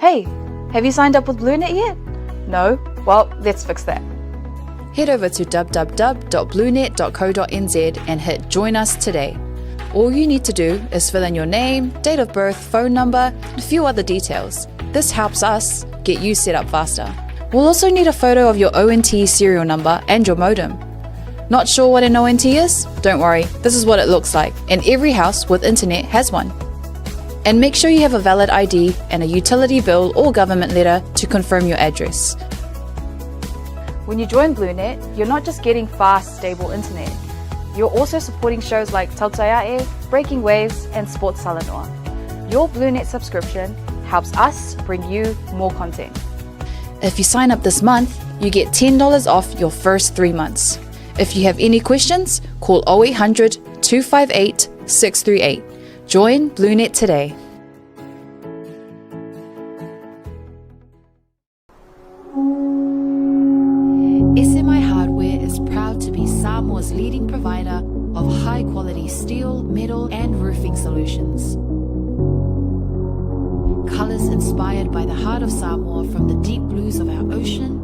Hey, have you signed up with BlueNet yet? No? Well, let's fix that. Head over to www.bluenet.co.nz and hit Join Us today. All you need to do is fill in your name, date of birth, phone number, and a few other details. This helps us get you set up faster. We'll also need a photo of your ONT serial number and your modem. Not sure what an ONT is? Don't worry, this is what it looks like, and every house with internet has one. And make sure you have a valid ID and a utility bill or government letter to confirm your address. When you join BlueNet, you're not just getting fast, stable internet. You're also supporting shows like Tautai A'e, Breaking Waves, and Sports Talanoa. Your BlueNet subscription helps us bring you more content. If you sign up this month, you get $10 off your first 3 months. If you have any questions, call 0800 258 638. Join BlueNet today. SMI Hardware is proud to be Samoa's leading provider of high-quality steel, metal and roofing solutions. Colors inspired by the heart of Samoa, from the deep blues of our ocean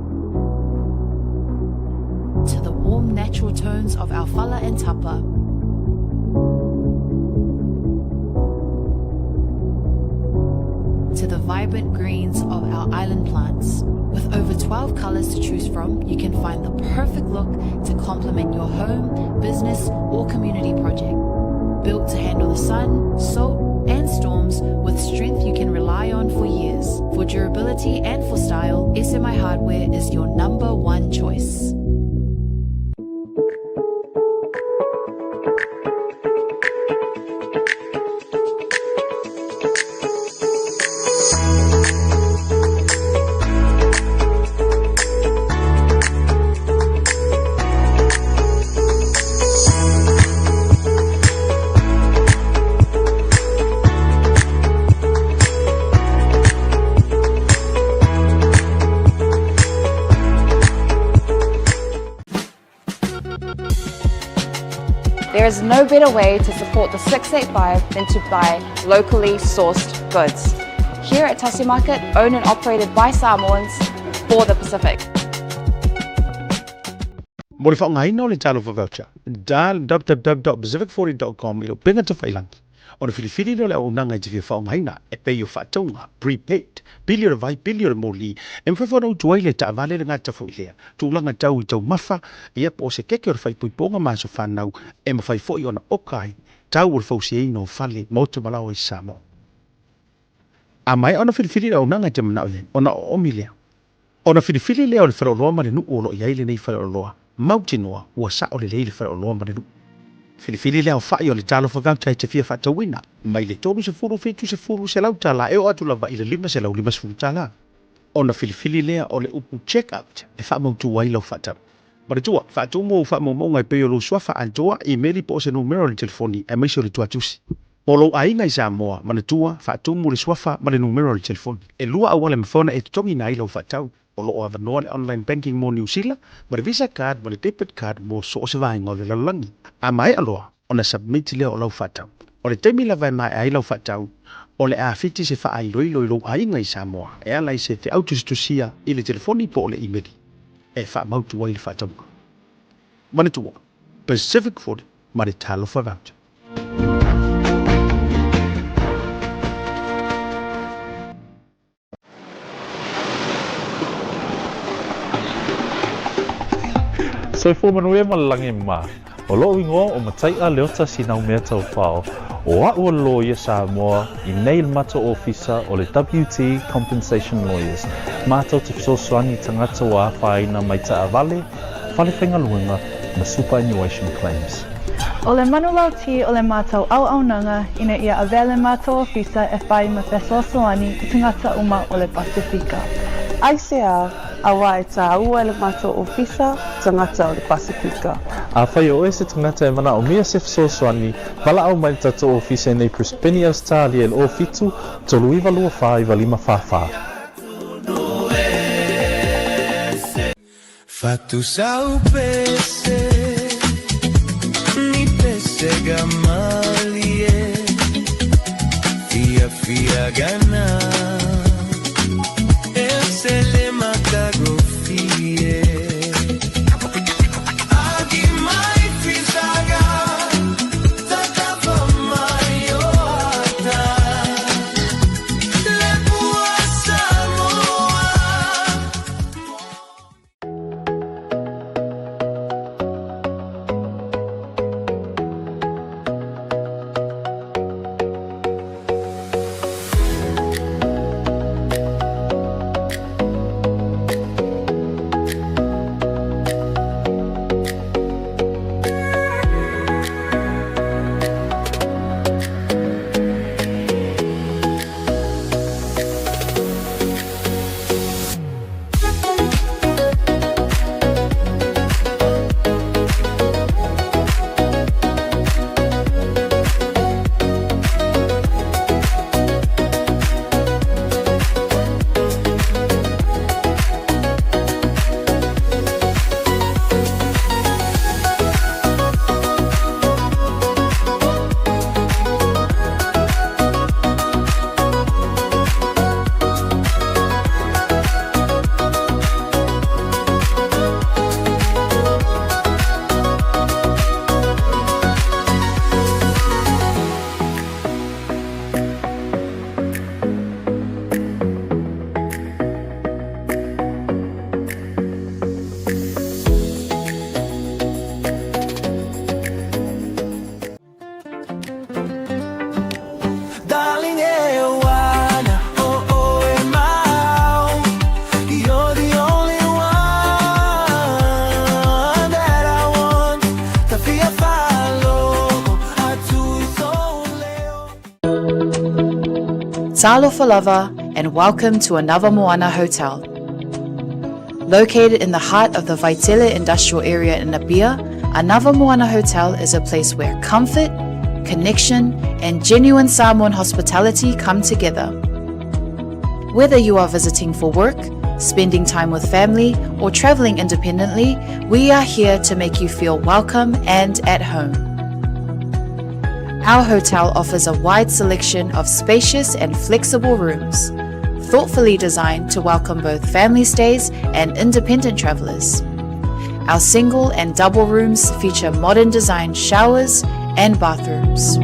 to the warm natural tones of our fala and tapa. To the vibrant greens of our island plants. With over 12 colors to choose from, you can find the perfect look to complement your home, business, or community project. Built to handle the sun, salt, and storms with strength you can rely on for years. For durability and for style, SMI Hardware is your number one choice. There is no better way to support the 685 than to buy locally sourced goods. Here at Tasi Market, owned and operated by Samoans for the Pacific. Mo le faaaogaina o le Talofa Voucher, dial www.pacific40.com i lou upega tafailagi ona filifili lea o le auaunaga e te fia faaaogaina e pei o faatauga, prepaid, pili o le vai, pili o le moli, e mafai foi ona utu ai le taavale le gata foi lea tulaga tau i taumafa, ia po o se keke o le faaipoipoga ma aso fanau e mafai foi ona oka ai tau o le fausiaina o fale, maota ma laoa i Samoa. A maea ona filifili le auaunaga e te manao i ai, ona oomi lea. Ona filifili lea o le faleoloa ma le nuu o lo o i ai lenei faleoloa, mautinoa ua sao lelei le faleoloa ma le nuu. Filifili le aofai o le Talofa Voucher e te fia faatauina, mai le 30, 70, $100 e oo atu lava i le $550. Ona filifili lea o le upu Check Out e faamautu ai lau faatau. Manatua, faatumu ou faamaumauga e pei o lou suafa atoa, imeli po o se numera o le telefoni, aemaise o le tuatusi. Mo lou aiga i Samoa, manatua, faatumu le suafa ma le numera o le telefoni. E lua auala e mafai ona e totogiina ai lau faatau. O lo o avanoa le online banking mo Niu Sila, ma le Visa card ma le debit card mo so o se vaega o le lalolagi. A maea loa ona submit lea o lau faatau. O le taimi lava e maea ai lau faatau, o le a fiti se faailoilo i lou aiga i Samoa e ala i se feau tusitusia i le telefoni po o le imeli e faamautu ai le faatauga. Manatua, Pacific 40 ma le Talofa Voucher. Soifua manuia ma le lagi e mā. O loʻu igoa ʻo Mataiʻa Leota Sinaumea Taufao, ʻo aʻu o le loia Samoa i nei le matou ofisa o le WT Compensation Lawyers, matou te fesoasoani i tagata ua afaina mai taavale, fale faigaluega ma superannuation claims. ʻO le manulauti o le matou auaunaga ina ia avea le matou ofisa e fai ma fesoasoani i tagata uma o le Pasefika. Aisea, auā e tāua e le matou ofisa tagata o le Pasefika. Afai o oe se tagata e manaomia se fesoasoani, valaau mai le tatou ofisa i nei Brisbane, Ausetalia i le 07 39 24 95 44. Fatusaupese ni pesega malie fiafia gana. Talofa lava and welcome to Anava Moana Hotel. Located in the heart of the Vaitele Industrial Area in Apia, Anava Moana Hotel is a place where comfort, connection, and genuine Samoan hospitality come together. Whether you are visiting for work, spending time with family, or traveling independently, we are here to make you feel welcome and at home. Our hotel offers a wide selection of spacious and flexible rooms, thoughtfully designed to welcome both family stays and independent travelers. Our single and double rooms feature modern design showers and bathrooms.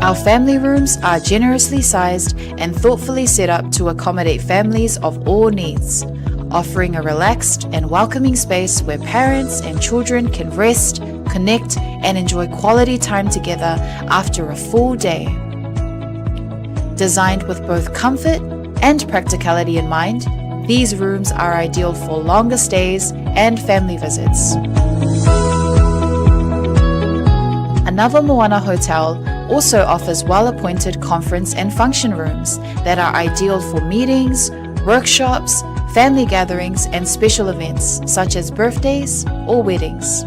Our family rooms are generously sized and thoughtfully set up to accommodate families of all needs, offering a relaxed and welcoming space where parents and children can rest, connect, and enjoy quality time together after a full day. Designed with both comfort and practicality in mind, these rooms are ideal for longer stays and family visits. Anava Moana Hotel also offers well appointed conference and function rooms that are ideal for meetings, workshops, family gatherings, and special events such as birthdays or weddings.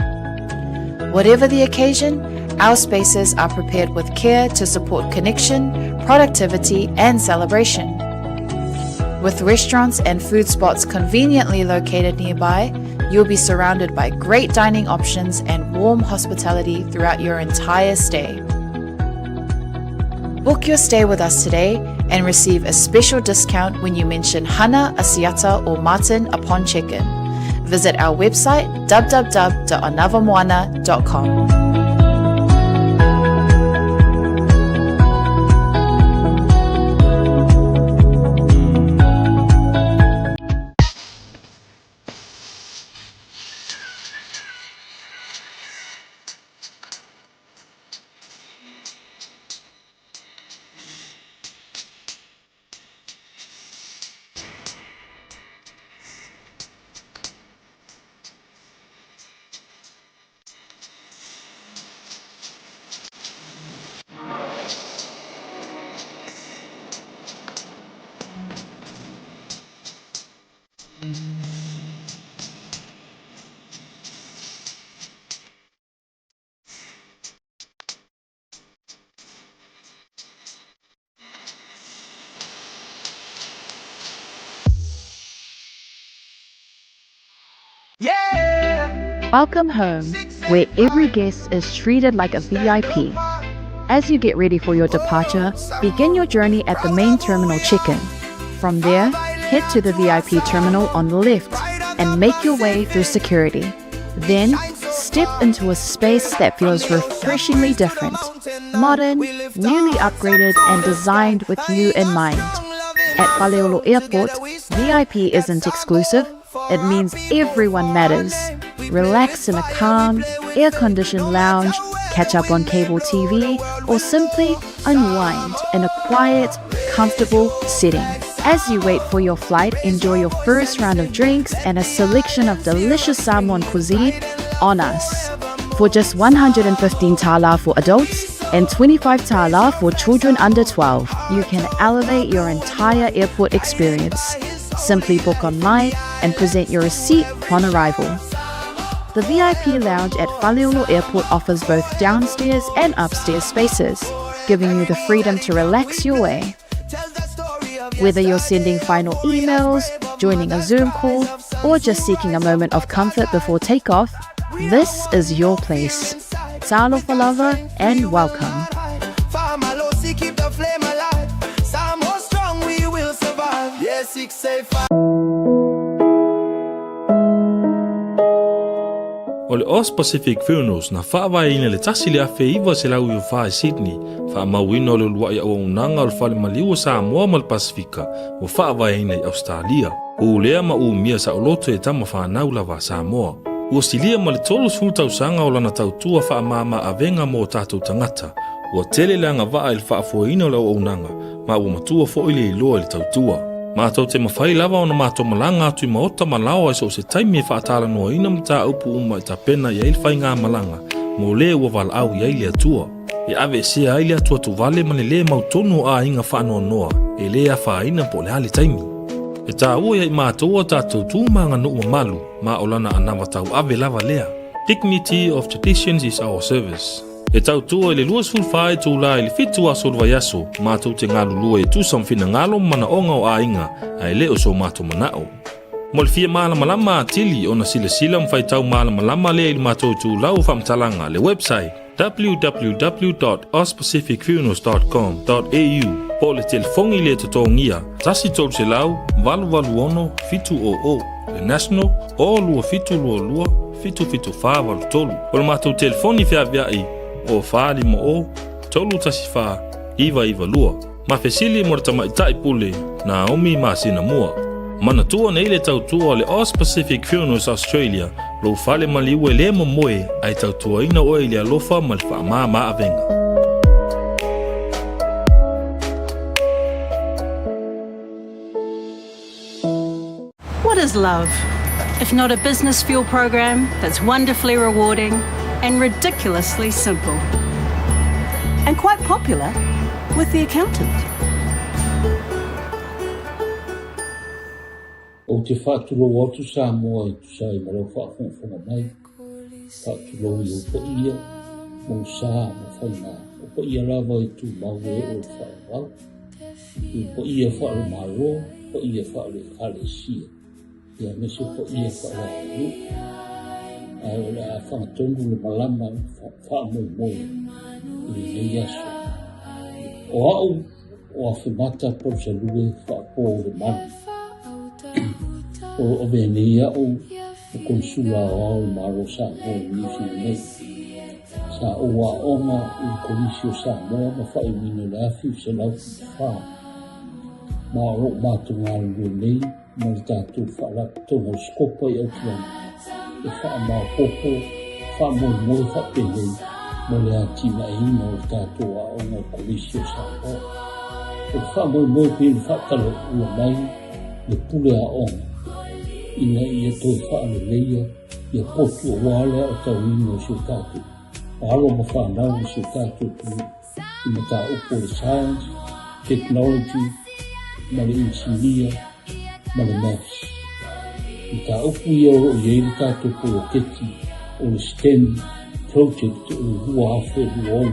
Whatever the occasion, our spaces are prepared with care to support connection, productivity, and celebration. With restaurants and food spots conveniently located nearby, you'll be surrounded by great dining options and warm hospitality throughout your entire stay. Book your stay with us today and receive a special discount when you mention Hana, Asiata, or Martin upon check-in. Visit our website www.anavamoana.com. Welcome home, where every guest is treated like a VIP. As you get ready for your departure, begin your journey at the main terminal check-in. From there, head to the VIP terminal on the left and make your way through security. Then, step into a space that feels refreshingly different, modern, newly upgraded, and designed with you in mind. At Faleolo Airport, VIP isn't exclusive, it means everyone matters. Relax in a calm, air conditioned lounge, catch up on cable TV, or simply unwind in a quiet, comfortable setting. As you wait for your flight, enjoy your first round of drinks and a selection of delicious Samoan cuisine on us. For just 115 tala for adults and 25 tala for children under 12, you can elevate your entire airport experience. Simply book online and present your receipt upon arrival. The VIP lounge at Faleolo Airport offers both downstairs and upstairs spaces, giving you the freedom to relax your way. Whether you're sending final emails, joining a Zoom call, or just seeking a moment of comfort before takeoff, this is your place. Talofa lava and welcome. Keep the flame alive. Samoa strong, we will survive. Yeah, six, safe. O le Aus Pacific Funerals na faavaeina i le 1994 i Sydney, faamauina o le uluai auaunaga o le Fale Maliu o Samoa ma le Pasefika ua faavaeina i Ausetalia. Ulea ma umia saoloto e tama fanau lava a Samoa. Ua silia ma le 30 tausaga o lana tautua faamama avega mo o tatou tagata. Ua tele le agavaa i le faafoeina o le auaunaga ma ua matua foi le iloa i le tautua. Matou te mafai lava ona matou malaga atu i maota ma laoa i so o se taimi e faatalanoaina mataupu uma e tapena i ai le faigamalaga mo le ua valaau i ai le Atua. E aveesea ai le atuatuvale ma le lē mautonu o aiga faanoanoa e lē afaina po o le a le taimi. E taua ia i matou a tatou tu ma aganuu mamalu ma o lana anava tauave lava lea. Dignity of traditions is our service. E tautua i le 24 itula i le 7 aso o le vaiaso, matou te galulue e tusa ma finagalo ma manaoga o aiga, ae le o so matou manao. Mo le fia malamalama atili ona silasila ma faitau malamalama lea i le matou itulau o faamatalaga, le website, www.auspacificfunerals.com.au po o le telefoni le totogia 1 300 886 700, le national, o 2722 77483. O le matou telefoni feaveai o 450 314 992. Ma fesili mo le tamaitai pule Naomi masina mua. Manatua nei le tautua o le Aus Pacific Funerals Australia, lou fale maliu e le momoe ae tautuaina oe i le alofa ma le faamama avega. What is love? If not a business fuel program that's wonderfully rewarding and ridiculously simple. And quite popular with the accountant. Ou te faatulou atu Samoa e tusa ai ma lau faafogafoga mai, faatulou i ou paia, ma ou sa ma faiga, o paia lava e tumau e oo i le faavavau, i ou paia faale-Malo, paia faale-Ekalesia, ia aemaise paia faale-atunuu. Ae o le a fagatonu le malama faamoemoe i lenei aso. O au o Afemata Palusalue Faapo o le Malu. O lo o avea nei au o Konisula Aoao o le Malo o Samoa i Niu Sila nei. Sa ou aoga i le Kolisi o Samoa ma faaiuina i le 1974. Ma o lo o matou galulue nei ma le tatou Faalapotopotoga o le Sikopa i Aukilani e faamaopoopo, faamoemoe faapenei mo le atinaeina o le tatou aoga i le Kolisi o Samoa. O le faamoemoe pei ona faatalaula mai le pule aoga ina ia toe faaleleia ia potu aua le aotauina o si o tatou alo ma fanau i si o tatou atunuu i mataupu o le science, technology ma le inisinia ma le maths. Mataupu ia o lo o i ai le tatou poloketi o le STEM project o le 2026.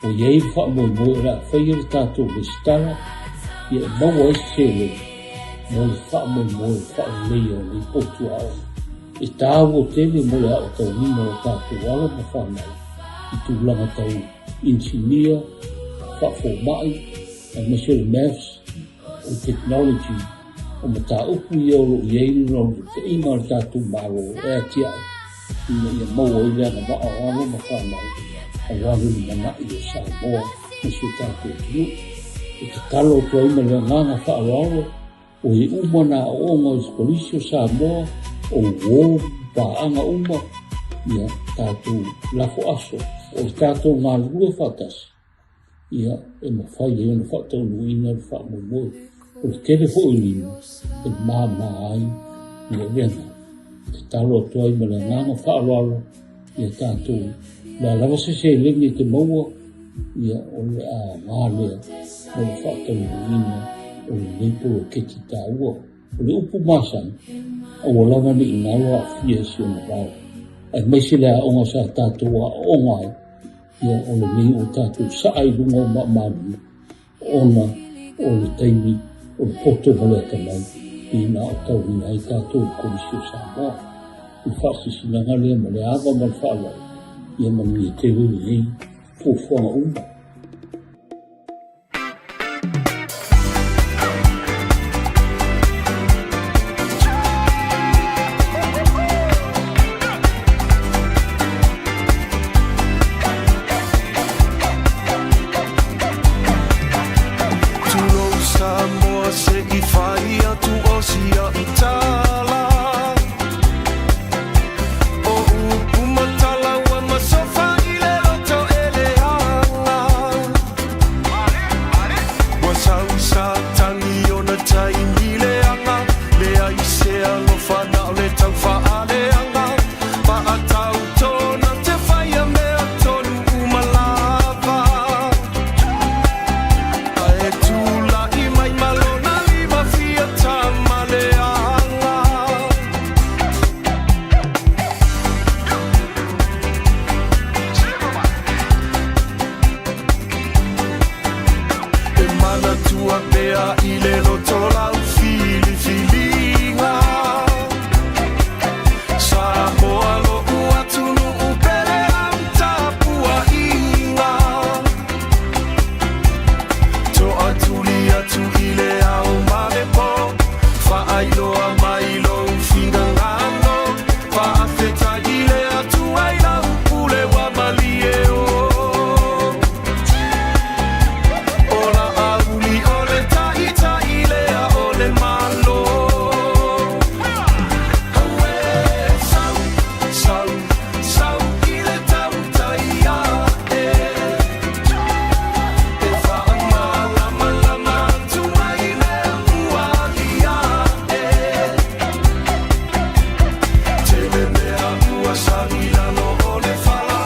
Ua i ai le faamoemoe o le a faia le tatou resitala ia e maua ai se seleni mo le faamoemoe o le faaleleia o nei potu aoga. E taua tele mo le aotauina o tatou alo ma fanau i tulaga tau inisinia, faafomai, aemaise o le maths, o le technology, o mataupu ia o lo o i ai le naunautaiga a le tatou Malo e atiae ina ia maua ai le agavaa o alo ma fanau aua le lumanai o Samoa ma si o tatou atunuu. E tatalo atu ai ma le agaga faaaloalo o e uma nā aoaoga o Sikolisi o Samoa, o uō, paaga uma, ia tatou lafo aso o le tatou galulue faatasi, ia e mafai ai ona faataunuuina le faamoemoe. O le tele foi o lima e māmā ai le avega. E tatalo atu ai ma le agaga faaaloalo ia tatou, le a lava se seleni e te maua, ia o le aoga lea mo le faataunuuina o lenei poloketi taua. O le upu masani, aua lava ne i galo aafia i si ona vao, aemaise le aoga sa tatou aooga ai, ia o lenei ua tatou saa i luga o maamalu ona o le taimi o le poto ma le atamai pei na aotauina ai tatou i le Kolisi o Samoa. O le faasilasilaga lea ma le ava ma le faaaloalo, ia manuia tele lenei fuafuaga uma. Tulou Samoa se i fai atu o si au tala O upu ma tala ua masofa i le loto e leaga. taua pea i le loto lau filifiliga. Samoa lo'u atunuu pele au tapua'iga. To'atuli atu i le ao ma le pō, faailoa mai lou finagalo. Faafetai i le Atua i lau pule ua malie o. O laauli o le ta'ita'i lea o le Malo. Auē sau, sau, sau i le tautai a'e. E faamalamalama atu ai mea ua alia'e. Tele mea ua salu i lalo o le fala.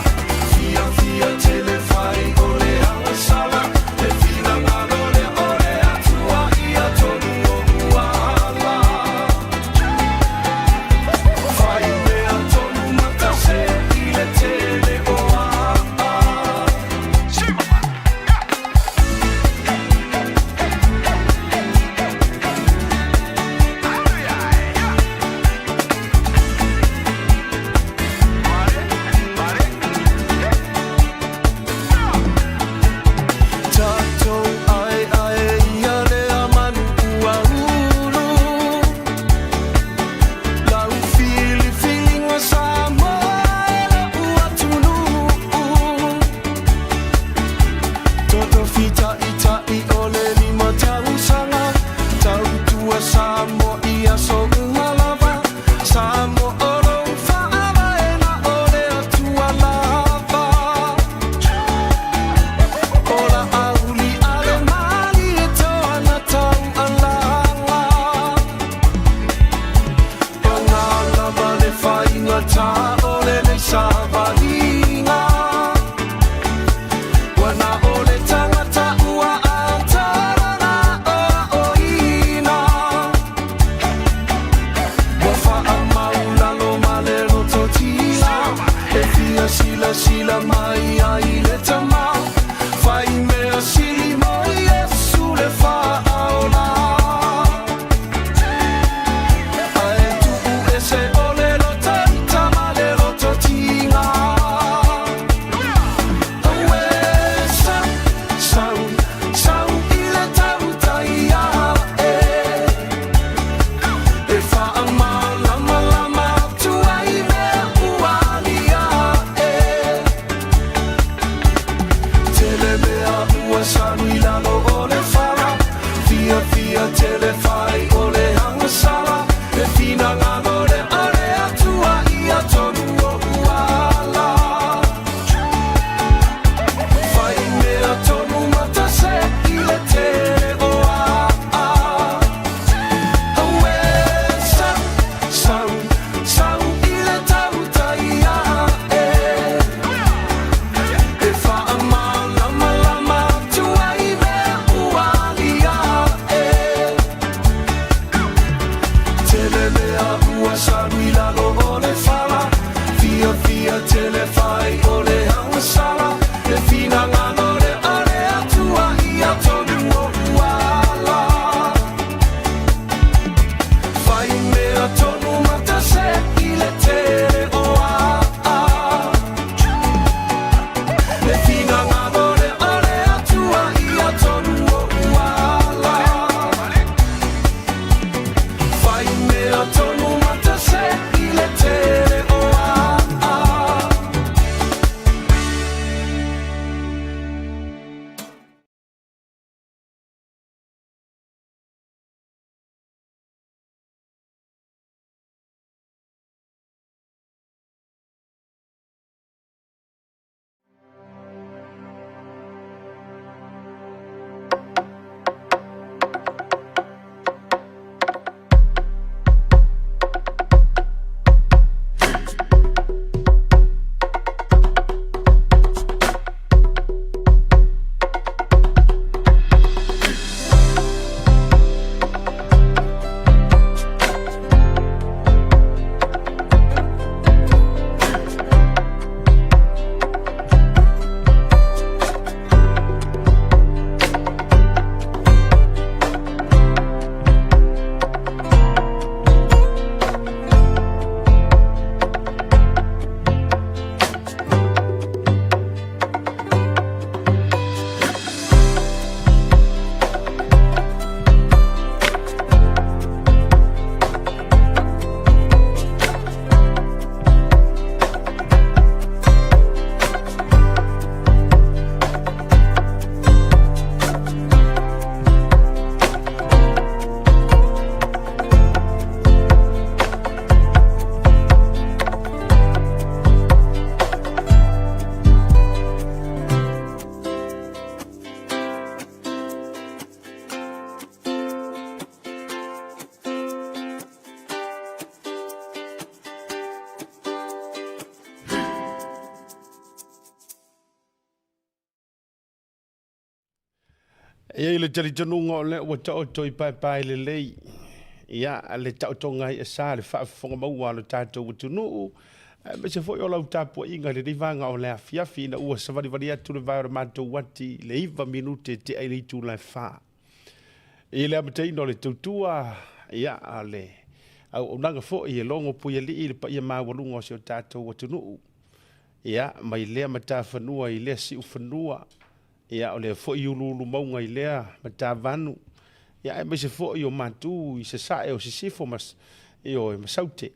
Fiafia tele fai o le agasala. Le finagalo lea o le Atua ia tonu o uala. Fai mea tonu matase i le tele o a'a. Tatou aeae ia lea manu ua ulu. Lau filifiliga Samoa e lo'u atunuu. Toto fita'ita'i o le 5 tausaga. Tautua Samoa i aso uma lava. Samoa o lou faavae na o le Atua lava. O laauli a le malie toa na taualaga. Paga lava le faigata o lenei savaliga. Ua na o le tagata ua atalana o aoina. Ua faamaulalo ma le loto tila. E fia silasila mai ai le Tamā. Fai mea sili mo Iesu le faaola. Ae tuu ese o le loto ita ma le loto tiga. Auē sau, sau, sau i le tautai a'e. E faamalamalama atu ai mea ua alia'e. Tele mea ua salu i lalo o le fala. Fiafia tele fai o le agasala. Le finagalo lea o le Atua ia tonu o uala. Fai mea tonu matase i le tele o a'a. Auē sau, sau, sau i le tautai a'e. E faamalamalama atu ai mea E i ai le talitonuga o lea ua taoto i paepae lelei, ia, le taotoga ai e sa le faafofoga maua a lo tatou atunuu, aemaise foi o lau tapuaiga i lenei vaega o le afiafi ina ua savalivali atu le vae o le matou ati i le 9 minute e tea i le itula e 4. I le amataina o le tautua, ia, a le auaunaga foi e logo puialii i le paia maualuga o si o tatou atunuu, ia, mai lea matafanua i lea siufanua, Ia, o lea foi uluulu mauga i lea matavanu, ia, aemaise foi o matu i sasae o sisifo ma, ioe, ma saute.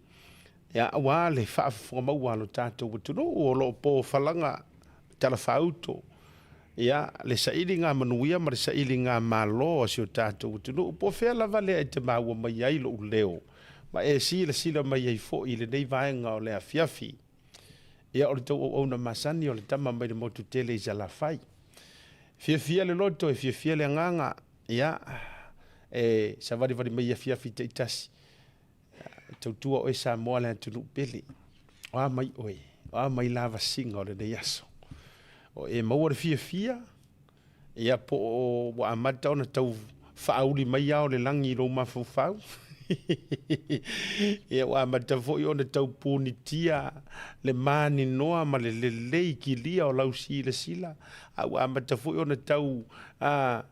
Ia, aua le faafofoga maua a lo tatou atunuu o lo o po falaga talafāuto, ia, le sailiga manuia ma le sailiga malo a si o tatou atunuu, po o fea lava lea e te maua mai ai lou leo, ma e silasila mai ai foi i lenei vaega o le afiafi. Ia, o le tou auauna masani o le tama mai le motu tele i Salafai. Fiafia le loto, e fiafia le agaga, ia, e savalivali mai afiafi taitasi. Tautua oe Samoa le atunuu pele. O a mai oe, o a mai lavasiga o lenei aso. O e maua le fiafia, Ia, po o ua amata ona tau faauli mai ao le lagi i lou mafaufau. Ia, ua amata foi ona tau punitia le maninoa ma le lelei kilia o lau silasila, a ua amata foi ona tau a,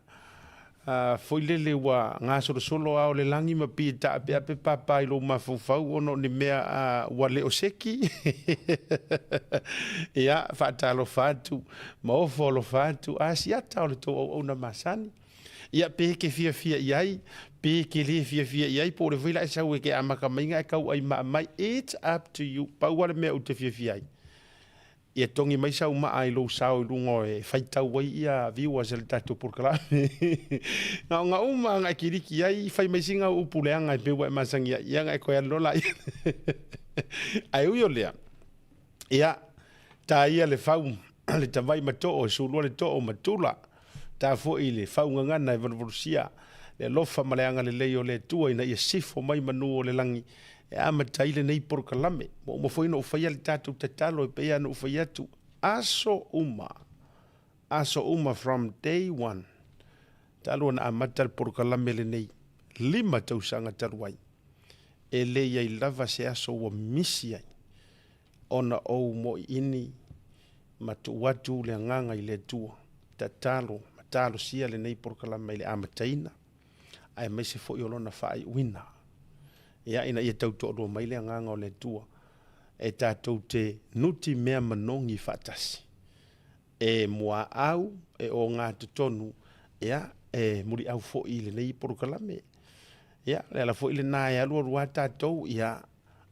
a, foi lele ua gasolosolo ao le lagi ma pei e taapeape papa i lou mafaufau ona o ni mea a, ua le o seki. Ia, faatalofa atu ma ofo alofa atu a siata o le tou auauna masani. Ia pe ke fiafia i ai, pe ke le fiafia i ai, po o le foi la e sau e ke amaka maiga e kau ai maa mai, it's up to you. Pau lava le mea ou te fiafia ai, ia togi mai sau maa i lou sao i luga o e faitau ai ia viewers e le tatou polokalame. Gaoga uma aga e kiliki ai, fai mai sina upu leaga e pei ua e masani ai, ia ona e toe alu loa laia. Ae ui o lea, Ia, ta ia le fau, le tavai ma too, e sulua le too ma tula, ta foi le fau gagana e valuvalusia le alofa ma le agalelei o le Atua ina ia sifo mai manu o le lagi e amata ai lenei polokalame. Ua uma foi ona ou faia le tatou tatalo e pei lava ona ou fai atu, aso uma, aso uma from day one, talu ona amata le polokalame lenei, 5 tausaga talu ai, e le i ai lava se aso ua misi ai ona ou moiini ma tuu atu le agaga i le Atua, tatalo ma talosia lenei polokalame i le amataina aemaise foi o lona faaiuina. Ia, ina ia tau toalua mai le agaga o le Atua e tatou te nuti mea manogi faatasi. E muaau, e ogatotonu, ia, e muliau foi i lenei polokalame. Ia, o le ala foi lena e alualu lava tatou, ia,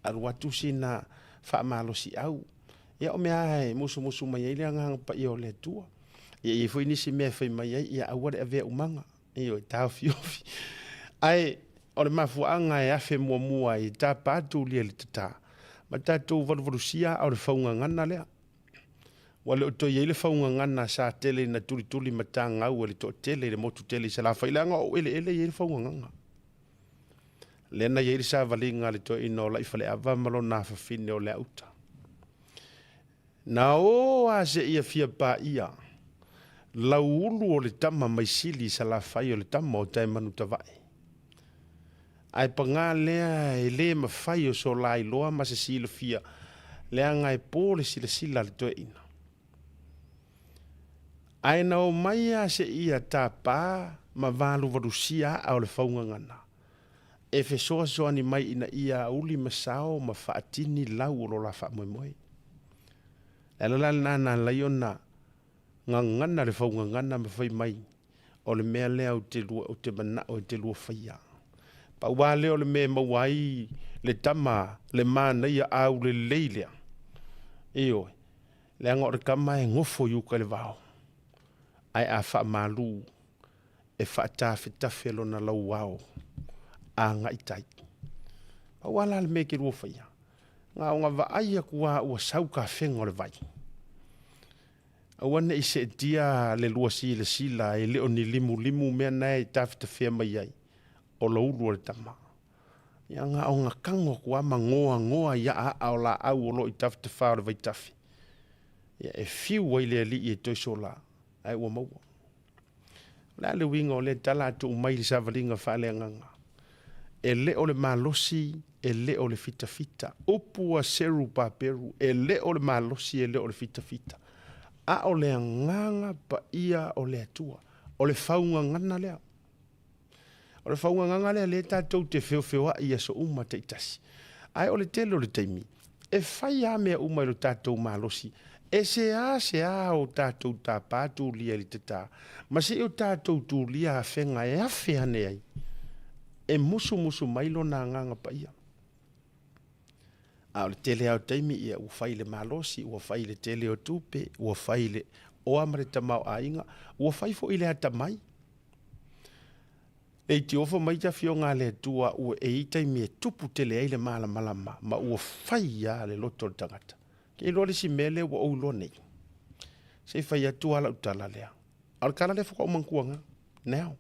alu atu sina faamalosiau. Ia, o mea lava e musumusu mai ai le Agaga Paia o le Atua. Ia, e i ai foi nisi mea e fai mai ai, ia aua le avea umaga, ioe, taofiofi. Ae o le mafuaaga e afe muamua ai e tapa atu ulia i le tata, ma tatou valuvalusia a o le faugagana lea. Ua le o toe i ai le faugagana sa tele ina tulituli matagau e le toatele i le motu tele i Salafai leaga o eleele e i ai le faugagana. Lea na i ai le savaliga a le toeaina o Laifaleava ma lona afafine o Leauta. Na o a seia fia paia lauulu o le tama mai Sili i Salafai o le tama o Taemanutavae. Ae pagā lea e le mafai o so lailoa ma se silafia, leaga e po le silasila a le toeaina. Ae na omai a seia tapa ma valuvalusia aa o le faugagana, e fesoasoani mai ina ia uli ma sao ma faatini lau o lo la faamoemoe. Le ala la lena na alai ona gagana le faugagana ma fai mai, O le mea lea ou te lua, ou te manao e te lua faia. Pau lava lea o le mea e maua ai le tama le manaia aulelei lea. Ioe, leaga o le tama e gofo i uka i le vao, ae a faamalu e faatafetafe lona lauao agai tai. Pau lava la le mea e te lua faia, na ona vaai atu lava ua sau tafega o le vai. Aua ne i seetia le lua silasila e le o ni limulimu mea na e tafetafea mai ai, o loulu o le tama. Ia na ona tago atu lava ma goagoa i aaa o laau o lo o i tafatafa o le vaitafe. Ia e fiu ai le alii e toe sola, ae ua maua. O le a le uiga o lea tala a tuu mai i le savaliga faaleagaga? E le o le malosi, e le o le fitafita. Upu a Seru Paperu, e le o le malosi, e le o le fitafita, a o le agaga paia o le Atua. O le faugagana lea. O le faugagaga lea lea tatou te feofeoai i aso uma taitasi. Ae o le tele o le taimi, e fai lava mea uma i lo tatou malosi. E seasea o tatou tapa tulia i le tatā, ma se i o tatou tulia afega e afe ane ai, e musumusu mai lona agaga paia. A o le tele lava o taimi, ia ua fai i le malosi, ua fai i le tele o tupe, ua fai i le oa ma le tamaoaiga, ua fai foi i le atamai. E tiofa mai te afioga a le Atua ua e i ai taimi e tupu tele ai le malamalama ma ua fai lava le loto o le tagata. Ke iloa le isi mea lea ua ou iloa nei. Se i fai atu lava lau tala lea. A o le tala lea faatoa ou manatua nga. Now.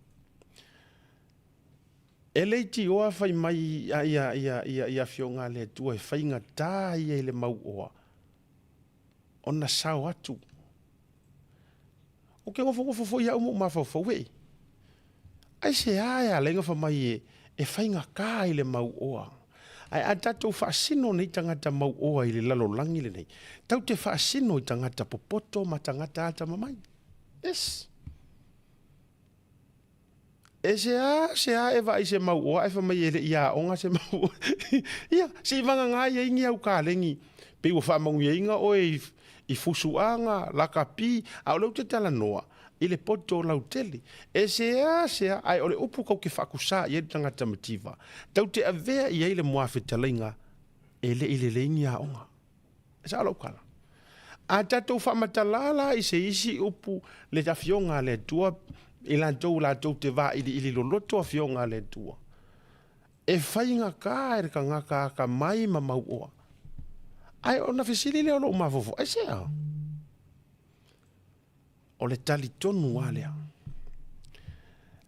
E leitioa fai mai ia, ia, ia, ia, ia afioga a le Atua e faigata ia i le mauoa ona sao atu. Ou te nofonofo foi au ma ou mafaufau e. Aisea e ala ai ona fai mai e, e faigata i le mauoa. Ae a tatou faasino nei tagata mauoa i le lalolagi lenei, tatou te faasino i tagata popoto ma tagata atamamai. Yes. E seasea e vaai se mauoa ae fai mai e le i aoga se mauoa. Ia, se i vagana i ai ni au kalegi, pei ua faamanuiaina oe i, i fusuaga, lakapi, a o lea ou te talanoa i le poto lautele. E seasea, ae o le upu tou te faakusa i ai le tagata mativa, tou te avea i ai le muafetalaiga e le i lelei ni aoga. E sao lau tala. A tatou faamatala la i se isi upu le afioga a le Atua i latou latou te vailiili loloto afioga a le Atua. E faigata e le tagata atamai ma mauoa. Ae ona fesili lea o lou mafaufau, aisea? O le talitonu lava lea.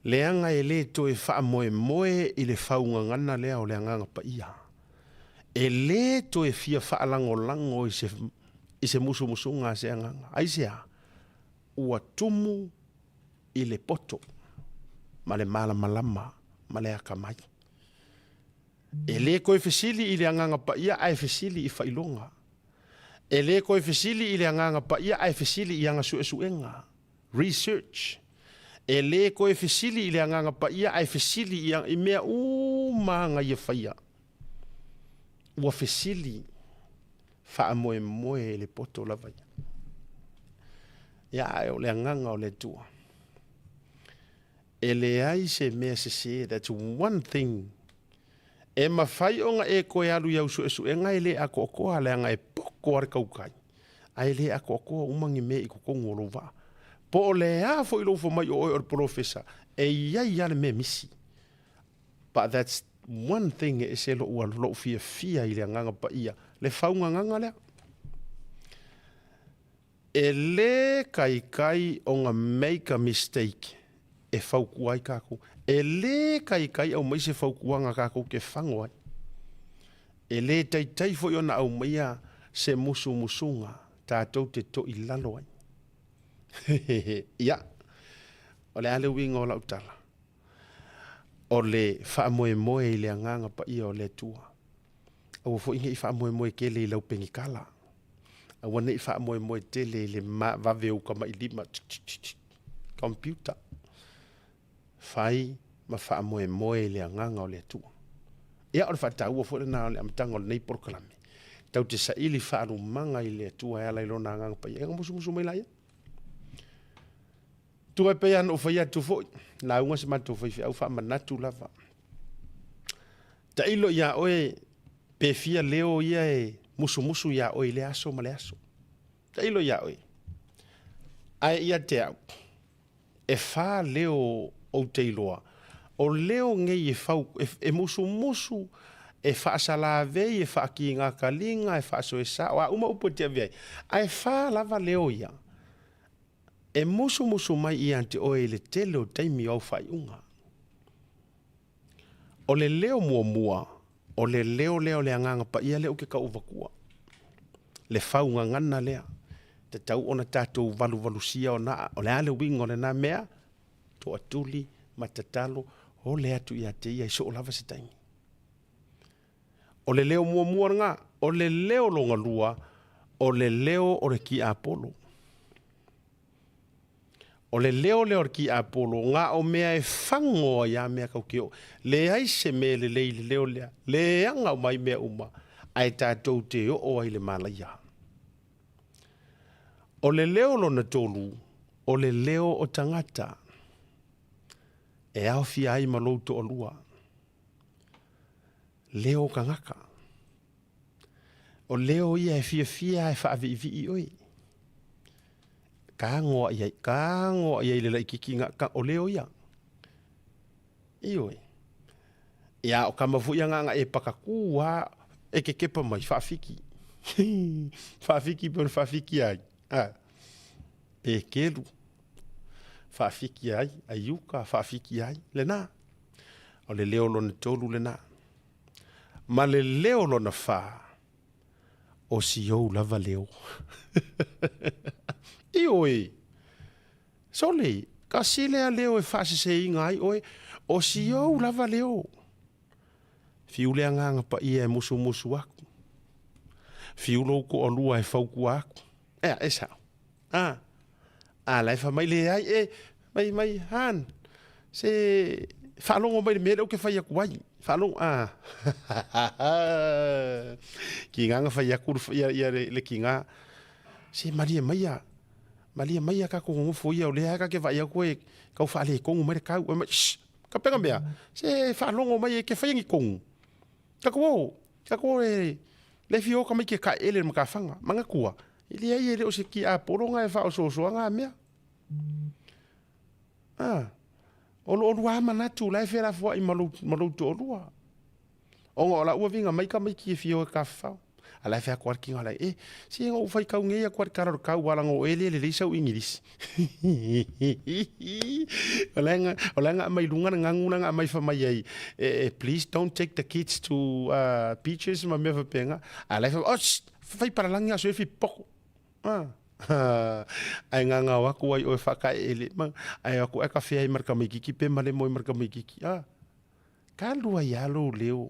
Leaga e le toe faamoemoe i le faugagana lea o le Agaga Paia. E le toe fia faalagolago i se, i se musumusuga a se agaga. Aisea? Ua tumu i le poto ma le malamalama ma le akamai. E le toe fesili i le Agaga Paia ae fesili i faailoga. E le toe fesili i le Agaga Paia ae fesili i ana suesuega, research. E le toe fesili i le Agaga Paia ae fesili i, i mea uma na ia faia. Ua fesili faamoemoe i le poto lava ia. Ia, ae o le agaga o le Atua. E leai se mea sese, that's one thing. E mafai ona e toe alu i au suesuega e le atoatoa leaga e poko lava le tautai, ae le atoatoa uma ni mea i totonu o lou vaa. Po o le a foi lou fai mai o oe o le polofesa, e i ai lava le mea misi. But that's one thing e ese lou, lou fiafia i le Agaga Paia, le faugagaga lea. E lē kaikai ona make a mistake e fautua ai kakou. E lē kaikai aumai se fautuaga kakou te fago ai. E lē taitai foi ona aumaia se musumusuga tatou te toilalo ai. Ia, o le a le uiga o lau tala? O le faamoemoe i le Agaga Paia o le Atua. Aua foi ne i faamoemoe tele i lau penikala. Aua ne i faamoemoe tele i le vave o ou tamailima, computer. Fai ma faamoemoe i le agaga o le Atua. Ia, o le faataua foi lena o le amataga o lenei polokalame. Tau te saili faalumaga i le Atua e ala i lona agaga paia. Ia, musumusu mai laia. Tua e pei lava ona ou fai atu foi, lauga se matou faifeau faamanatu lava. Tailo iā oe pe fia leo ia e musumusu iā oe i lea aso ma le aso. Tailo iā oe. Ae ia te au, e whā leo ou te iloa. O leo nei e, whau, e, e musumusu, e whaasalavei, e whaakīngākalinga, e whaasoesa, o a uma upu e te ave ai. Ae whā lava leo ia. E musumusu mai ia te oe i le tele o taimi o au whaiunga. O le leo muamua, o le leo lea o le Agaga Paia lea ou te tau avatua. Le faugagana lea, tatau ona tatou valuvalusia ona o le a le uiga o lena mea? Toatuli ma tatalo ole atu ia te ia i soo lava se taimi. O le leo muamua lena, o le leo longa lua, o le leo o le kiapolo. O le leo lea o le kiapolo, na o mea e fago ai a mea kau ke o. Leai se mea lelei i le leo lea, leaga uma ai mea uma, ae tatou te oo ai i le malaia. O le leo lona tolu, o le leo o tagata e aofia ai ma lou toalua. Leo o tagata. O leo ia e fiafia e faaviivii oe. Kagoa i ai, kagoa i ai le laitiiti ga, ka, o leo ia. Ioe. Ia, o kama foi ia ga e pakakū lava, e kekepa mai, faafiki. Faafiki pe ona faafiki ai. A, pekelu. Faafiki ai, aiuka, faafiki ai. Lena. O le leo lona tolu lena. Ma le leo lona fa, o si ou lava leo. Ioe. Sole, kasi lea leo e faaseseina ai oe, o si ou lava leo. Fiu le agaga paia e musumusu aku. Fiu lou toalua e fautua aku. Ea, e sao. A, a la e fai mai leai, e, mai, mai, Han, se faalogo mai le mea lea ou te fai atu ai. Faalogo, a. Kiga na fai atu ia, ia le, le kiga. Se malie maia, malie maia tatou nonofo ia o lea ta te vaai atu e tau faaletonu mai le tau. Mai, shh, ka pega mea, se faalogo mai e te faia ni tonu. Tatou o, tatou o e le fia o tamaiti e taeele i le matafaga. Manatua, e leai e le o se tiapolo na e faaosoosoa na mea. Ah, o lo olua manatu la e felafoai ma lou, ma lou toalua. Ona o lau aviga mai tamaiti e fia o e tafafao. A la e fai atu lava le tino e, se na ou faitau nei atu lava i le tala o le tau ala na o ele lelei sau Igilisi. O la e o la e aumai i luga le gagu la na aumai fai mai ai, e, please don't take the kids to beaches ma mea faapena. A la e fai, oh, shh, fai palalagi aso e fi poko. Ah. Ae gagao aku ai oe faakaeele ma, ae o aku ae kafea ai ma le tamaititi pe malemo ai ma le tamaititi. Ah. Ka lua ia lou leo.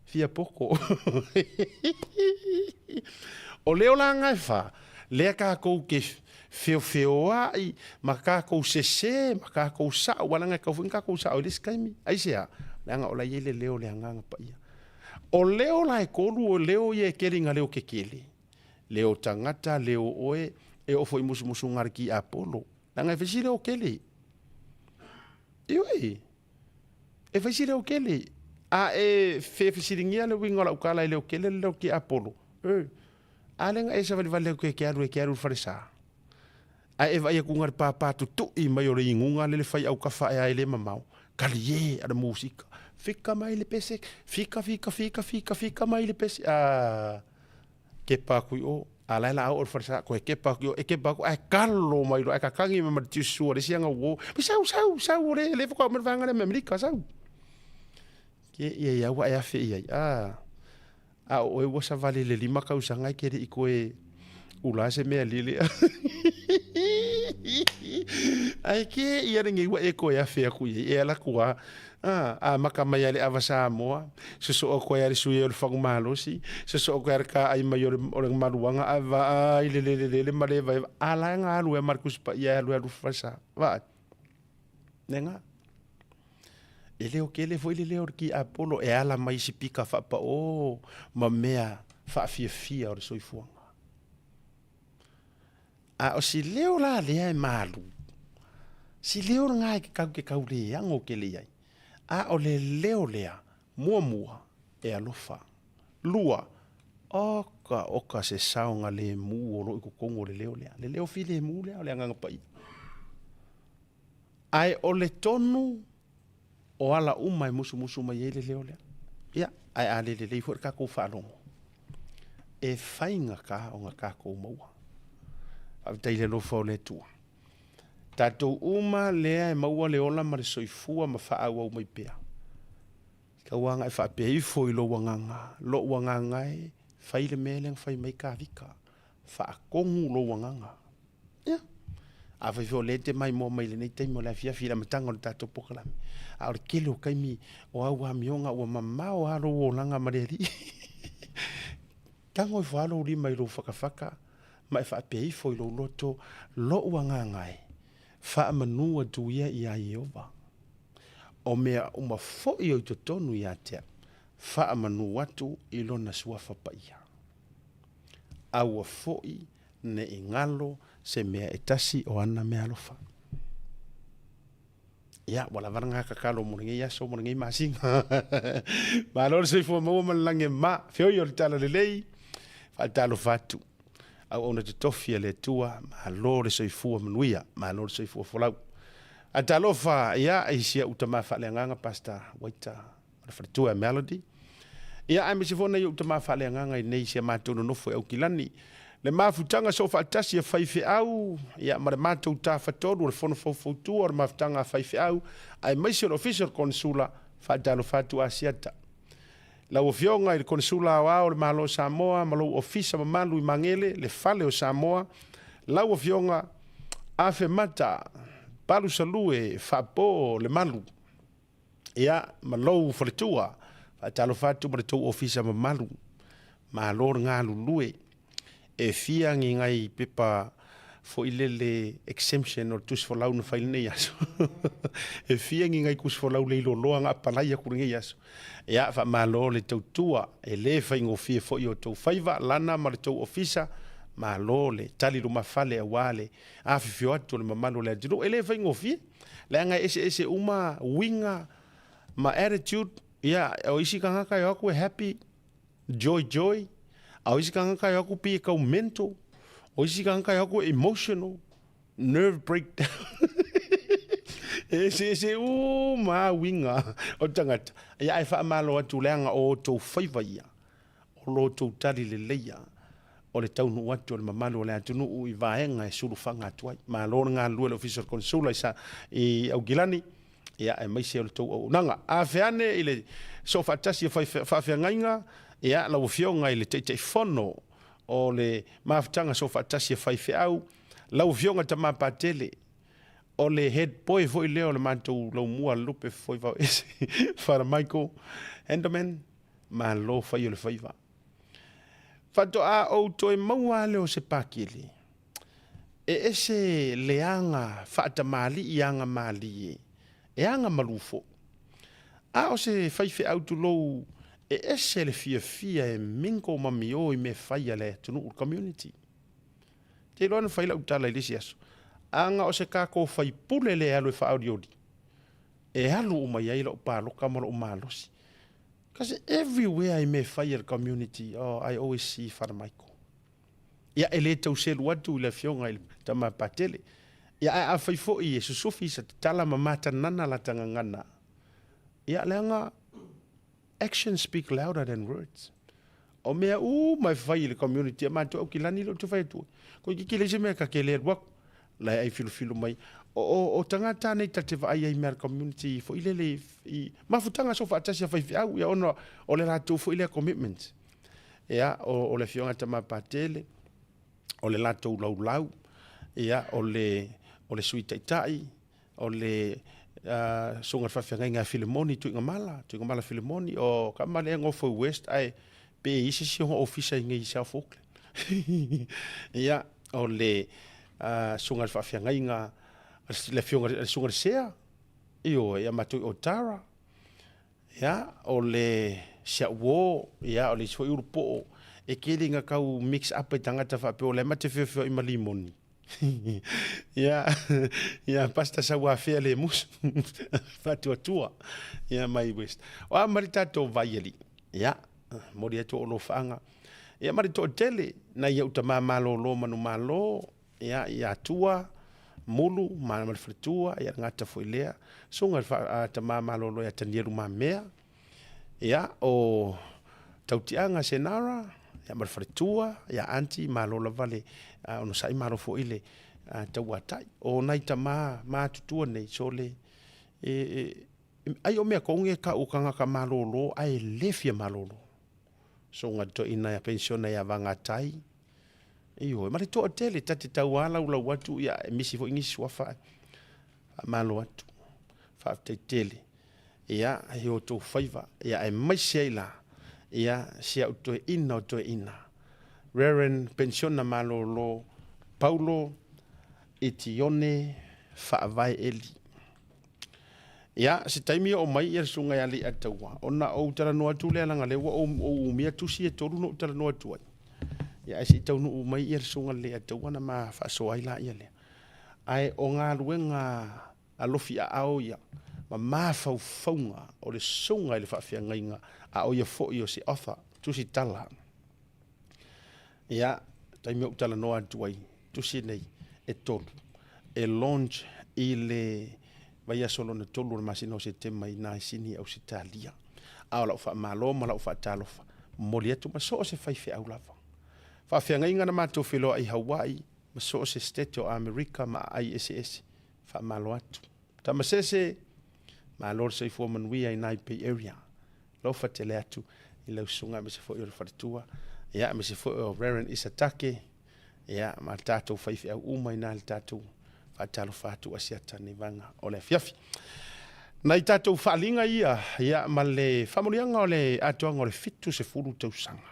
Fia poko. O leo la nga e fa, lea kakou ke feofeoai ma kakou sese ma kakou sao, aua leaga e tau foi ona kakou sao i le isi taimi. Aisea? Leaga o la e i ai le leo o le agaga paia. O leo la e tolu, o leo ia e kele i nga leo kekele. Leo tagata, leo oe, e oo foi i musumusuga a le tiapolo. Leaga e fai si leo kele. Ioe. E fai si leo kele. A e fefesiligia le uiga o lau tala e leo kele le leo tiapolo. E. A lea na e savalivali atu e ke alu e ke alu i le falesa. Ae e vaai atu na le pāpā tutui mai o le iguga lele fai aukafa ae a e le mamao. Kali e a le musika. Fika mai le pese, fika fika fika fika fika mai le pese. A kepa aku i o. A la e la a oo i le falesa, koe kepa aku i o, e kepa aku ae kalo mai loa, ae kakagi mai ma le tiususu a le isi aga uo. Sau, sau, sau, o le, le faatoa mai le vaega lea mai Amerika, sau. Ke ia ia ua e afe i ai. A, a o oe ua savali i le lima tausaga e ke le i koe ula se mea lele. Ae ke ia lenei ua e koe afe aku i ai. E ala atu a, a, amata mai a le ava Samoa, sosoo atu ai a le sui o le fagu malosi, sosoo atu ai a le kaai mai o le, o le maluaga, a vaai le lele lele ma le vaeva. A la e ga alu e ma le Tusi Paia e alu e alu falesa. Vaai. Nega. E leo kele foi le leo o le tiapolo e ala mai i sipika faapaō ma mea faafiafia o le soifuaga. A o si leo la lea e malu, si leo lena e kau ke kau leago kele i ai. A o le leo lea, muamua, e alofa. Lua, oka oka se saogalemu o loo i totonu o le leo lea. Le leo filemu lea o le Agaga Paia. Ae o le tonu o ala uma e musumusu mai ai le leo lea. Ia, ae a le lelei foi le tatou faalogo, e faigata ona tatou maua. Faafetai i le alofa o le Atua. Tatou uma lea e maua le ola ma le soifua ma faaauau mai pea. Tau agai faapea ifo i lou agaga, lou agaga e, fai le mea lea na fai mai Kavika. Faatonu lou agaga. Ia. Afai foi o lea e te maimoa mai i lenei taimi o le afiafi i le amataga o le tatou polokalame, a o le tele o taimi o au amioga ua mamao lava lou olaga ma le Alii. Tago ifo lava lou lima i lou fakafaka ma e faapea ifo i lou loto, Lou agaga e, faamanu atu ia iā Ieova. O mea uma foi o i totonu ia te au, faamanu atu i lona suafa paia. Aua foi ne i galo se mea e tasi o ana meaalofa. Ia, ua lava lena tatalo mo lenei aso mo lenei masina. Malo le soifua maua ma le lagi e mama. Feoi o le tala lelei, faatalofa atu. Auauna totofi a le Atua, malo le soifua manuia, malo le soifua folau. Atalofa, ia, i si au tama faaleagaga, Pastor Waita ma le faletua ia Melody. Ia, aemaise foi nai ou tama faaleagaga i nei si a matou nonofo i Aukilani. Le mafutaga soofaatasi a faifeau, ia, ma le matou tafatolu o le Fono Faufautua o le Mafutaga a Faifeau, aemaise o le Ofisa o le Konesula, faatalofa atu Asiata. Lau Afioga i le Konesula Aoao o le Malo o Samoa ma lou Ofisa mamalu i Magele, le Fale o Samoa, lau Afioga Afemata Palusalue Faapo Lemalu, Ia, ma lou faletua, faatalofa atu ma le tou ofisa mamalu. Malo le galulue. E fia ni nai pepa foi lele exemption o le tusi folau na fai lenei aso. E fia ni nai tusi folau le iloloa na apalai atu lenei aso. Ia, faamalo le tautua, e le faigofie foi o tou faiva, lana ma le tou ofisa, malo le tali lumafale aua le afifio atu o le mamalu o le atunuu. E le faigofie. Leaga e eseese uma uiga ma attitude, ia, o isi tagata e o atu e happy, joy joy, a o isi tagata e o atu pei e tau mental, o isi tagata e o atu e emotional, nerve breakdown. E eseese uma lava uiga o tagata. Ia, ae faamalo atu leaga o outou faiva ia, o lo outou tali leleia o le taunuu atu o le mamalu o le atunuu i vaega e sulufaga atu ai. Malo le galulue i le Ofisa o le Konesula i, sa, i Aukilani, ia, aemaise o le tou auaunaga. Afe ane i le soofaatasi o faafeagaiga, ia, lau Afioga i le Taitaifono o le Mafutaga Soofaatasi a Faifeau, lau Afioga Tama Patele, o le head boy foi lea o le matou laumua lupe foi vao ese, Father Michael Enderman, Malo fai o le faiva. Faatoa ou toe maua lea o se pakele. E ese le aga faatamalii aga malie, e aga malū foi. A o se faifeau tulou, e ese le fiafia e mingle ma miō i mea fai a le atunuu, le community. Te iloa na fai lau tala i le isi aso, aga o se kākou faipule lea e alu e faaolioli, e alu uma i ai lau paloka ma lou malosi. Cause everywhere i mea fai a le community, oh, I always see Father Michael. Ia, e le tau selu atu i le afioga i le tama Patele. Ia, ae afai foi e susufi sa tatala ma matanana lata gagana. Ia, leaga, actions speak louder than words. O mea uma e fai i le community a matou Aukilani lea ou te fai atu ai. Ko i kikile se mea ka ke le alu aku. La e ai filofilo mai. O, o, o tagata nei ta te vaai ai mea le community foi lele i, i mafutaga soofaatasi a faifeau ia ona o le latou foi lea commitment. Ia, o, o le afioga Tama Patele, o le latou laulau, ia, o le, o le sui taitai, o le uh, susuga i le faafeagaiga a Filemoni Tuigamala, Tuigamala Filemoni, o ka male e gofo i West, ae pe i se si ona ofisa i nei i South Auckland. Ia, o le uh, susuga i le faafeagaiga, le afioga le susuga i le Sea, ioe, ia matou i Otara, ia, o le si au uō, ia, o le isi foi ulu po'o, e tele ina tau mix up ai tagata faapea o la e ma te feofeoai ma limoni. Ia, ia, Pastor Sauafea le musu, faatuatua, ia, mai West. O a ma le tatou vai alii, ia, momoli atu ou alofaaga. Ia, ma le toatele, nai au tama malolo manumalo, ia, ia Tua, Mulu, ma le faletua, ia le gata foi lea. Susuga i le fa, tama malolo ia Tanielu Mamea, Ia, o Tautiaga Senara, ia ma le faletua, ia Aunty, malo lava le onosai, malo foi le tauatai. O nai tama matutua nei, sole, e, e, ai o mea kogi e kau o kangaka malolo, ae le fia malolo. Susuga i le toeaina ia penisiona ia Vagatai. Ioe, ma le toatele ta te taualaulau atu, ia, e misi foi nisi suafa ae faamalo atu. Faafetai tele, ia, i outou faiva, ia, aemaise ai la, ia, si au toeaina o toeaina, Reverend Pensiona Malolo Paulo Itione Faavae Eli. Ia, se taimi oo mai ia le susuga ia Leiataua, ona ou talanoa atu lea leaga o lea ua ou umia tusi e tolu na ou talanoa atu ai. Ia, ae se i taunuu mai ia le susuga i le Leiataua ona ma faasoa ai laia lea. Ae o galuega alofi aao ia ma mafaufauga o le susuga i le faafeagaiga, a o ia foi o se author, tusi tala. Ia, taimi ou talanoa atu ai, tusi nei e tolu, e launch i le vaiaso lona tolu o le masina o Setema i nai Sini, Ausetalia. A o lau faamalo ma lau faatalofa, momoli atu ma so o se faifeau lava. Faafeagaiga na matou feiloai i Hawaii ma so o se state o Amerika ma aai eseese. Faamalo atu. Tamasese, malo le soifua manuia i nai Bay Area. Alofa tele atu i lau susuga aemaise foi o le faletua, ia aemaise foi o Reverend Isatake, ia ma tatou faifeau uma ina le tatou faatalofa atu Asiata nei vaega o le afiafi. Nai tatou faaaliga ia, ia ma le faamanuiaga o le atoaga o le 70 tausaga.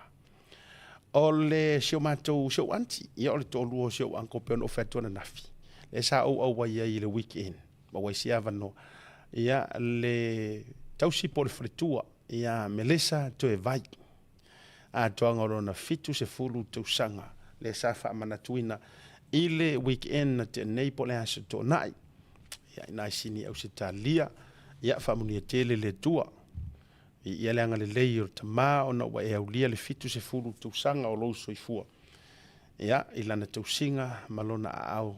O le si o matou, si ou aunty, ia o le toalua o si ou uncle pei ona ou fai atu ananafi, lea sa ou auai ai i le weekend, maua ai si avanoa. Ia, le tausi po o le faletua ia Melissa Toevai, atoaga o lona 70 tausaga, lea sa faamanatuina i le weekend na tea nei po o le Aso Toonai. Ia, i nai Sini Ausetalia, ia faamanuia tele le Atua. Viia le agalelei o le Tama ona ua e aulia le 70 tausaga o lou soifua, ia, i lana tausiga ma lona aao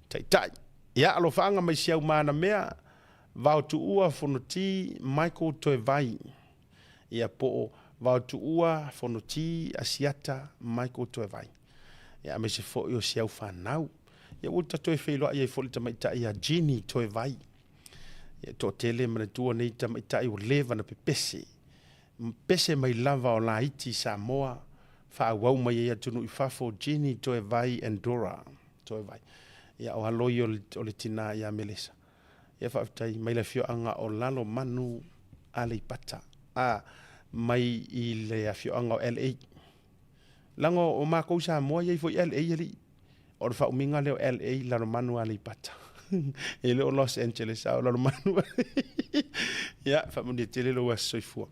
taitai. Ia, alofaaga mai si au manamea, Vaotuua Fonoti Michael Toevai, ia, po o Vaotuua Fonoti Asiata Michael Toevai, ia, aemaise foi o si au fanau. Ia, ua ta toe feiloai ai foi le tamaitai ia Jeannie Toevai. Ia toatele manatua nei tamaitai ua leva na pepese, pese mai lava o laiti i Samoa, faaauau mai ai atunuu i fafo, Jenny Toevai and Dora Toevai. Ia o alo ia o le tina ia Melesa. Ia faafetai mai le afioaga o Lalomanu Aleipata, a mai i le afioaga o LA. Leaga o makou i Samoa e i ai foi LA alii. O le faaumiga lea o LA, Lalomanu Aleipata. E le o Los Angeles, a o Lalomanu. Ia, faamanuia tele lou aso soifua.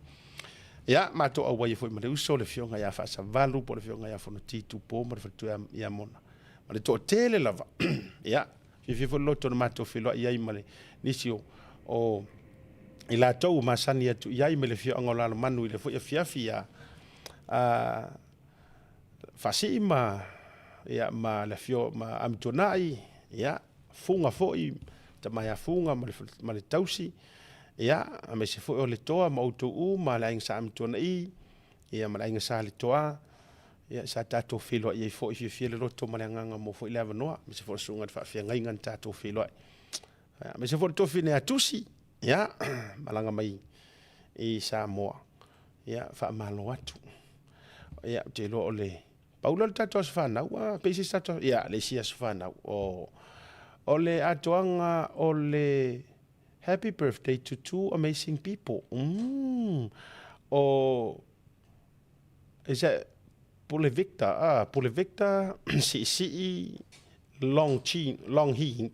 Ia, matou auai ai foi ma le uso, le afioga ia Faasavalu, po o le afioga ia Fonoti Tupo ma le faletua ia Mona. Ma le toatele lava. Ia, fiafia foi le loto na matou feiloai ai ma le nisi o, o i latou ua masani atu i ai mai le afioaga o Lalomanu i le foi afiafi ia a, Faasii ma, ia, ma le afio ma Amituanai, ia, Fuga foi, tama ia Fuga ma le, ma le tausi, ia, aemaise foi o Letoa ma outou uma, le aiga Sa Amituana'i, ia, ma le aiga Sa Letoa, ia, sa tatou feiloai ai foi, fiafia le loto ma le agaga mo foi le avanoa, aemaise foi o le susuga i le faafeagaiga na tatou feiloai. Ia, aemaise foi o le tofi nei a Tusi, ia, malaga mai i Samoa, ia, faamalo atu. Ia, ou te iloa o le pau lea o le tatou aso fanau, a pe i se isi tatou, ia, le isi aso fanau. O, o le atoaga o le happy birthday to two amazing people. Mm. O, is that Pule Victor? Ah, Pule Victor, Siisii, Long Chi, Long Hing,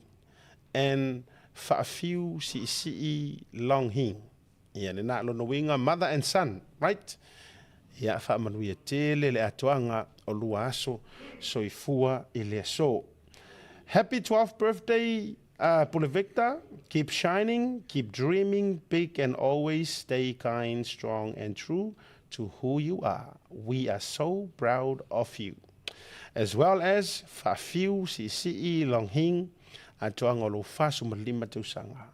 and Faafiu Siisii Long Hing. Ia, lena lona uiga, mother and son, right? Ia, faamanuia tele le atoaga o lua aso soifua i le aso. Happy 12th birthday, Pule Victor. Keep shining, keep dreaming big and always stay kind, strong and true to who you are. We are so proud of you. As well as Faafiu Siisii Long Hing, atoaga o lou 45 tausaga.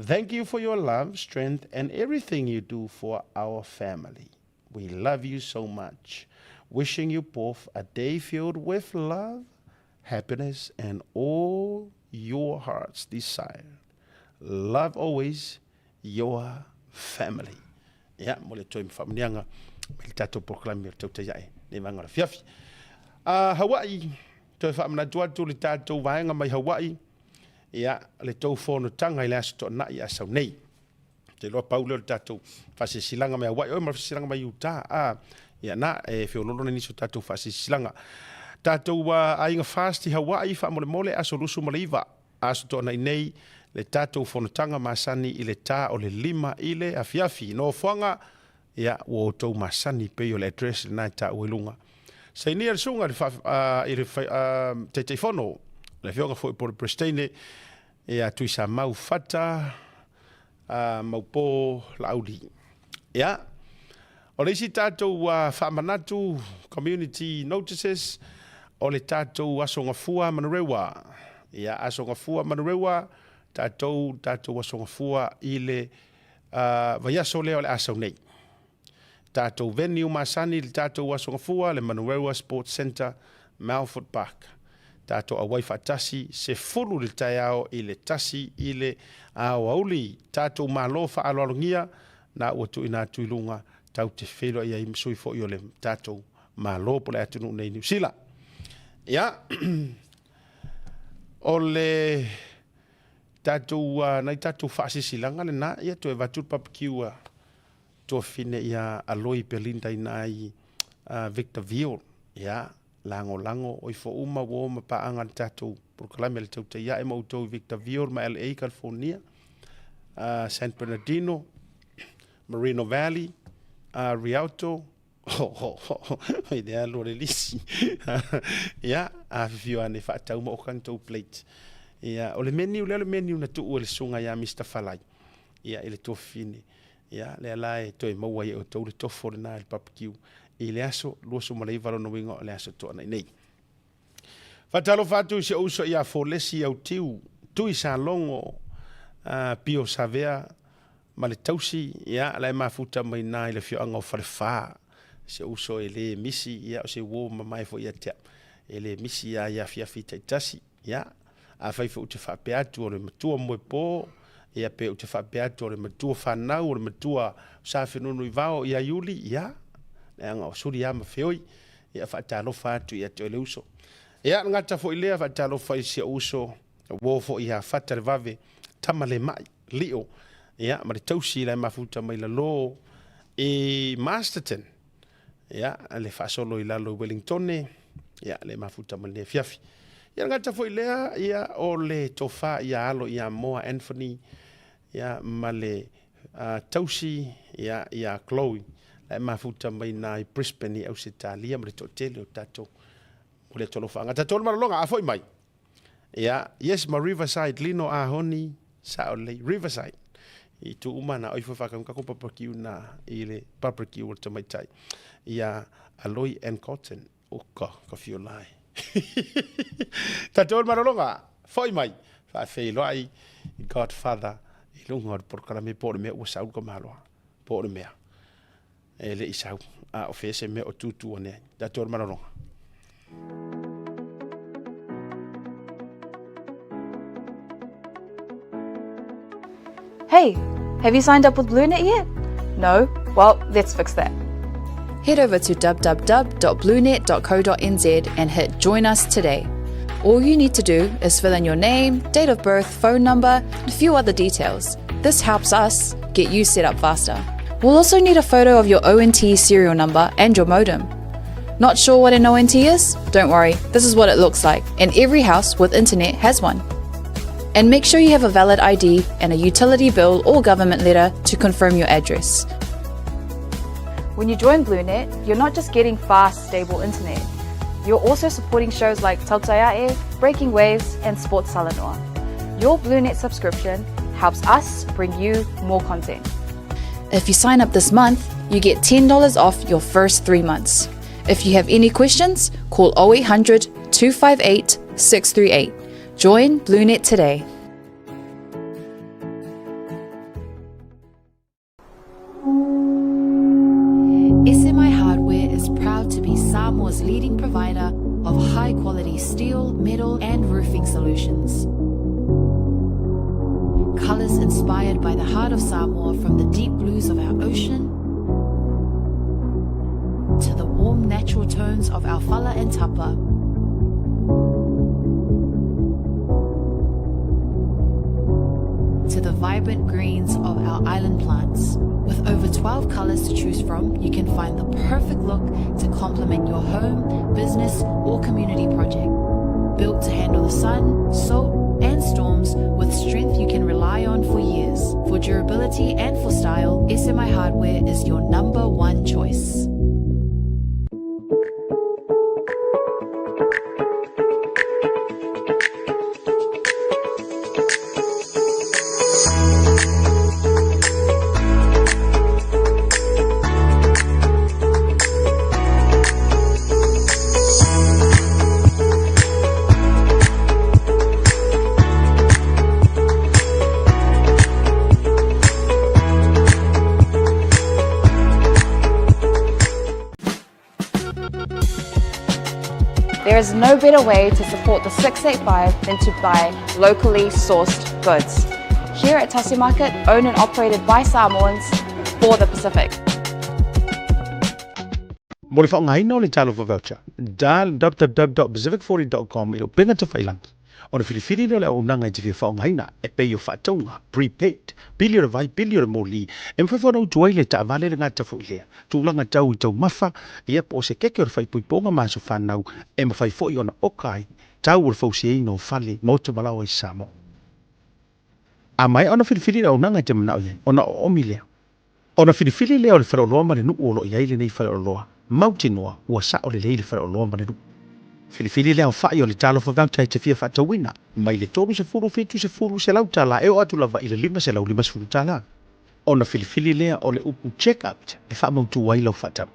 Thank you for your love, strength and everything you do for our family. We love you so much. Wishing you both a day filled with love, happiness and all your heart's desire. Love always, your family. Ia, mo le toe faamanuiaga mai le tatou polokalame o le tautai ae nei vaega o le afiafi. Hawaii, toe faamanatu atu le tatou vaega mai Hawaii, ia, le tou fonotaga i le Aso Toonai a sau nei. Ou te iloa pau lea o le tatou faasilasilaga mai Hawaii, oi ma le faasilasilaga mai Utah, a, ia na, e feoloolo nai nisi o tatou faasilasilaga. Tatou aiga fast i Hawaii, faamolemole, aso 29, Aso Toonai nei, le tatou fonotaga masani i le ta o le 5 i le afiafi. Nofoaga, ia, ua outou masani pei o le address lena e taua i luga. Sainia le susuga i le, i le Taitaifono, le Afioga foi po o le Peresetene, ia Tuisamau Fata Maupo Laauli. Ia, o le isi tatou faamanatu, community notices, o le tatou Aso Gafua Manurewa. Ia, Aso Gafua Manurewa, tatou, tatou Aso Gafua i le vaiaso lea o le a sau nei. Tatou venue masani i le tatou Aso Gafua, le Manurewa Sports Centre, Melford Park. Tatou auai faatasi, 10 i le taeao i le 1 i le aoauli. Tatou malo faaaloalogia, na ua tuuina atu i luga, tatou te feiloai ai ma sui foi o le tatou Malo po o le atunuu nei Niu Sila. Ia, o le tatou, nai tatou faasilasilaga lena, ia toe avatu le barbecue a tuafafine ia Aloi Belinda i ina i Victorville. Ia, lagolago o ifo uma uo ma paaga i le tatou polokalame a le Tautai Ae ma outou i Victorville ma LA, California, San Bernardino, Moreno Valley, Rialto, i le alu o le lisi. Ia, afifio ane faatau ma oka ni tou plate. Ia, o le menu lea o le menu na tuu e le susuga ia Mister Falai, ia, i le tuafafine. Ia, lea la e toe maua ai e outou le tofo lena i le barbecue i le aso 29 lona uiga o le aso Toonai nei. Faatalofa atu i si ou uso ia Folesi Autiu, Tui Salogo, Pio Savea ma le tausi, ia, la e mafuta mai na i le afioaga o Falefa. Si ou uso e le misi, ia, o se uo mamae foi ia te au. E le misi lava i afiafi taitasi. Ia, afai foi ou te faapea atu o le matua moepo, ia pe ou te faapea atu o le matua fanau, o le matua o Sa Fenunuivao ia Iuli, ia, leaga o suli lava ma feoi, ia faatalofa atu ia te oe le uso. Ia, le gata foi lea, faatalofa i si ou uso, uo foi ia Fata le Vave, tama le mai, Lio, ia, ma le tausi la e mafuta mai lalo i Masterton, ia, le faasolo i lalo i Wellingtone, ia, le mafuta mai lenei afiafi. Ia, le gata foi lea, ia, o le tofa ia alo ia Moa Anthony, ia, ma le tausi, ia, ia Chloe, la e mafuta mai na i Brisbane i Ausetalia ma le toatele o tatou mo le alofaga. Tatou le malologa, a foi mai. Ia, yes ma Riverside Lino a honi sao lelei Riverside. I tu uma na oi foi whakau kako barbecue na i le barbecue o le tamaitai. Ia Aloy and Cotton. O ka, ka whio lai. Tatou le malologa, foi mai. Faafeiloai i Godfather i lunga o le polokalame po o le mea ua sau le kamaloa. Po o le mea. E le i sau, a o fea se mea o tūtū ane ai. Tatou le malologa. Hey, have you signed up with BlueNet yet? No? Well, let's fix that. Head over to www.bluenet.co.nz and hit Join Us Today. All you need to do is fill in your name, date of birth, phone number, and a few other details. This helps us get you set up faster. We'll also need a photo of your ONT serial number and your modem. Not sure what an ONT is? Don't worry, this is what it looks like, and every house with internet has one. And make sure you have a valid ID and a utility bill or government letter to confirm your address. When you join BlueNet, you're not just getting fast, stable internet. You're also supporting shows like Tautai A'e, Breaking Waves, and Sports Talanoa. Your BlueNet subscription helps us bring you more content. If you sign up this month, you get $10 off your first 3 months. If you have any questions, call 0800 258 638. Join BlueNet today. SMI Hardware is proud to be Samoa's leading provider of high-quality steel, metal and roofing solutions. Colors inspired by the heart of Samoa from the deep blues of our ocean to the. warm natural tones of our fala and tapa to the vibrant greens of our island plants. With over 12 colors to choose from, you can find the perfect look to complement your home, business, or community project. Built to handle the sun, salt, and storms with strength you can rely on for years. For durability and for style, SMI Hardware is your number one choice. There is no better way to support the 685 than to buy locally sourced goods. Here at Tasi Market, owned and operated by Samoans for the Pacific. Mo le faaaogaina o le Talofa Voucher, dial www.pacific40.com i le upega tafailagi ona filifili lea o le auaunaga e te fia faaaogaina e pei o faatauga, prepaid, pili o le vai, pili o le moli, e mafai foi ona utu ai le taavale le gata foi lea tulaga tau i taumafa, ia po o se keke o le faaipoipoga ma aso fanau e mafai foi ona oka ai tau o le fausiaina o fale, maota ma laoa i Samoa. A maea ona filifili le auaunaga e te manao i ai, ona oomi lea. Ona filifili lea o le faleoloa ma le nuu o lo o i ai lenei faleoloa, mautinoa ua sao lelei le faleoloa ma le nuu. Filifili le aofai o le talofa voucher e te fia faatauina, mai le 30, 70, $100 e oo atu lava i le $550. Ona filifili lea o le upu check out e faamautu ai lau faatau.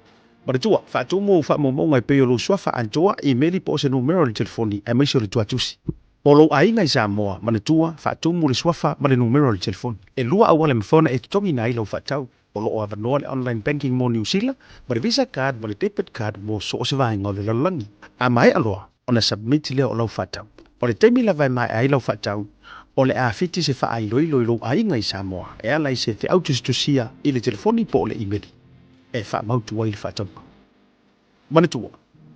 Manatua, faatumu ou faamaumauga e pei o lou suafa atoa, imeli po o se numera o le telefoni aemaise o le tuatusi. Mo lou aiga i Samoa, manatua, faatumu le suafa ma le numera o le telefoni. E lua auala e mafai ona e totogiina ai lau faatau. O lo o avanoa le online banking mo Niu Sila, ma le Visa card ma le debit card mo so o se vaega o le lalolagi. A maea loa ona submit lea o lau faatau. O le taimi lava e maea ai lau faatau, o le a fiti se faailoilo i lou aiga i Samoa e ala i se feau tusitusia i le telefoni po o le imeli e faamautu ai le faatauga. Manatua,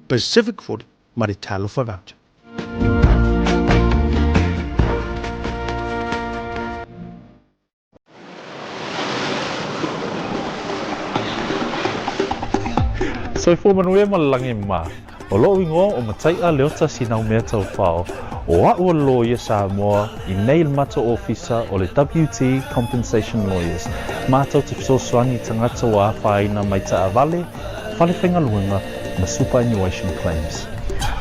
Pacific 40 ma le Talofa Voucher. Soifua manuia ma le lagi e mama. O loʻu igoa o Mataiʻa Leota Sinaumea Taufao, o aʻu o le loia Samoa i nei le matou ofisa o le WT Compensation Lawyers, matou te fesoasoani i tagata ua afaina mai taavale, fale faigaluega ma superannuation claims.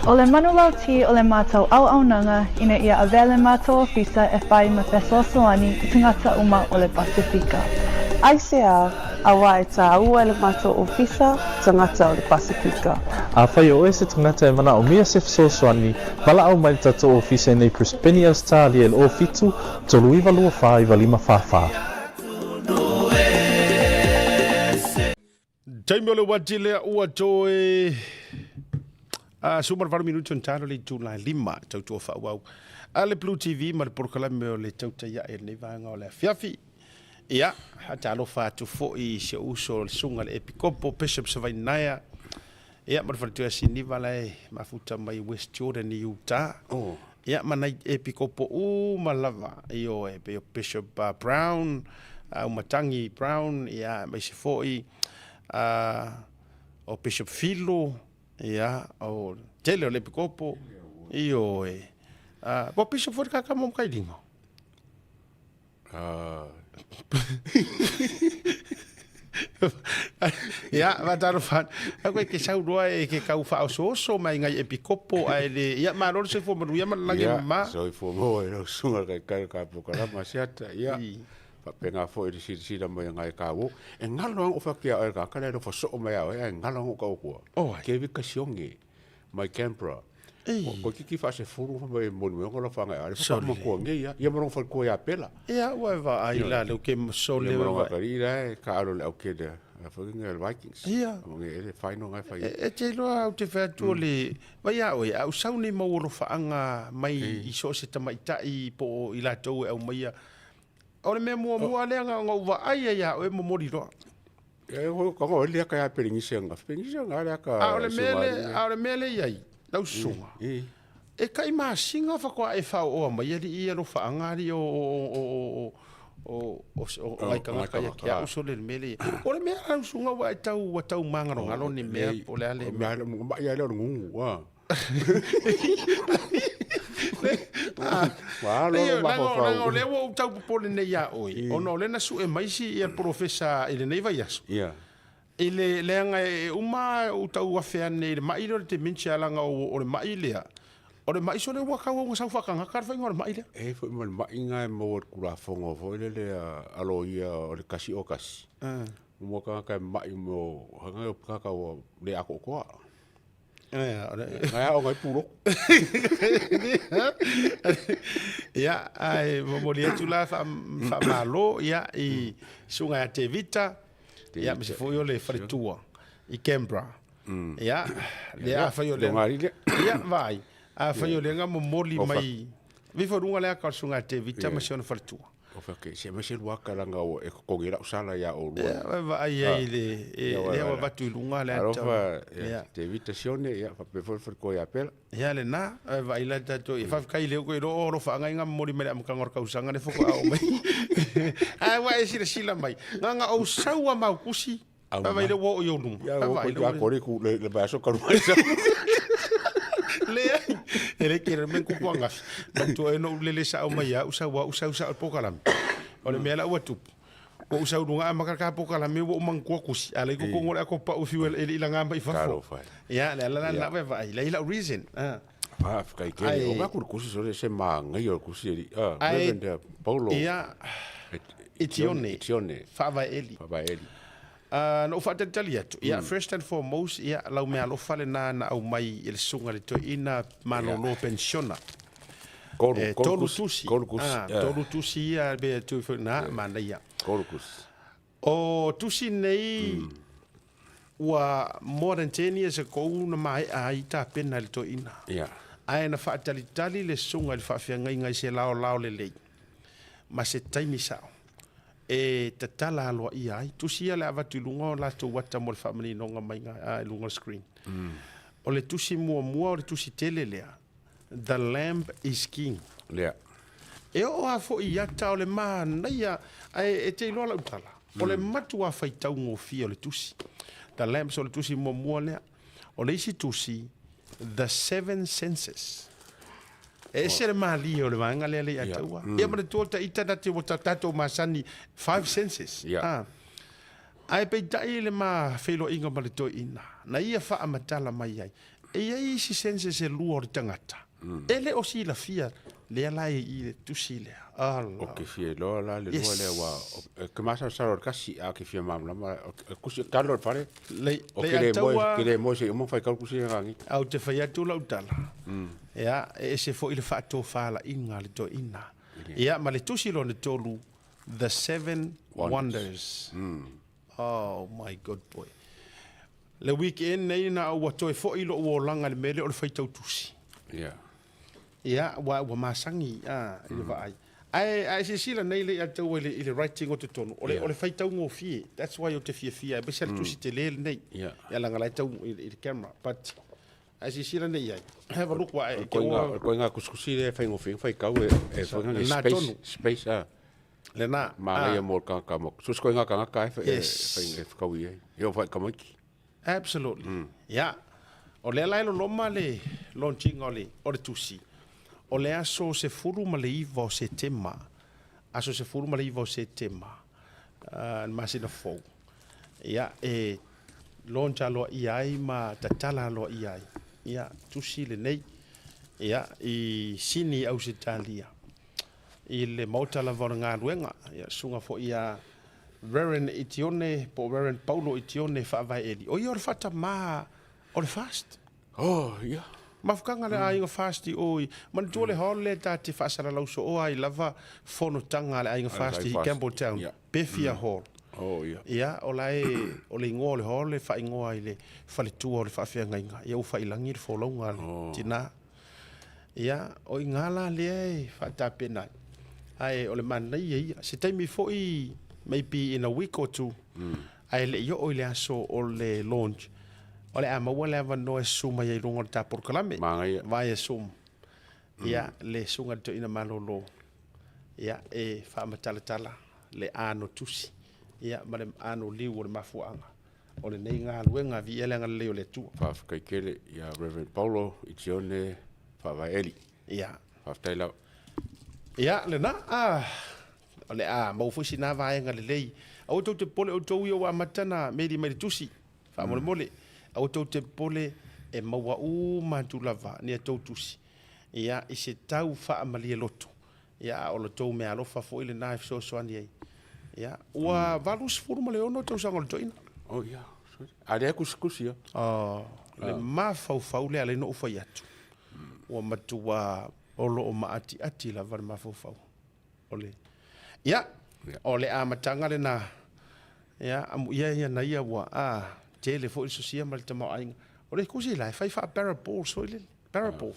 O le manulauti o le matou auaunaga ina ia avea le matou ofisa e whai ma fesoasoani i tagata uma o le Pasifika. Aisea, auā e tāua e le matou ofisa tagata o le Pasifika. Afai o oe se tagata e manaomia se fesoasoani, valaau mai le tatou ofisa i nei Brisbane, Ausetalia i le 07 39 24 95 44. Taimi o le uati lea ua toe a suma le valu minuti o talo le itula e lima tautua faaauau a le Blue TV ma le polokalame o le tautai ae lenei vaega o le afiafi. Ia, talofa atu foi i si ou uso le susuga le Epikopo Bishop Savainaea. Ia, ma le faletua Siniva la e mafuta mai West Jordan i Utah. Oh. Ia, ma nai epikopo uma lava, ioe, pei o Bishop Brown, Umatangi Brown, ia, aemaise foi o Bishop Filo, ia, o tele o le epikopo, ioe. Po Bishop foi le kakama o Makailiga? Ia, faatalofa atu. Au koe ke sau loa e ke kau faaosooso mai ngai epikopo ae le, ia, malo le soifua manuia ma le lagi e mama. Ia, soifua maua i lau susuga le taitai o le ka polokalama Asiata. Ia, faapena foi i le silasila mai a ngai ka uo. E galo lava ou fai atu ia oe le tagata lea e nofo soo mai ia oe, ae galo lava ou tau atua. Kevin Kasione. mai Canberra. Toeitiiti faasefulu fai mai e moni mai ona lofaga e ale faatoa matua nei a. Ia ma lona faletua ia Pela. Ia ua e vaai la lea ke sole Ia ma lona atalii la e taalo i le aukele a foi nei a le Vikings. Ia. Ma nei ele final na e fai ai. E te iloa ou te fai atu o le vai a oe a ou sau nei mau alofaaga mai i so o se tamaitai po o i latou e aumaia. O le mea muamua lea na ona ou vaai ai ia oe momoli loa. E ho ka ngo le ka ya pelengise nga. Pelengise nga le ka. A o le mea le, a o le mea le i ai, lau susuga. E kai masinga whakoa e whao oa mai ali i alofa anga ali o o o o o o o o ngai tangata ia ki a uso le mea le o le mea lau susuga ua e tau ua tau māngalongalo ni mea po o le a le mea. Ma ia le o le ngungu a. Leaga o lea ua ou tau popole nei iā oe, ona o lea na sue mai si ia polofesa i lenei vaiaso. I le leaga e uma ou tau afe ane i le ma'i lea o le dementia leaga o le ma'i lea, o le ma'i sole ua tau au ina sau faatagata le faiga o le ma'i lea. E i ai foi ma le ma'i lena e maua i le Tulafono foi lele a loia o le 101. Mo tagata e ma'i mo tagata ua le atoatoa. Ngai aoga ai pulo. Ia, ae momoli atu la faamalo ia i susuga ia Tevita, ia aemaise foi o le faletua i Canberra. Ia, lea afai o lea. Ia, vaai, afai o lea na momoli mai, vifo i luga le aka o le susuga ia Tevita ma si ona faletua. O fea ke se mai se lua ka langa o e kokogi lau sala ia o lua. Ia, vaai ai le, e, lea ua avatu i luga le ata. Alofa, ia, te vita sione, ia, faapea foi le faletua ia Pela. Ia lena, vaai la tatou, ia faafetai i le uku i loo alofa anga inga momoli mai le amataga o le tausaga lea faatoa oo mai. Ae ua e silasila mai, na ona ou sau lava ma au tusi, vaai lea ua oo i ou luma. Ia, ua koe te kore ku le le vaiaso talu mai sau. Leai, e le kere me kupu angafi. Manatua e no lele sao mai au sau au sau sao pokalame. O le mea la ua tupu. Ua ou sau luga amata ka pokalame ua ou manatua kusi. A le ko kongo le ako pau fiu e le ilanga mai fafo. Ia, le ala la na ve vai. Le ila reason. Ah. Faafetai tele. O gaku le kusi sole se māngai o le kusi e li. Ah, Reverend Paulo. Ia, Itione. Itione. Faavaeeli. Faavaeeli. Na ou faatalitali atu, ia, first and foremost, ia, lau meaalofa lena na aumai e le Susuga i le Toeaina malolo penisiona. Tolu, E, tolu tolu kusi, tusi. tolu kusi, Ah, tolu tusi ia, be tu foi na, manaia. Tolu kusi. O tusi nei, ua more than 10 years ago na maea ai tapena e le Toeaina. Ae na faatalitali le Susuga i le faafeagaiga i se laolao lelei ma se taimi sao. e tatala aloaia ai. Tusi ia le avatu i luga o latou ata mo le faamaninoga mai i luga o le screen. O le tusi muamua o le tusi tele lea, The Lamb is King. Lea. E oo lava foi i ata o le manaia, ae e te iloa lau tala, o le matua faitaugofie o le tusi. The Lamb, so o le tusi muamua lea. O le isi tusi, The Seven Senses. E ese le malie o le vaega lea le ia taua. Ia manatua ta ita na te ua tatou masani five senses. Ah. Ae peitai le ma feiloaiga ma le toeaina, na ia faamatala mai ai, e i ai isi senses e lua o le tagata, e le o silafia lea la e i le tusi lea. Allah. O ke fia iloa la le lua lea ua ke masalosalo o le kasi a ke fia malamalama o kusi talo le fale Le, o ke le moe ke le moe se uma fai kau kusi rangi. Au te fai atu lau tala. Ia, e ese foi le faatofalaiga a le toeaina. Ia, ma le tusi lona tolu, The Seven Wonders. Oh my good boy. Le weekend nei na ua toe foi lou olaga i le mea lea o le faitau tusi. Yeah. Ia, ua, ua masagi a, i le vaai. Ae, ae silasila nei le ia taua i le, i le writing o totonu, o le, o le faitaugofie. That's why ou te fiafia ai, aemaise le tusi tele lenei. Yeah. Ia, leaga la e tau i, i le camera. But, Ae silasila nei i ai. Have a look wa e ke ua. Koe ngā kusikusi le whaingofie whai kau e e whai ngā space space a. Lena. Manaia mo ka ka mo. So koe ngā kangaka e whai e whakau i ai. E o whai kamaiki. Absolutely. Ya. O lea la e loloma le launching o le o le tusi. O le aso 19 o Setema. Aso 19 o Setema. Le masina fou. Ia, e launch aloaia ai ma tatala aloaia ai. Ia, tusi lenei, ia, i Sini, Ausetalia, i le maota lava o le galuega, ia, susuga foi ia Reverend Itione, po o Reverend Paulo Itione Faavaeeli, o ia o le faatamā o le FAST. Oh, ia. Mafutaga le aiga FAST i o i, manatua le hall lea ta te faasalalau soo ai lava fonotaga a le aiga FAST i Campbelltown, Bethia Hall. Oh, ia. Ia, o la e, o le igoa o le hall e faaigoa i le faletua o le faafeagaiga. Ia, ua faailagi le folauga a le tina. Ia, o i ina la lea e faatapena ai. Ae o le manaia ia. Se taimi foi, maybe in a week or two, Ae le i oo i le aso o le launch, o le a maua le avanoa e susu mai ai i luga o le ta polokalame. Manaia. Via Zoom. Ia, le susuga i le toeaina malolo, ia, e faamatalatala le ano tusi, ia, ma le ano liu o le mafuaaga o lenei galuega. Viia le agalelei o le Atua. Faafetai tele ia Rev. Paulo Itione Faavae Eli. Ia. Faafetai lava. Ia, lena, a, o le a maua foi sina vaega lelei. Aua tou te popole outou ia ua amata na meli mai le tusi, faamolemole. Aua tou te popole e maua uma atu lava ni a tou tusi. Ia, i se tau faamalie loto. Ia, a o lo tou meaalofa foi lena e fesoasoani ai. Ia, ua 86 tausaga o le toeaina. Oh, ia. A lea tusitusi ia. Oh, le mafaufau lea lea na ou fai atu. Ua matua o lo o maatiati lava le mafaufau. O le, ia, o le amataga lena. Ia, amuia ia na ia ua, a, tele foi le sosia ma le tamaoaiga. O le kusi la, e fai faa-parables foi lele. Parables.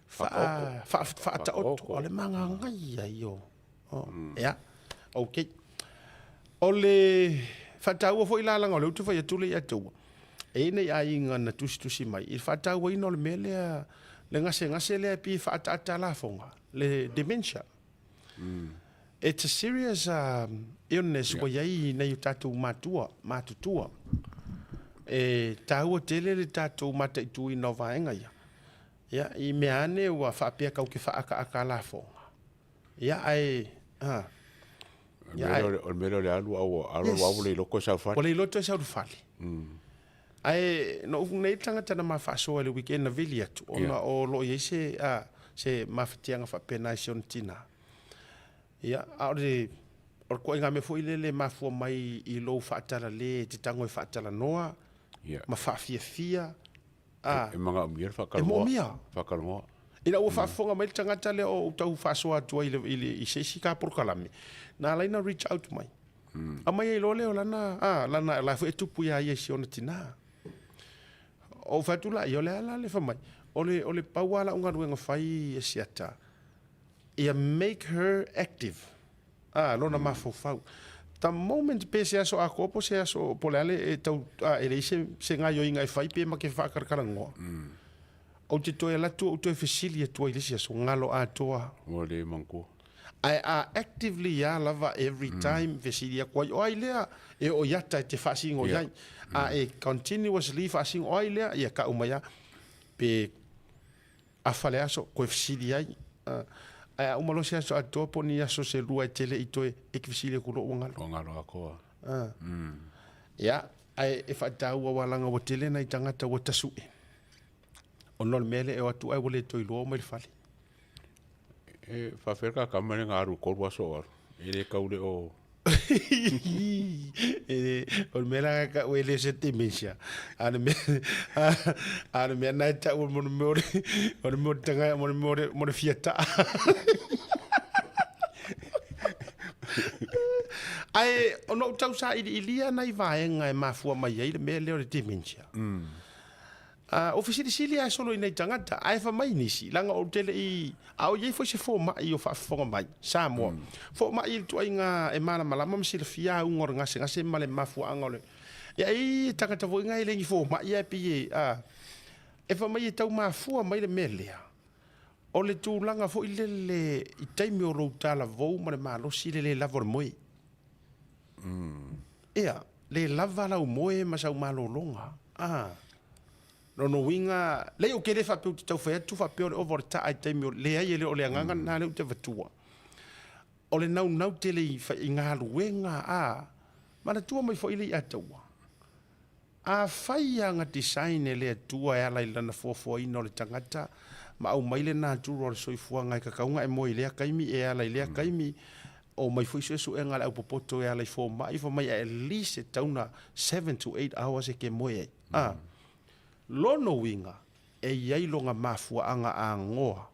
Faa, faa, faataoto. O le magagai ia o. Oh, ia, okay. O le faataua foi la leaga o lea ou te fai atu le ia te ua. E i ai nai aiga na tusitusi mai i le faatauaina o le mea lea, le gasegase lea e pei e faaataata lafoga, le dementia. It's a serious illness ua i ai nai o tatou matua, matutua. E taua tele le tatou mataituina o vaega ia. Ia, i mea ane ua faapea kau ke faaakaaka lafoga. Ia, ae, a. Ia, ae. O le mea lea o le alu a ua alu a ua le iloto e sau fale. Ua le iloto e sau fale. Ae, no ou nei tagata na ma faasoa i le weekend na vili atu, ona o lo o i ai se, a, se mafatiaga faapena i si ona tina. Ia, a o le, o le ituaiga mea foi lele e mafua mai i lou faatalale e te tago e faatalanoa, ma faafiafia, A. E manaomia le faatalanoa. E moomia. Faatalanoa. Ina ua faafofoga mai le tagata lea o ou tau faasoa atu ai i le, i se isi ka polokalame, na ala ai ona reach out mai. Aumai ai loa lea o lana, a, lana, la foi e tupu ia ia i si ona tina. Ou fai atu la, ia o le a la le fai mai, o le, o le pau lava lau galuega fai e Siata, ia make her active. A, lona mafaufau. The moment pe se aso atoa po se aso po le a le e tau a, e leai se, se gaioiga e fai pe ma ke faakalakalanoa. Ou te toe alu atu ou toe fesili atu ai i le isi aso, galo atoa. Ua le manatua. Ae a actively ia lava every time fesili atu ai, o ai lea? E oo i ata e te faasino i ai. A e continuously faasino, o ai lea? Ia kau mai lava. Pe Afa le aso, koe fesili ai. Ae a uma loa se aso atoa po o ni aso se lua e tele i toe e ke fesili aku loa ua galo. Ua galo atoa. Ia, ae e faataua aua leaga ua tele nai tagata ua tasue. Ona o le mea lea e o atu ae ua le toe iloa oo mai le fale. E faafefea le kakama lea na alu i le 3 aso o alu? E le tau le o... O le mea la ka e le se dementia. A le mea a le mea na e tau mo le mea o le mea o le tanga mo le mea mo le fiata. Ae ona ou tau sailiilia nai vaega e mafua mai ai le mea lea o le dementia. O fesilisili lava solo i nai tagata, ae fai mai nisi, leaga ou te le i, a o i ai foi se fomai o faafofoga mai, Samoa, fomai i le ituaiga e malamalama ma silafia auga o le gasegase ma le mafuaaga o le, ia e i ai tagata foi na e le ni fomai ae pei e, a, e fai mai e tau mafua mai le mea lea, o le tulaga foi lele i taimi o lou talavou ma le malosi le le lava o le moe. Ia, le lava lau moe ma sau malologa. A. Lona uiga, leai ou te le faapea ou te tau fai atu faapea o le ova o le taa i taimi o, leai e le o le agaga lena lea ou te avatua. O le naunau tele i, i galuega, a. Manatua mai foi le Iataua. Afai lava na design e le Atua e ala i Lana foafoaina o le tagata ma aumai le natura o le soifuaga e tatau ona e moe i lea taimi e ala i lea taimi, omai foi suesuega a le aupopoto e ala i fomai, fai mai at least e tatau ona 7 to 8 hours e te moe ai. A. Lona uiga, e i ai lona mafuaaga agoa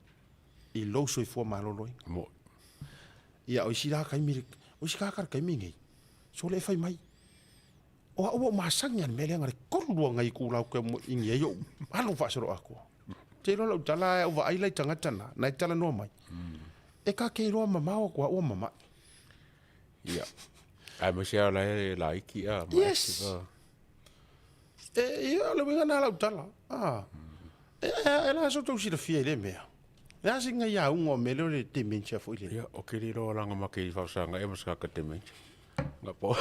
i lou soifua maloloina. Moe. Ia, o isi la taimi, o isi tagata i le taimi lenei, sole e fai mai. O au ua ou masani lava i le mea lea na le 3 nai itula ou te ini ai ou alu faasoloatoa. Ou te iloa lau tala ae ou vaai la i tagata na, na e talanoa mai. E ta te iloa mamao atu lava ua mama'i. Ia. Aemaise lava o la e laiti a ma Yes. E, ia, o le uiga lena o lau tala. A. E, e, e le a se tou silafia i lea mea. Le a se gaiauga o mea lea o le dementia foi lea. Ia, o ke le iloa langa ma ke i fausaga ea ma se kaka dementia. Nga pau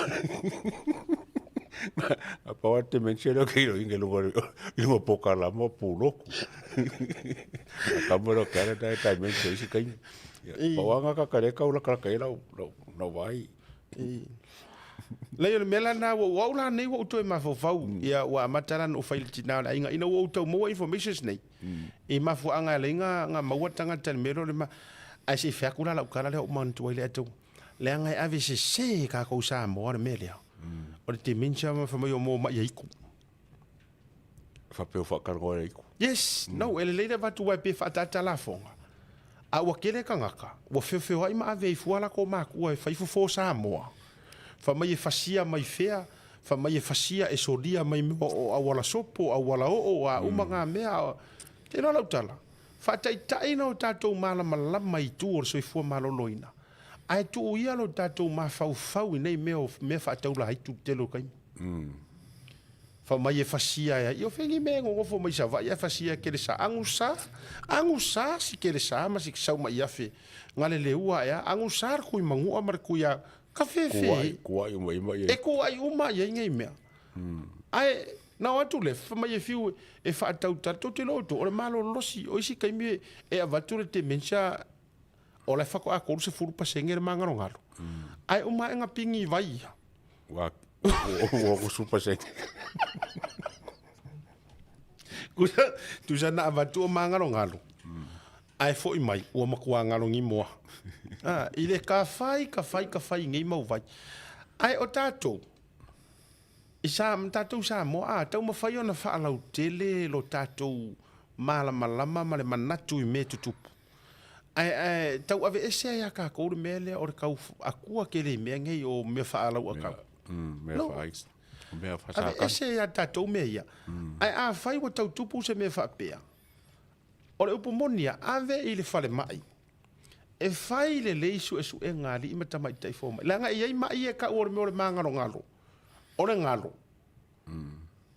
nga pau a dementia lea ke iloa inge luga i luga pokalama o puloku. Nga kama lea o ke ala dai dementia isi kaimi. Ia, pau a nga kaka lea kau lakalaka ia lau, lau, lau vai. Leai, o le mea la lena, ua ou au la nei ua ou toe mafaufau, ia ua amata la ona ou fai i le tina o le aiga, ina ua ou tau maua informations nei, i mafuaaga e ala ai ona maua tagata i le mea lea o le ma, ae se i fai atu la lau tala lea ua ou manatua ai lea tau, leaga e ave sese e tatou Samoa le mea lea, o le dementia ma fai mai o mo mai aiku. Faapea ua faatalanoa e aiku. Yes, no, e lelei le avatu aua e pei e faaataata lafoga, a ua tele tagata ua feofeoai ma ave ai fua latou matua e fai fofo Samoa, fai mai e fasia mai fea, fai mai e fasia e solia mai mea o auala sopo, auala oo, a uma na mea. Te iloa lau tala, faataitai na o tatou malamalama i itu o le soifua maloloina, ae tuu ia lo tatou mafaufau i nei mea o mea faataula aitu i le tele o taimi. Fa mai e fasia e ai. O fengi me nonofo mai Savaii ae fasia e kelesa agusa, agusa si kelesa ma si sau mai afe ngale le ua ea, agusa le kui manua ma le kui a ka fefe. Kuai, kuai uma ima i. E kuai uma i ai nei mea. Ae na o atu le fa mai e fiu e faatautala tou te iloa outou o le malolosi o isi taimi e avatu le dementia o la e faatoa 30% le magalogalo. Ae uma ae na pigi vai ia. Ua ua 30%. Tusa, tusa na avatu o magalogalo. Ae foi mai, ua matua galogimoa. Ah, i le ka fai, ka fai, ka fai i nei mau vai. Ae o tatou, i sa, tatou Samoa, a, taumafai ona faalautele lo tatou malamalama ma le manatu i mea e tutupu. Ae, ae tau aveese ai a tatou le mea lea o le tau akua tele i mea nei o mea faalauakau. Mea No. faai. Mea faasakana. Aveese ia tatou mea ia. Ae afai ua tau tupu se mea faapea, o le upu moni ia, ave i le falemai e fai lelei suesuega a alii ma tamaitai fomai. Leaga e i ai mai ia e tau o le mea o le magalogalo, o le galo.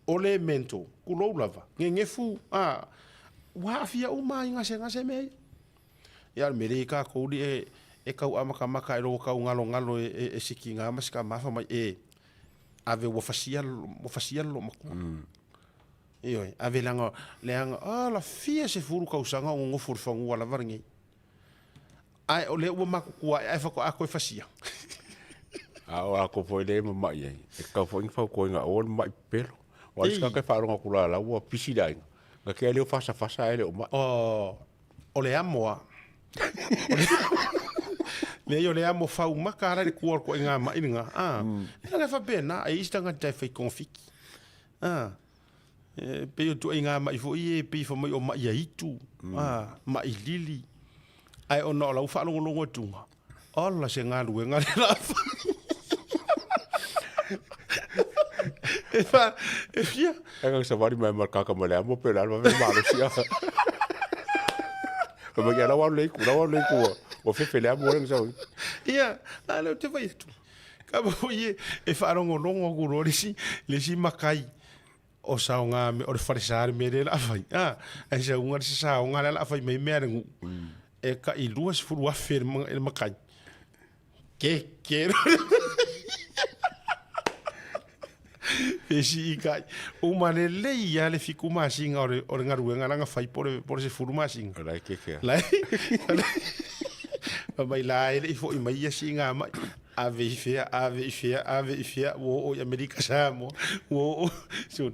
O le mental, tulou lava, gegefu, a, ua aafia uma lava i gasegase mea ia. Ia o le mea lea i tatou alii e, e tau amatamata ai loa ua tau galogalo e, e, e si tiga ma si tama fai mai, e, ave ua fasia, ua fasia le loomatua. Ioe, ave leaga, leaga, a, lafia 10 tausaga o nonofo i le fanua lava lenei. Ae o lea ua matutua ae ae faatoa toe fasia. A o latou foi lea e mamai ai, e tatau foi ona fautuaina aua le mamai pepelo. Aua o le isi tagata e faalogo atu la la ua pisi le aiga, na te leo fasafasa ae le o mai. Oh, o le amo a. Leai o le amo faumaka ala i le kua o le koʻiga maʻi lena. Ah, e leaga e faapena, e i ai isi tagata e fai togafiti. Ah, E pei o ituaiga maʻi foi ia e pei fai mai o maʻi aitu, a, maʻi lili. Ae ona o lau faalogologo atuga, ola se galuega lea o le a fai. E fa, e fia. E ka savali mai ma kaka ma le amo pe la vave malosi a. Fa mai ia lau alu le iku, lau alu le iku ua, ua fefe le amo le sau. Ia, a lea ou te fai atu. Kapa foi e, e faalogologo atu loa le isi, le isi makai o saoga o le falesa le mea lea o le a fai. A, ae sauga le saoga lea o le a fai mai mea a le nuu. E tai 20,000 le makai. Ke, ke Pe sii kai. Uma lelei lava le 7 masina o le, o le galuega la na fai po o le, po o le 10 masina. O la e keke a. La e, fai mai la e le i foi mai ia siiga mai. Ave i fea, ave i fea, ave i fea, ua oo i Amerika Samoa, ua oo, sure.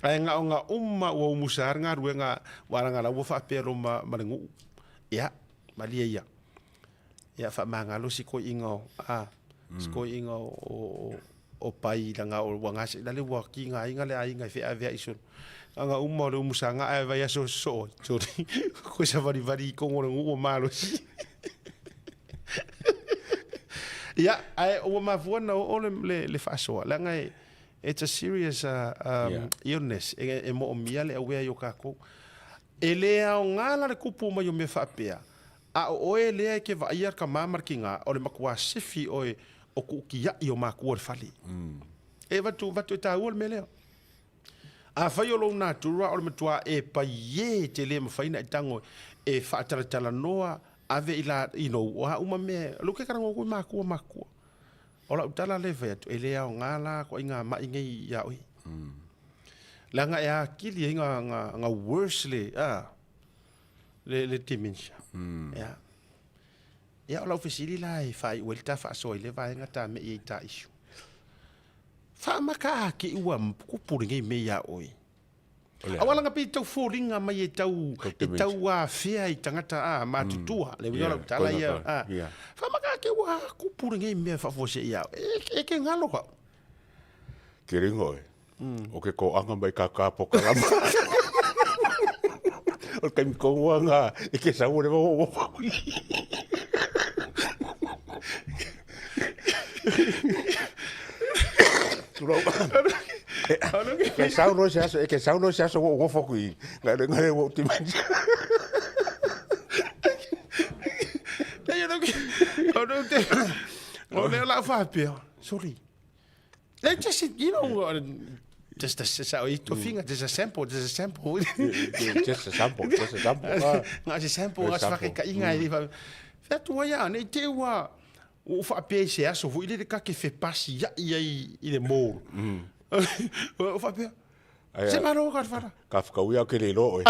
Ae na o na uma ua umusa lava le galuega, aua leaga la ua faapea loa ma, ma le nuu. Ia, malie ia. Ia, faamagalo si toeaina o, a, si toeaina o, o, o pai leaga ua gase, lale ua tigaina le aiga e feaveai solo. Na uma o le umusaga ae vaiaso sosoo ai, sorry, koe savalivali i totonu o le nuu ua malosi. Ia, ae ua mafua ona oo le, le, le faasoa, leaga e, it's a serious illness, e, e moomia le awea i o tatou. E le aoga la le kupu mai o mea faapea, a o oe lea e te vaaia le tama ma le tiga, o le matua sefi oe. o kuukiaʻi o makua o le fale. E avatu avatu e taua le mea lea. Afai o lou natura o le matuā e paiē e te le mafai ona e tago e faatalatalanoa ave i la you know o a uma mea o lea ou te talanoa atu i makua makua. O lau tala lea e fai atu, e le aoga la ituaiga maʻi nei iā oe. Leaga e atili ai na na na worse le a le le dementia. Ia. Ia o lau fesili la e faaiu ai le ta faasoa i lea vaega ta me'i ai i ta issue. Faamaka ake ua tupu lenei mea iā oe. Aua leaga pei e tau foliga mai e tau e tau afea i tagata a matutua le uiga o lau tala ia a faamaka ake ua tupu lenei mea faafuasei iā oe. E ke galo kau. Ke ringo e. O ke koʻaga mai kā pokalama. O le taimi tonu lava lena e te sau ai le vao. Tulou. E ke sau loa se aso, e ke sau loa se aso ua ou nofo atu i i, na le ua ou dementia. O lea o le a ou faapea, sole, They just, you know, just a, sa i tofiga, just a sample, just a sample. Just a sample, just a sample. Nga se sample, nga se whakaikaiga e le Fea atu ai a, nei te ua ua faapea i se aso foi lele ka ke fepasi ai ai i le mall. Ua faapea, se malo ka whara. Ka whakauia ke le iloa oe.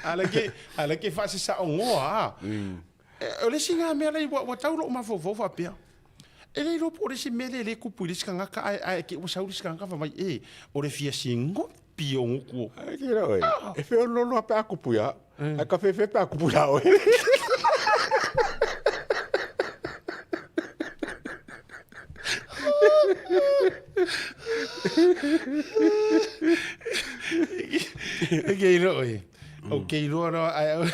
Ala ke, ala ke whaasesa-ongoa a. O le isi lena mea la ua tau lou mafaufau faapea, e le iloa po o le isi mea lea e le tupu i le isi tagata ae ae te i ua sau le isi tagata fai mai, e, o le fia sigopi o gutu o. Ai ke oe, e feoloolo lava pe a kupu ia, ae ka fefe pe a kupu ia oe. E ke iloa oe. O ke iloa noa ae au.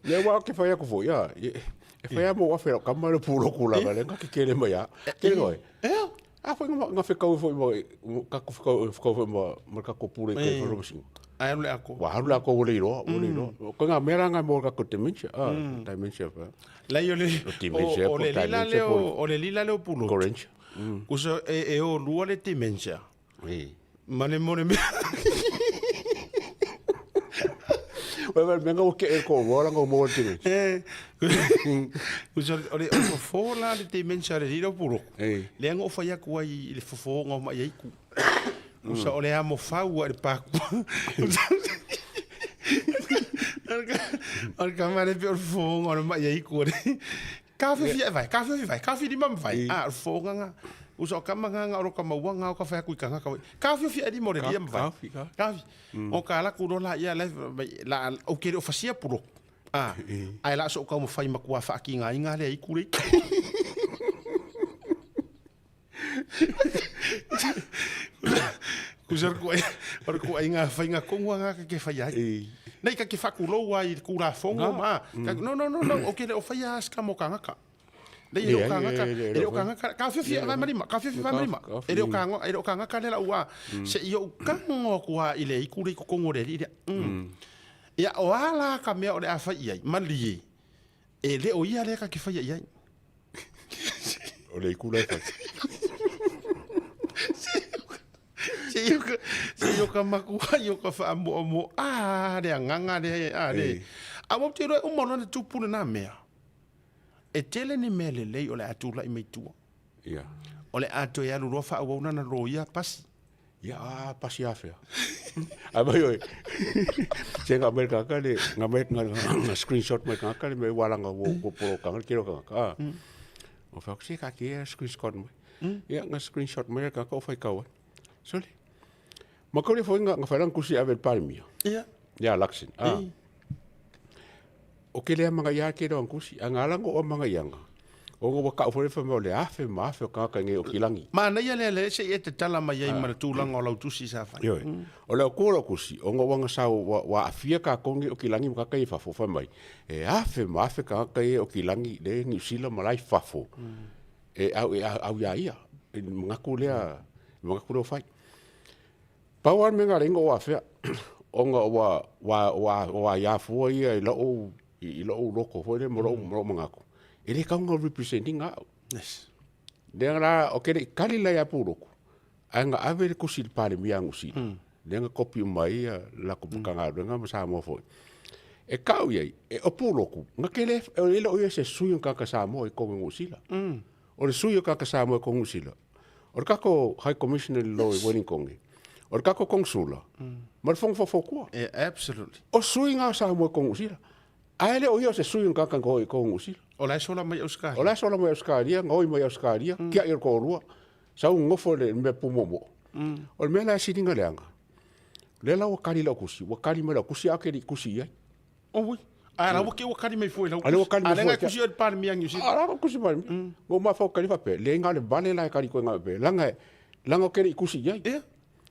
Ia ua ke whai aku foi, ia. E whai a mo afe lau kama le pūloku lava le nga ke kele mai a. Ke ngoe. Ea. A foi nga nga whekau foi mo ka ko whekau whekau foi mo ma ka ko pule ke wharo masingo. Ai alu le ako. Wa alu le ako ua le iloa, ua le iloa. Ko ngā mea la nga mo ka ko dementia, ah, dementia pa. Lai o le o le lila leo o le lila leo pulotu. Corange. Kusa e o lua le dementia. Ei. Ma le mo le mea. Oi wale menga o ke e ko roa langa o mo te. Eh. Kusa o le fofo la le dementia le lila pulotu. Ei. Le ngo fai aku ai le fofo ngo mai ai ku. Kusa o le amo fau a le paku. O le kama le pe o le fofo ngo mai ai ku. Ka whiwhi e vai, ka whiwhi vai, ka whiri mam vai. A, o le fofo nga. Usa o kama nga nga o ka maua nga o ka whai aku i ka nga ka wai. Ka whiwhi e lima o le lia ma vai. Ka whiwhi, ka. Ka whiwhi. O ka ala ku la ia le la o ke o fasia puro. A, ai la so ka mo whai makua whaaki ngā inga le i kure. Kusa ko ai, ora ko ai ngā whainga kongo ngā ka ke whai ai. Nei ka ke whakulou ai i kura fongo ma. No no no no, o ke le o whai a ska mo ka ngaka. Nei e o ka ngaka, e o ka ngaka, ka whiwhi vai marima, ka whiwhi vai marima. E o ka ngaka, e o ka ngaka le la ua. Se i o kango ku a i le i kure i kokongo le li. Ia o ala ka mea o le a whai i ai, malie. E le o ia le ka ke whai i ai. O le ikula e whai. Se i o ka makua i o ka whaamoa a le anganga le a le. A wau te roe uma lona tupu le nā mea. E tele ni mea lelei o le a tūlai mai tua. Ia. O le a toe alu loa whaauau nana loia pasi. Ia, a pasi afea. Ai mai oi. Se nga mai ka le nga mai nga screenshot mai ka le mai wala nga wo wo polo ka le kilo ka ka. O fa se ka ke screenshot mai. Ia nga screenshot mai ka ka o fai kau. Sole. Ma ko le foi nga nga fai kusi ave palmia. Ia. Ia laksin. Ah. O ke lea manga ia ke roa kusi, a ngā lango o manga ianga. O ngā waka o whare o le afe ma afe o kāka nge o kilangi. Mānaia lea le se i e te tala mai ai ma le tūlanga o lau tusi sa whai. Ioi. O leo kōra kusi, o ngā wanga sau wa, wa awhia kā kongi o kilangi ma kāka i fafo whai mai. E afe ma afe kāka i o kilangi le New Zealand ma lai fafo. E au, e au, au ia ia. E mangaku lea, mangaku lea o whai. Pau a me ngā ringa o awhea, o ngā wa, wa, wa, wa ia fua ia i lau i lou loto foi lea ma lou ma lou manatu, e le tatau ona represent ina au. Yes. Lea la, ou te le i tali la ia Pulotu, ae na ave le tusi i le Palemia a Niu Sila, lea na kopi uma ai le latou Matagaluega ma Samoa foi. E tau i ai, e o Pulotu, na te le, e le o ia se sui o ni tagata Samoa i totonu o Niu Sila. O le sui o tagata Samoa i totonu o Niu Sila, o le tatou High Commissioner i lalo i Wellington, o le tatou Konesula, ma le Fono Faufautua. Yeah, absolutely. O sui na o Samoa i totonu o Niu Sila. Ae le o ia o se sui o ni tagata na oi i totonu o Niu Sila. O la e sola mai Ausetalia. O la e sola mai Ausetalia, na oi mai Ausetalia, tiai o le toalua, sau nofo i le mea pumoomoo. O le mea la e sili ona leaga, lea la ua kali lau tusi, ua kali mai lau tusi ae ou te le i tusi i ai. Oi, a la ua ke ua kali mai fua i lau A lea ua kali A mai lea fua ngai tusi oe i le Palemia a Niu Sila. A la ua tusi Palemia. Ua ou mafaufau kali faapea, leai na o le vale la e kali koe na faapea, leaga leaga ou te le i tusi i ai. Ia.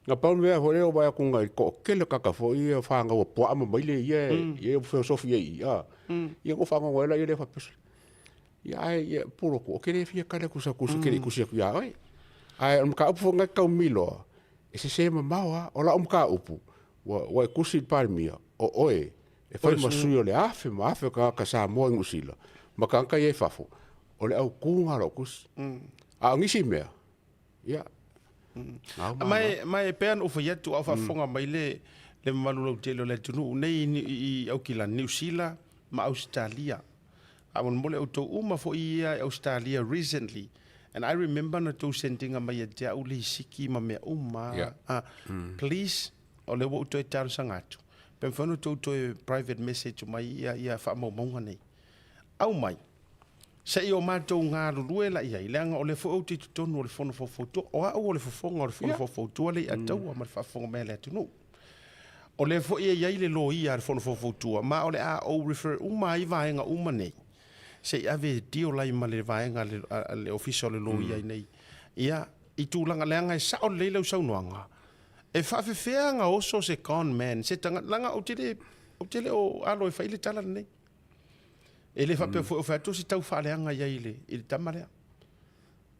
Na pau le mea foi lea ua vaai atu i le toatele o tagata foi ia fanau a puaa ma maile ia ia feosofi ai i i, a. Ia ona ou faanoanoa ai lea faapea, Ia ae ia Pulotu, ou te le fia kali atu i sau tusi ou te le i tusi atu ia oe. Ae o le mataupu foi lena e tau miloa, e sese mamao lava. O lau mataupu, ua ua e tusi i le Palemia, o oe e fai ma sui o le afe ma afe o tagata Samoa i Niu Sila ma tagata ia i fafo, o le autu lena o lau tusi. A o nisi mea, ia, Ma e, ma e pei ona ou fai atu, a o faafofoga mai le, le mamalu lautele o le atunuu nei i, i Aukilani, Niu Sila ma Ausetalia. Faamolemole outou uma foi ia i Ausetalia recently, and I remember na tou send ina mai ia te au lisiki ma mea uma. Yeah. Ah, please, o lea ua ou toe talosaga atu, pe mafai ona outou toe private message mai ia, ia faamaumauga nei. Aumai, se i o matou galulue la i ai, leaga o lea foi ou te i totonu o le Fono Faufautua, o au o le fofoga o le Fono Faufautua lea i Ataua ma le faafofoga mai a le atunuu. O lea foi e i ai le loia a le Fono Faufautua, ma o le a ou refer uma ai vaega uma nei, se i ave e deal ai ma le vaega a le, a le Ofisa o le Loia i nei. Ia, i tulaga, leaga e sao lelei lau saunoaga, e faafefea ona oso se con man, se tagata, leaga ou te le, ou te le o alo e fai le tala lenei. E le faapea foi o fai atu se tau faaleaga i ai i le, i le tama lea.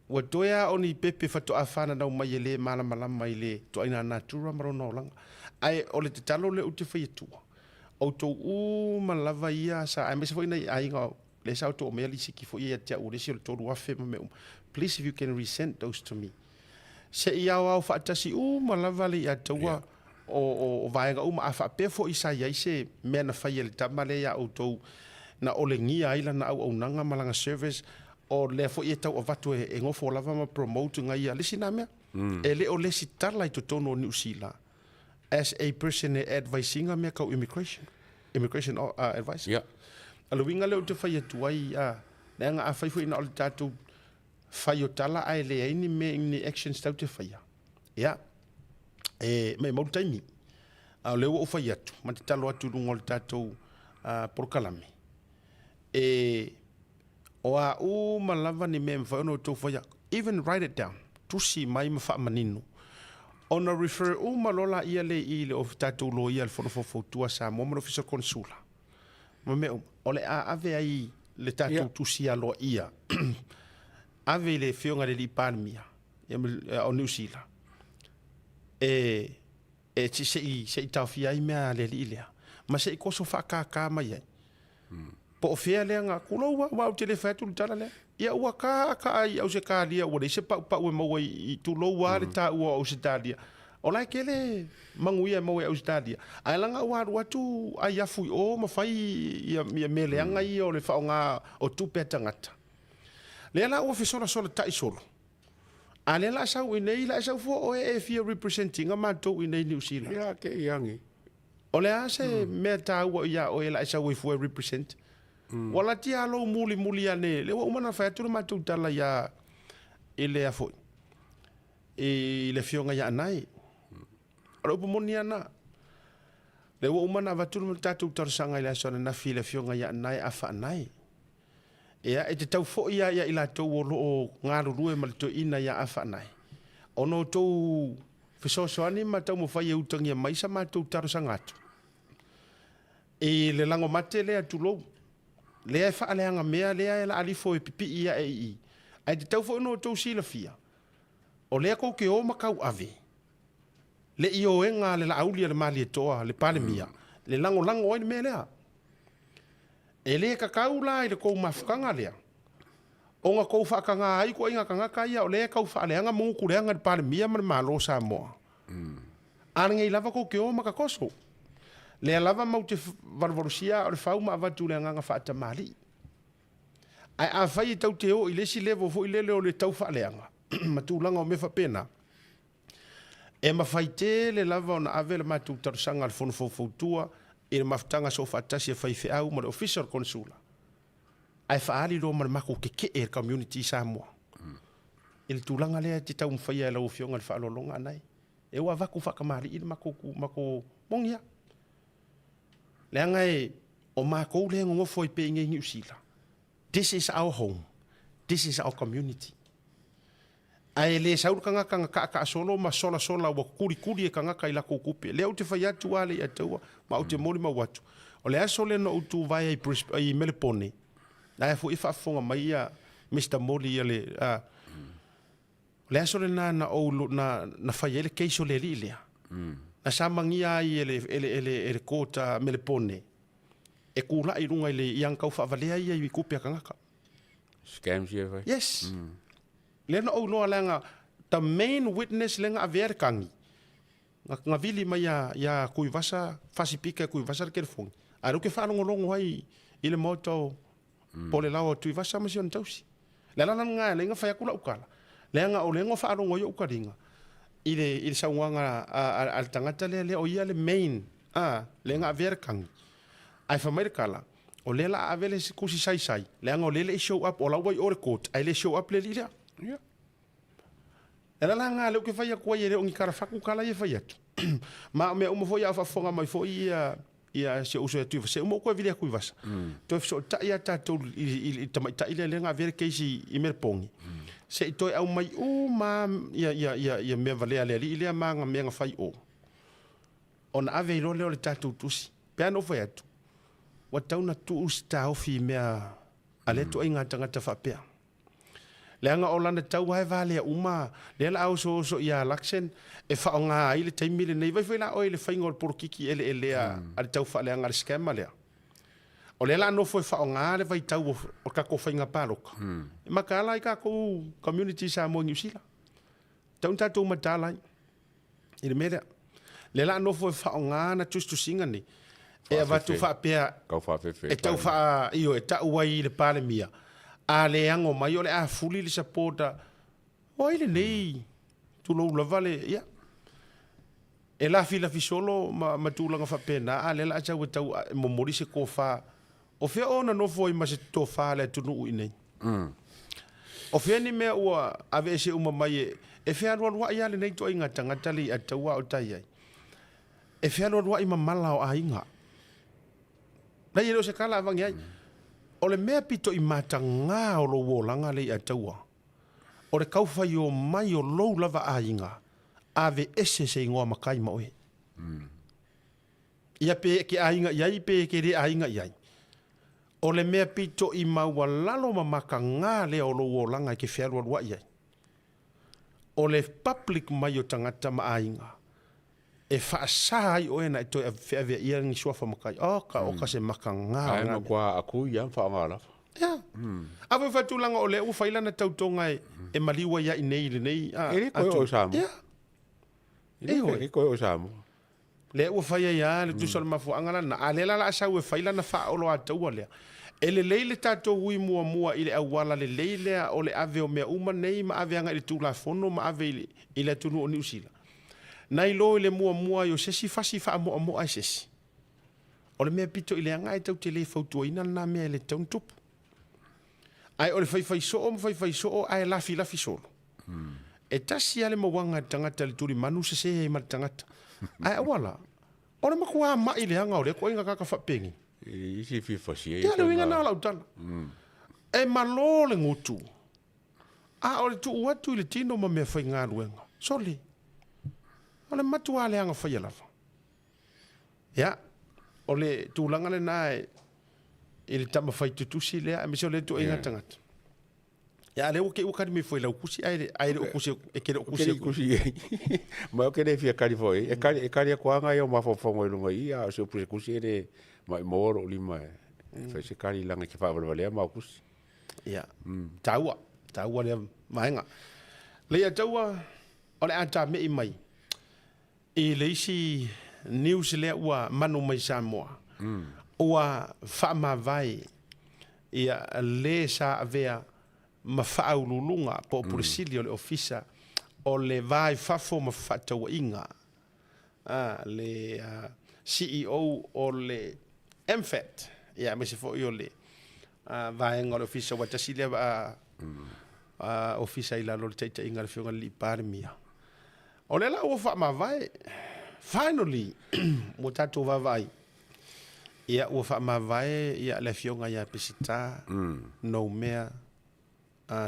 Ua toe a o ni pepe faatoa fananau mai e le malamalama i le ituaiga natura ma lona olaga. Ae o le tatalo lea ou te fai atua, outou uma lava ia sa, aemaise foi nai aiga lea sa outou aumaia lisiti foi ia ia te au, o le isi o le 3000 ma mea uma. Please if you can resend those to me. Se i aoao faatasi uma lava le Iataua o, o, o vaega uma. A faapea foi sa i ai se mea na fai e le tama lea iā outou na olegia ai lana auaunaga ma lana service, o lea foi e tau avatu e, e gofo lava ma promote nga ia. Le isi na mea, e le o le isi tala i totonu o Niu Sila as a person e advise ina mea tau immigration, immigration advice. Yeah. O le uiga lea ou te fai atu ai, leaga afai foi na o le tatou fai o tala ae leai ni mea ni actions tatou te faia, ia, e maumau le taimi. A o lea ua ou fai atu ma tatalo atu i luga o le tatou polokalame, e o a uma lava ni mea e mafai ona outou faia, even write it down, tusi mai ma faamanino, ona refer uma loa laia lea i le tatou loia le Fono Faufautua a Samoa ma le Ofisa o le Konesula. ma mea uma, o le a ave ai le tatou tusi aloaia, ave i le Afioga i le Alii Palemia o Niu Sila, e, e se i, se i taofia ai mea a le alii lea, ma se i koso faakākā mai ai. Po o fea lea na, tulou au, aua ou te le fai atu le tala lea. Ia ua kākā i Ausetalia, ua leai se paupau e maua i, tulou lava le taua o Ausetalia. O la e tele manuia e maua i Ausetalia, ae leaga ua alu atu ai afu i o ma fai ia, ia mea leaga ia o le faaaoga o tupe a tagata. Lea la ua fesolasola tai solo. A lea la sau i nei, la e sau fua oe e fia represent ina matou i nei Niu Sila. Ia, te i agi. O le a se mea taua ia oe la e sau ai fua e represent? Ua lati a lou mulimuli ane, lea ua uma ona fai atu le matou tala ia i le a foi, i le afioga ia Anae. O le upu moni ana, lea ua uma ona avatu le tatou talosaga i le aso ananafi i le afioga ia Anae Afa Anae. Ia, e tatau foi lava ia i latou o lo o galulue ma le toeaina ia Afa Anae, ona outou fesoasoani ma taumafai e utagia mai sa matou talosaga atu. I le lago mate lea, tulou, lea e faaleaga mea lea e laalifo e pipii ae i i. Ae tatau foi ona outou silafia, o lea tou te o ma tauave le ioega a le Laauli a le Malietoa, le Palemia, le lagolago ai le mea lea. E lē kakau la i le kou mafutaga lea, ona kou faatagā ai ituaiga tagata ia o lea e tau faaleaga ma gutuleaga i le Palemia ma le Malo o Samoa. A lenei lava tou te o ma tatoso. Lea lava matou te valuvalusia aa o le fau ma avatu i le agaga faatamalii. Ae afai e tou te o i le isi level foi lele o le tau faaleaga ma tulaga o mea faapena, E mafai tele lava ona ave le matou talosaga a le Fono Faufautua i le mafutaga soofaatasi a faifeau ma le Ofisa o le Konesula, ae faaali loa ma le matou tetee e le community i Samoa i le tulaga lea e te taumafaia e lau Afioga i le faaaloaloga anae. E ua avatu faatamalii le matou matou moni a. Leaga e o matou lea e nonofo ai pea i inei i Niu Sila. This is our home. This is our community. Ae le sau le tagata na taataasolo ma solasola ua kulikuli e tagata i latou tupe. Lea ou te fai atu a le Ataua ma ou te molimau atu. O le aso lea na ou tuvae ai i Melepone, la e foi e faafofoga mai ia Mister Moli ia le a, o le aso lena na ou na, na fai ai le case o le alii lea. Na samagia ai e le, e le, e le, e le court a Melepone e kula'i i luga i le i ana tau faavalea ia i tupe a tagata. Scams ia fai. Yes. Lea na ou iloa leaga the main witness lea na avea le tagi, na, na vili mai ia, ia Tuivasa, Fasipika e Tuivasa le telefoni, a o lea ou te faalogologo ai i le maota o po o le lao o Tuivasa ma si ona tausi. Le ala la lena e ala ai ona fai atu lau tala, leaga o lea na faalogo ai ou taliga i le, i le saunoaga a, a, a le tagata lea, lea o ia le main, a, lea na avea le tagi. Ae fai mai le tala, o lea la a ave le tusi saisai, leaga o lea e le i show up, o la ua i o le court, ae le show up le alii lea. Ia. Le ala la lena lea ou te fai atu ai, e le o ni tala fatu tala ia e fai atu. Ma o mea uma foi a o faafofoga mai foi ia, ia si ou uso ia Tuivasa, se uma ou toe vili atu i Vasa. Toe fesootai lava tatou i, i, i le tamaitai lea lea na avea le case i, i Meleponi. Se i toe aumai uma lava ia, ia, ia, ia mea valea a le alii lea ma ana mea na fai o. Ona ave ai loa lea o le tatou tusi. Pe a na ou fai atu, ua tatau ona tuu se taofi i mea a lea ituaiga tagata faapea. Leaga o lana taua e valea uma, lea la a osooso ia Luxen e faaaoga ai le taimi lenei. Vai foi la oe i le faiga o le polokiki eleelea a le tau faaleaga a le scammer lea. O lea la a nofo e faaaoga le vaitau o le tatou faiga palota, e mataala ai tatou community i Samoa i Niu Sila. Tau ina tatou mataala ai i le mea lea. Lea la a nofo e faaaoga ana tusitusiga nei e avatu faapea e tau faa, ioe, e tau ai i le Palemia, a le ago mai o le a fuli le support a, o ai lenei, tulou lava le, ia, e lafilafi solo ma, ma tulaga faapena, a lea la a sau e tau momoli se tofa. O fea o ona nofo ai ma se tofa a le atunuu i inei? O fea ni mea ua aveese uma mai e, e fealualuai lava lenei ituaiga tagata le i'a taua a o tai ai? E fealualuai ma mala o aiga. Leai, e le o se tala avange ai. O le mea pito i matagā o lou olaga le i'a taua, o le taufai o mai o lou lava aiga, aveese se igoa matai ma oe. Ia pe e ke aiga i ai pe e ke le aiga i ai. O le mea pito i maualalo ma matagā lea o lou olaga e ke fealualuai ai. O le public mai o tagata ma aiga e faasa ai oe na e toe feaveaia ni suafa matai. Oka, oka se matagā o Ae matua aku ia ma faaaoga lava. Ia. A foi faatulaga o lea ua fai lana tautoga e maliu ai ia i nei i lenei a. E le toe oo i Samoa. Ia. E le toe oo i Samoa. Lea ua fai ai lava le tusa o le mafuaaga lana, a lea la o le a sau e fai lana faaoloataua lea. E lelei le tatou ui muamua i le auala lelei lea o le ave o mea uma nei ma ave agai i le Tulafono ma ave i le atunuu o Niu Sila, nai lo i le muamua ai o se isi fasi faamoamoa e se isi. O le mea pito i leaga e tou te le fautuaina lena mea e le tatau ona tupu. Ae o le faifai soo ma faifai soo ae lafilafi solo. E tasi lava le mauaga e le tagata i le tulimanu sese ai ma le tagata. Ae aua la, o le matua mai leaga o lea ituaiga tagata faapeni. E isi fia fasia Ia le uiga lena o lau tala. E malo le gutu, a o le tuu atu i le tino ma mea faigaluega, sole, o le matua leaga faia lava. Ia, o le tulaga lena e, i le tama fai tutusi lea, aemaise o lea ituaiga tagata. Ia, a lea ua te i ua kali mai foi i lau kusi, ae, ae le o kusi, e te le o kusi atu. Kusi ai. Ma ou te le fia kali foi. E kali, e kali atu lava nai ou mafaufauga i luga i i, a o si ou puse kusi e le maumau lou lima e. E fai se kali langa ke faavalevalea ma au tusi. Ia, taua, taua lea vaega. Leiataua, o le a tame'i mai i le isi news lea ua manu mai Samoa, ua faamavae ia le sa avea ma faauluuluga po o Pule Sili o le Ofisa o le Va i Fafo ma Fefaatauaiga, le CEO o le MFAT, ia aemaise foi o le vaega o le Ofisa, ua tasi lea Ofisa i lalo o le taitaiga a le Afioga i le Alii Palemia. O lea la ua faamavae, finally, ua tatou vaavaai, ia ua faamavae ia le Afioga ia Peseta Noumea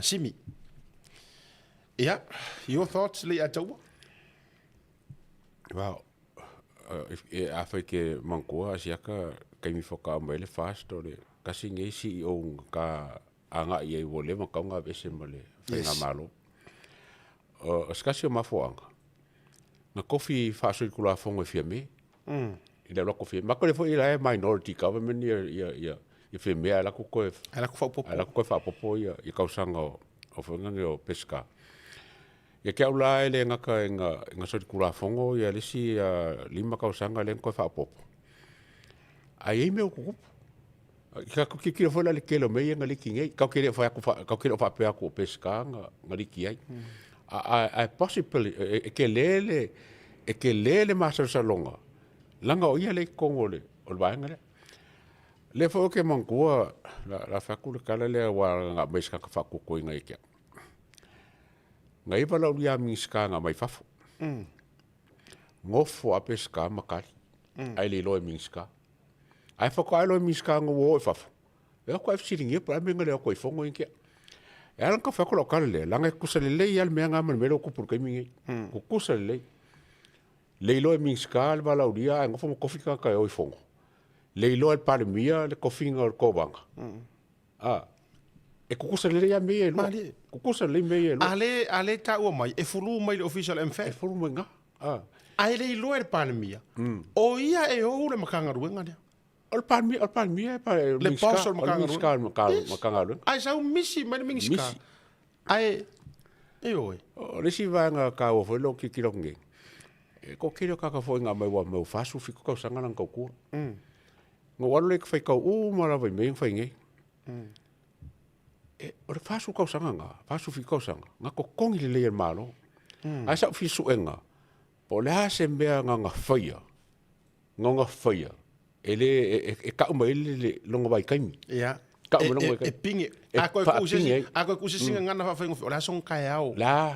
Simi. Ia, your thoughts Leiataua? Well, e afai ke manatua asiaka taimi faatoa mai le FAST o le tasi lenei CEO ka agai i ai ua leva ona tatau ona aveese ma le faigamalo. O se tasi o mafuaaga, na tofi faasolitulafono e Fiame, i le alu atu o Fiame. Matou le foi la e minority government ia Fiame ae alu atu toe, Ae alu atu faaopoopo. Ae alu atu toe faaopoopo ia tausaga o foi nei o Peseta. Ia te au la e le gata ina solitulafono ia le isi 5 tausaga lea na toe faaopoopo, ae i ai mea ua tutupu. Tatou tilotilo foi la i le tele o mea ia na liki nei. Tatou te le o fai atu, tatou te le o faapea atu o Peseta na liki ai. Ae possibly, e tele le, e tele le masalosaloga, leaga o ia lea e i totonu o le vaega lea. O lea foi ou te manatua, o le a fai atu le tala lea aua na aumai e se tagata faatuatuaina ia te au. Na iva lau lia Minisita na aumai fafo. Nofo lava Peseta ma tali, ae le iloa e Minisita. Ae faatoa iloa e Minisita ina ua o i fafo, e o atu ae fesiligia po o le a le mea na le o atu ai i fono ia te au. E ala ona tau fai atu lau tala lea, leaga e tutusa lelei lava le mea lena ma le mea lea ua tupu i le taimi lenei. Tutusa lelei. Le iloa e Minisita le valaaulia ae nofo ma tofi tagata e o i fono. Le iloa e le Palemia le tofiga o le Kovana. E tutusa lelei lava mea ia e lua. Tutusa lelei mea ia e lua. A lea e taua mai, e fulu mai i le Ofisa o le MFAT. E fulu mai i ina. Ae le iloa e le Palemia, o ia e ou le Matagaluega lea. O le Palemia, o le Palemia e le boss o le Minisita o le Matagaluega. Ae sau misi mai le Minisita. Ae, ioe. O le isi vaega taua foi lea ou te tilotilo atu nei, e toatele o tagata foi na aumai ua mau 47 tausaga lana tautua. Na ou alu lea i faitau uma lava i mea ia na fai nei. E, o le 40 tausaga na, 47 tausaga, na totogi lelei e le Malo. Ae sa ou fia suega, po o le a se mea na na faia, na na faia, e le, e tau mai ai le lona vaitaimi. Ia. Tau mai lona vaitaimi. E pinge. A koe kuu se isi, a koe kuu se isi gagana faafaigofie, o le a sona taeao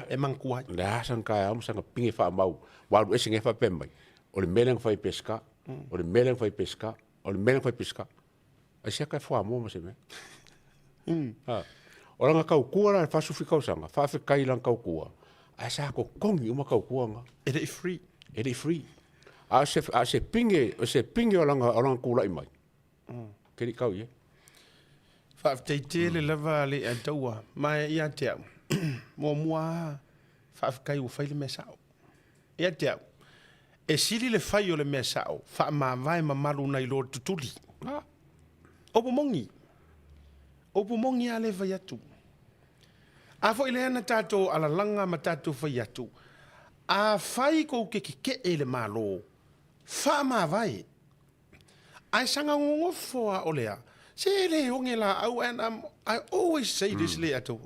e manatua ai. O le a sana taeao ma sana pinge faamau, ua alu ese nei faapea mai, o le mea lea na fai e Peseta, o le mea lea na fai e Peseta, o le mea lea na fai e Peseta. Ai se aka e fuamoa ma se mea. Ha. O lana tautua la i le 47 tausaga, faafetai i lana tautua, ae sa totogi uma tautua na. E le i free. E le i free. A o se, a o se pinge, o se pinge o lana, o lana tulai mai, ke le i tau i ai. Faafetai tele lava le Ataua, ma ia te au, muamua lava, faafetai ua fai le mea sao. Ia te au, e sili le fai o le mea sao, faamavae mamalu nai lo le tutuli. Upu moni. Upu moni lava lea e fai atu. A foi lea na tatou alalaga ma tatou fai atu, afai kou te keke'e i le Malo, faamavae. Ae saga gogofo a o lea, se e le oge laau and I'm, I always say this le atu,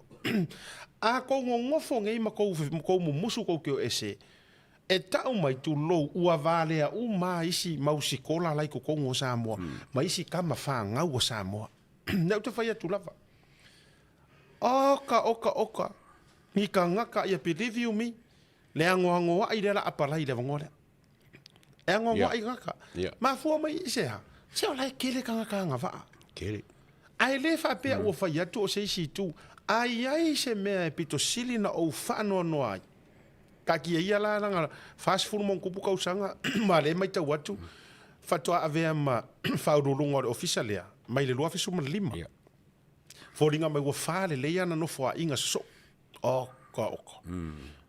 a kou gogofo nei ma kou, kou mumusu kou te o ese, e tau mai tulou ua valea uma a isi mau sikola la i totonu o Samoa, ma isi tama fanau o Samoa. Lea ou te fai atu lava. Oka, oka, oka, ni tagata ia believe you me, le agoagoa'i lea la apalai i le avanoa lea. E agoagoa'i yeah. tagata. Yeah. Mafua mai i se aha? Se o la e tele tagata agavaa. Tele. Ae le faapea ua fai atu o se isi itu. A i ai se mea e pito sili na ou faanoanoa ai, taatia ia la lana 40 ma ona tupu tausaga ma lea e matau atu, faatoa avea ma faauluuluga o le ofisa lea mai le 2015. Yeah. Foliga mai ua fa lelei ana nofoaiga sosoo. Oka oka.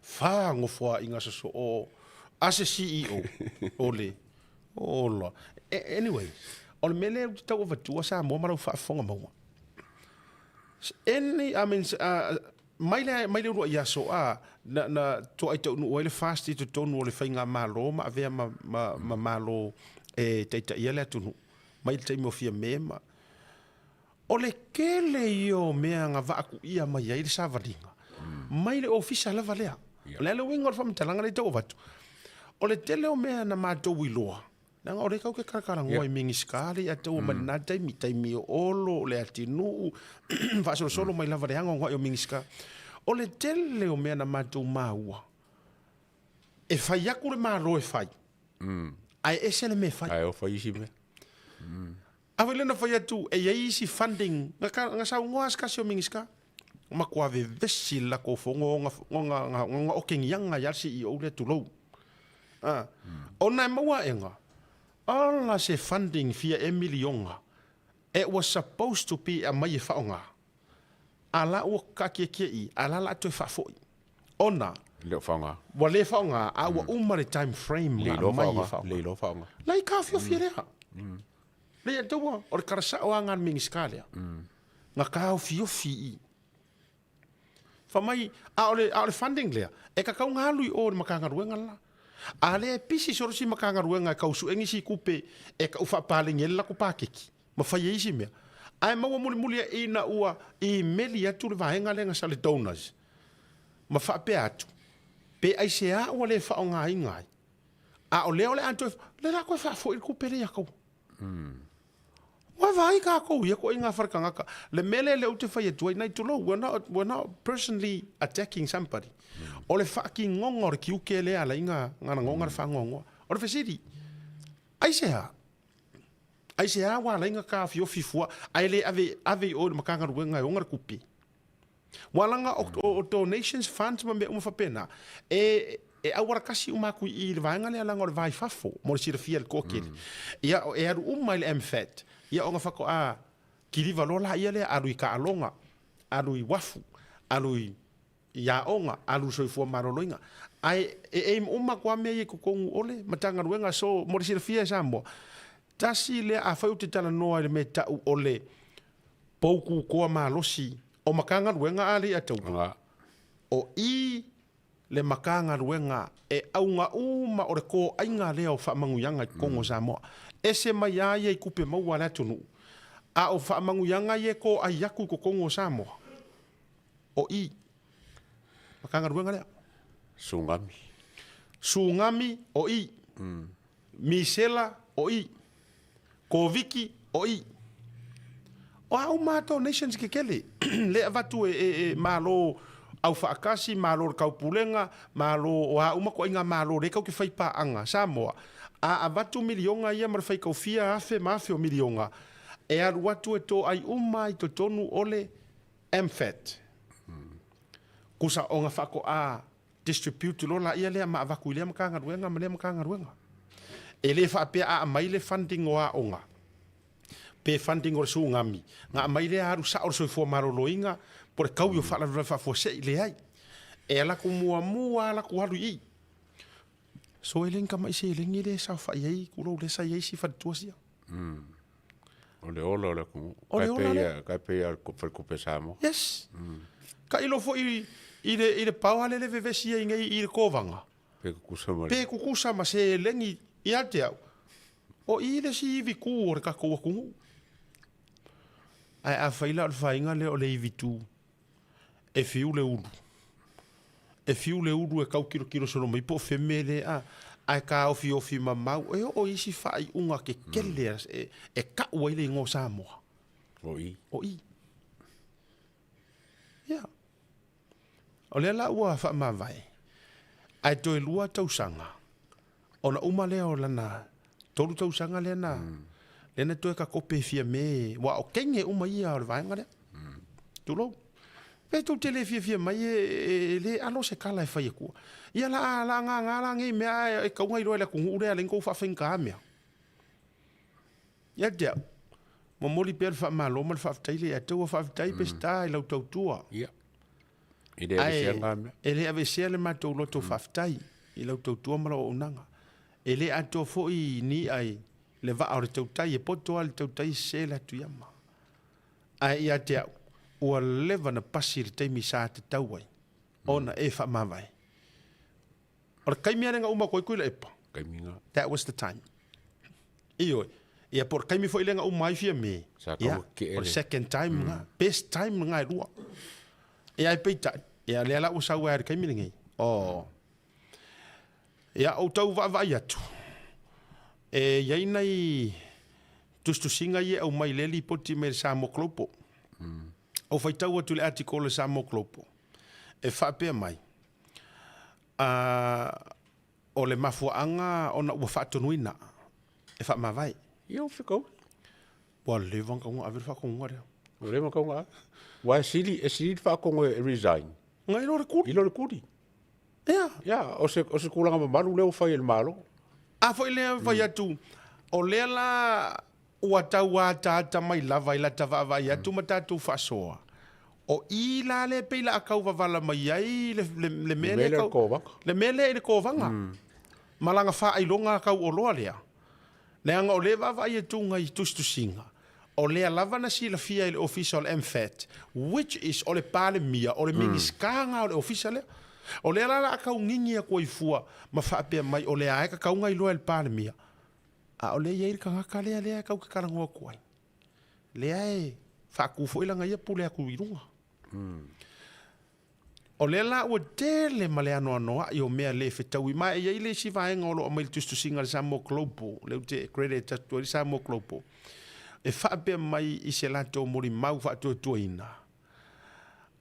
Fa nofoaiga sosoo a se CEO o le ola. Anyway, O le mea lea ou te tau avatua Samoa ma lau faafofoga maua. Any, I mean, mai le, mai le uluai aso a, na, na toai taunuu ai le FAST i totonu o le faigamalo ma avea ma, ma, ma Malo e taitaia le atunuu, mai le taimi o Fiame ma, o le tele ia o mea na vaakuia mai ai le savaliga, mai le ofisa lava lea. O le a le uiga o le faamatalaga lea e tau avatu? O le tele o mea na matou iloa, Leaga o lea tatou te talatalanoa i Minisita lea ia taua mai lena taimi, taimi o Olo, o Leatinuu, faasolosolo mai lava i le anoanoai o Minisita. O le tele o mea na matou maua, e fai atu le Malo e fai, ae ese le mea e fai. Ae o fai isi mea. A foi lea na fai atu e i ai isi funding, na saunoa lava se tasi o Minisita, matua vevesi le latou fono ona okegiaga ai lava le CEO lea, tulou. A, ona e maua aʻega, ola se funding fia e miliona it was supposed to be e aumai e faaaoga, a la ua taatiatia i i, a la o le a toe faafoi. Ona, E le o faaaoga. ua le faaaoga, a ua uma le time frame Le na iloa aumai e faaaoga, faaaoga. le iloa faaaoga. La i taofiofi lea. Lea taua, o le tala sao lava lena a le Minisita lea, na taofiofi i i. Fai mai, a o le, a o le funding lea, e tatau ona alu i o i le Matagaluega le la. A lea e pisi solo si Matagaluega e tau sue nisi tupe e tau faapaleni ai le latou paketi ma fai ai isi mea. Ae maua mulimuli ai ina ua imeli atu le vaega lea na sa le donors ma faapea atu, pe aisea ua le faaaogaina ai, a o lea o le a toe, lea o le a toe faafoi le tupe lea ia taua. Ua vaai tatou ia ituaiga fale tagata. Le mea lea lea ou te fai atu ai, nai tulou, we're not, we're not personally attacking somebody. O le faatinoga o le tiute lea e ala ai na lagona le faanoanoa. O le fesili, aisea? Aisea ua ala ai na taofiofi fua ae le ave, ave i o i le Matagaluega e ona le tupe? Ua laga o donations funds ma mea uma faapena, e e auala tasi uma atu i i le vaega lea leaga o le va i fafo mo le silafia e le toatele. Ia e alu uma i le MFAT, ia ona faatoa kiliva loa laia lea, alu i taaloga, alu i uafu, alu i aoga, alu i le soifua maloloina. Ae e aim uma atu lava mea ia i totonu o le Matagaluega. So mo le silafia e Samoa, tasi lea afai ou te talanoa i le mea e tau o le poututoa malosi o Matagaluega a le Ataua, o i le Matagaluega e auga uma o le kōaiga lea o faamanuiaga i totonu o Samoa. Ese mai a ia i tupe maua a le atunuu, a o faamanuiaga ia e kōai atu i totonu o Samoa, o i Matagaluega lea. Sugami. Sugami, o i. Misela, o i. Koviki, o i. O a uma lava donations kekele lea e avatu e Malo Aufaatasi, Malo o le Taupulega, Malo o a uma ituaiga Malo lea tatou te fai paaga, Samoa, a avatu miliona ia ma le faitau fia afe ma afe o miliona, e alu atu e toai uma i totonu o le MFAT. Kusa ona faatoa distribute loa laia lea ma avatu i lea Matagaluega ma lea Matagaluega. E le faapea a aumai le funding o aoga pe funding o le sugami, na aumai lea alu sao le soifua maloloina po o le taui o faalavelave faafuasei, leai. E alu atu muamua lava latou alu i i. So e le ni tamai seleni lea e saofai ai tulou lea sa i ai isi faletua sia. O le ola o le atunuu. O le ola lea. Kai pei a le faletupe Samoa. Yes. Tailo foi i le i le paoa lea le vevesi ai nei i le kovaga. Pe kukusa ma le. Pe kukusa ma seleni ia te au. O i le isi ivi tu o le tatou atunuu. Ae afai la o le faiga lea o le ivi tu, e fiu le ulu. E fiu le ulu e tau kilokilo solo mai po o feme le a, ae taofiofi mamau, e oo i isi faaiuga kekele e, e kau ai le igoa o Samoa. O i. O i. Ia. O lea la ua faamavae, ae toe 2 tausaga, ona uma lea o lana 3 tausaga lea na, lea na toe takope e Fiame, aua o kenge uma ia o le vaega lea. Tulou. Pe tou te le fiafia mai e le alo se tala e fai atua. Ia la la ngā la ngei mea ae e tau iloa i le atunuu lea alai tou faafaigata mea. Ia te au, momoli pea le faamalo ma le faafetai le ia te ua faafetai Peseta i lau tautua. Ia. E le aveesea ngā mea. E le aveesea le matou loto faafetai i lau tautua ma lau auaunaga. E le atoa foi ni ai. le vaa o le tautai e poto lava le tautai sese le atu iama. Ae ia te au, ua leva na pasi le taimi sa tatau ai ona e faamavae. O le taimi lava lea na uma atu ai Tuilaepa, that was the time. Ioe. Ia po o le taimi foi lea na uma ai Fiame, ia, o le second time lena, best time lena e lua. Ia ae peitai, ia lea la ua sau ai i le taimi lenei. Oh. Ia ou tau vaavaai atu, e i ai nai tusitusiga ia e aumai i lea lipoti mai le Samoa Global. Ou faitau atu i le article o le Samoa Global, e faapea mai, uh, o le mafuaaga ona ua faatonuina e faamavae. Ia ua fekau. Ua leva ona tau ave le faatonuga lea. Ua leva ona tau ave. Ua e sili, e sili le faatonu e resign. Nai lo le kuli. I lo le kuli. Ia. Ia, o se, o se tulaga mamalu lea ua fai e le Malo. A foi lea fai atu, o lea la ua tau ataata mai lava i lata vaavaai atu ma tatou faasoa, o i la lea pei la a tau vavala mai ai le, le, le mea lea tau, le mea lea i le kovaga. Ma lana faailoga tauoloa lea. Leaga o lea e vaavaai atu i tusitusiga, o lea lava na silafia e le Ofisa o le MFAT, which is o le Palemia, o le Minisita lena o le Ofisa lea. O lea la o le a taugigi atu ai fua ma faapea mai o lea lava e tatau ona iloa e le Palemia, a o lea e i ai le tagata lea lea e tatou te talanoa atu ai, lea e faatu foi lana ia pule atu i luga. O lea la ua tele ma le anoanoai o mea le fetaui ma e i ai le isi vaega o lo o aumai i le tusitusiga a le Samoa Global, lea ou te credit atu ai le Samoa Global, e faapea mai i se latou molimau faatuatuaina,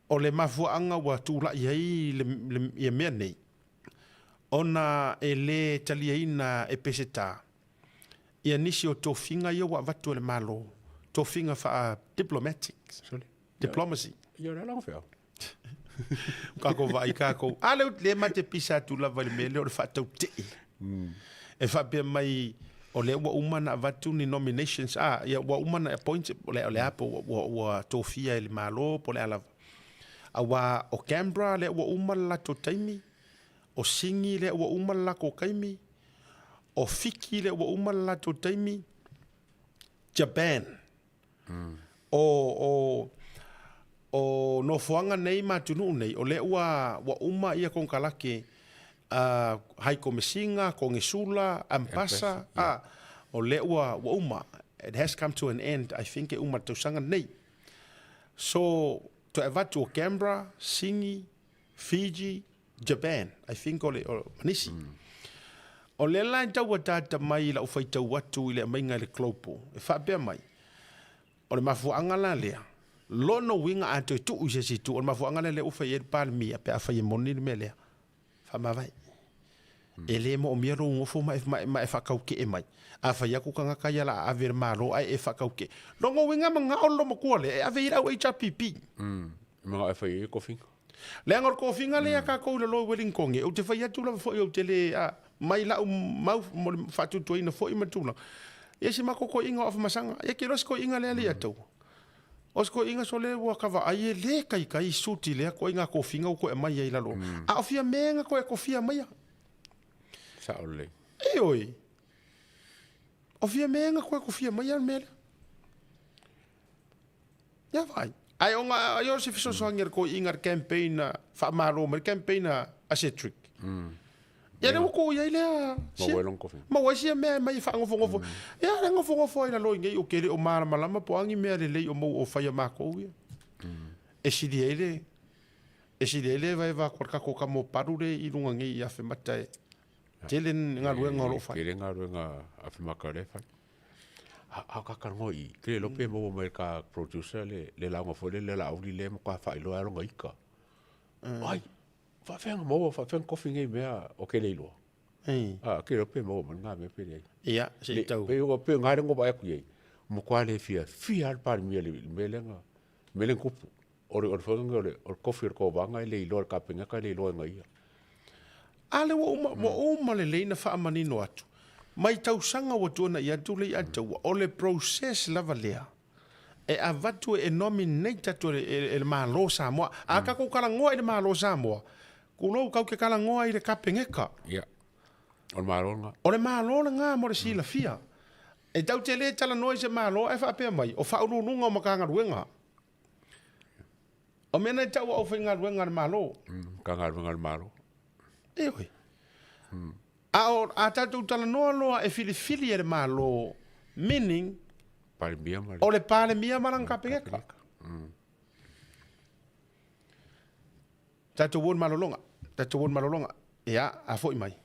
o le mafuaaga ua tulai ai le, le, ia mea nei, ona e le taliaina e Peseta ia nisi o tofiga ia ua avatu e le Malo, tofiga faa-diplomatic, diplomacy. Ia, o le ala fea. Kako vaai kākou. A leo le ma te pisa atu lava i le mea lea o le faatautee. E faapea mai o lea ua uma na avatu ni nominations, a, ia ua uma na appoint, o le, o le a po ua, ua, ua tofia e le Malo po o le a lava. Auā o Canberra lea ua uma le latou taimi, o Sini lea ua uma le latou taimi, o Fiti lea ua uma le latou taimi, Japan. O, o, o nofoaga nei ma atunuu nei, o lea ua, ua uma ia konekarate a Hai Komesina, Konesula, Ampasa, a, o lea ua, ua uma. It has come to an end, I think e uma i le tausaga lenei. So, toe avatu o Canberra, Sini, Fiji, Japan, I think o le, o, ma nisi. O lea la e tau ataata mai i lau faitau atu i le aumaiga i le Global, e faapea mai, o le mafuaaga la lea, lona uiga a toe tuu i se isi itu, o le mafuaaga lea lea ua fai ai le Palemia pe afai e moni le mea lea, faamavae. E le moomia lou nofo ma e, ma e, ma e faataukee mai. A fai atu tagata ia la a ave i le Malo ae e faataukee. Lona uiga e manao le loomatua lea e ave i ai le au HRPP. E manao e fai ai le tofiga. Leaga o le tofiga lea ia tatou i lalo i Wellington, ou te fai atu lava foi ou te le, a, mai lau mau mo le faatuatuaina foi ma tulaga. Ia si matou toeaiga o Afamasaga, ia ke iloa si toeaiga lea le ia taua. O si toeaiga sole ua ka vaai e le kaikai suti lea toeaiga tofiga ua toe aumai ai i lalo. A o fia mea na toe tofia maia. Sao lelei. Ioe. O fia mea na toe tofia maia le mea lea. Ia vaai. Ai o nga ai o se fesoasoani a le toeaiga le campaign a faamalo mai le campaign a Cedric. Ia lea ua tuu i ai lea Maua ai lona tofiga. Maua ai sia mea e aumai e faanofonofo. Ia le nofonofo ai lalo i nei ou te le o malamalama po o a ni mea lelei o maua o fai a matou ia. E sili ai le e sili ai le evaeva atu a le tatou tama o Palu lea i luga nei i Afemata e tele galuega o lo o fai. Tele galuega a Afemata lea e fai. A o ka talanoa i i, ke le iloa pe maua mai e le ta producer le, le lauga foi lele a Laauli lea e matua faailoa ai lona ika. Ai, faafefea ona maua, faafefea ona tofi nei mea o ke le iloa. A, ke le iloa pe maua mai lena mea pe leai. Ia, se i tau. Pei o pei o lena lea na ou vaai atu i ai, ua matua le fiafia lava le Palemia i le mea lea na, mea lea na tupu. O le, o le foi lea o le, o le tofi o le Kovana e le iloa e le Kapeneta e le iloa e na ia. A lea ua uma, ua uma lelei na faamanino atu. Mai tausaga ua tuanai atu le iataua, o le process lava lea e avatu e nominate atu e le Malo o Samoa. A tatou talanoa i le Malo o Samoa, tulou, tatou te talanoa i le Kapeneta. Ia, o le Malo lena. O le Malo lena mo le silafia. E tatou te le talanoa i se Malo ae faapea mai, o Faauluuluga o Matagaluega. O mea na e tau o aufaigaluega a le Malo. Matagaluega a le Malo. Ioe. A o a tatou talanoa loa e filifili e le Malo, meaning, Palemia ma le... o le Palemia ma lana Kapeneta. Tatou o i le malologa, tatou o i le malologa. Ia, a foi mai,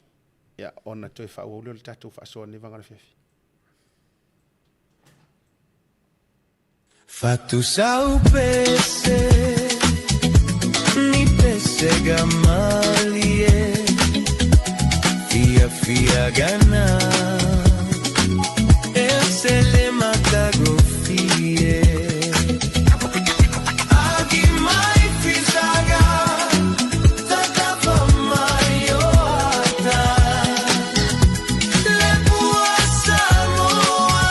ia, ona toe faaauau lea o le tatou faasoa i lenei vaega o le afiafi. Fatusau pese ni pesega malie Fiafia gana e se le matagofie Agi mai fisaga tatafa mai o ata Le pua Samoa.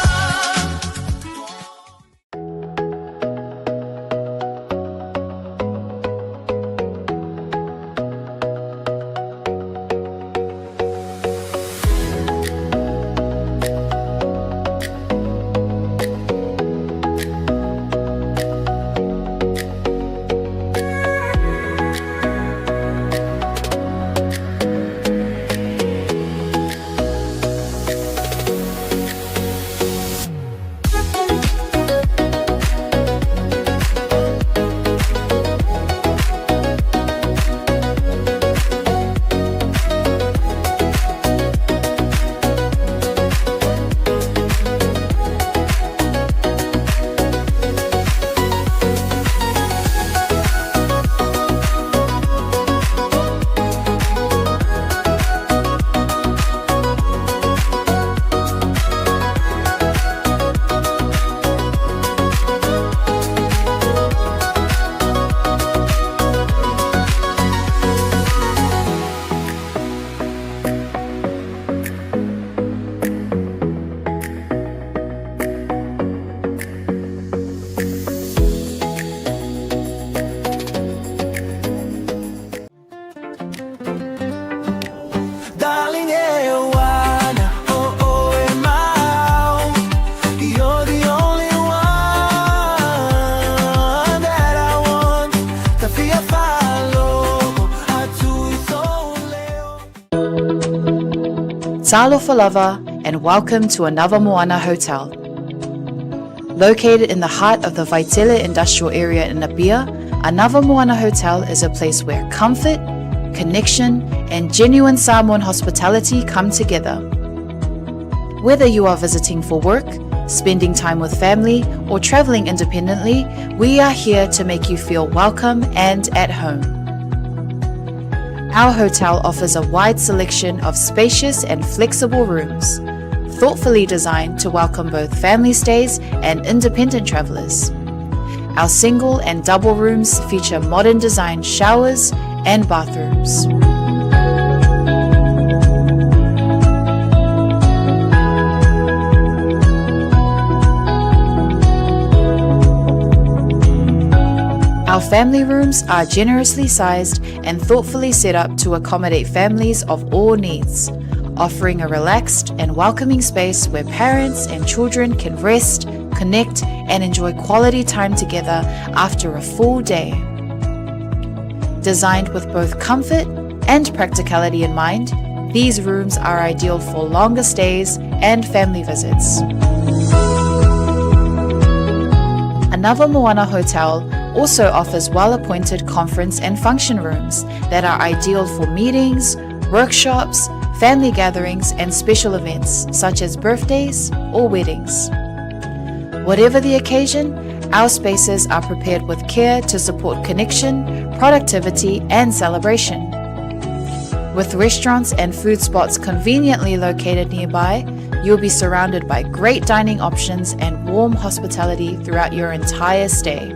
Darling, e oh, oh, e mau. You're the only one that I want. Ta fia fa'alogo atu i sou leo. Talofa lava and welcome to Anava Moana Hotel. Located in the heart of the Vaitele Industrial Area in Apia, Anava Moana Hotel is a place where comfort, connection, and genuine Samoan hospitality come together. Whether you are visiting for work, spending time with family, or traveling independently, we are here to make you feel welcome and at home. Our hotel offers a wide selection of spacious and flexible rooms, thoughtfully designed to welcome both family stays and independent travelers. Our single and double rooms feature modern design showers and bathrooms. Our family rooms are generously sized and thoughtfully set up to accommodate families of all needs, offering a relaxed and welcoming space where parents and children can rest, connect, and enjoy quality time together after a full day. Designed with both comfort and practicality in mind, these rooms are ideal for longer stays and family visits. Anava Moana Hotel also offers well-appointed conference and function rooms that are ideal for meetings, workshops, family gatherings, and special events such as birthdays or weddings. Whatever the occasion, our spaces are prepared with care to support connection, productivity, and celebration. With restaurants and food spots conveniently located nearby, you'll be surrounded by great dining options and warm hospitality throughout your entire stay.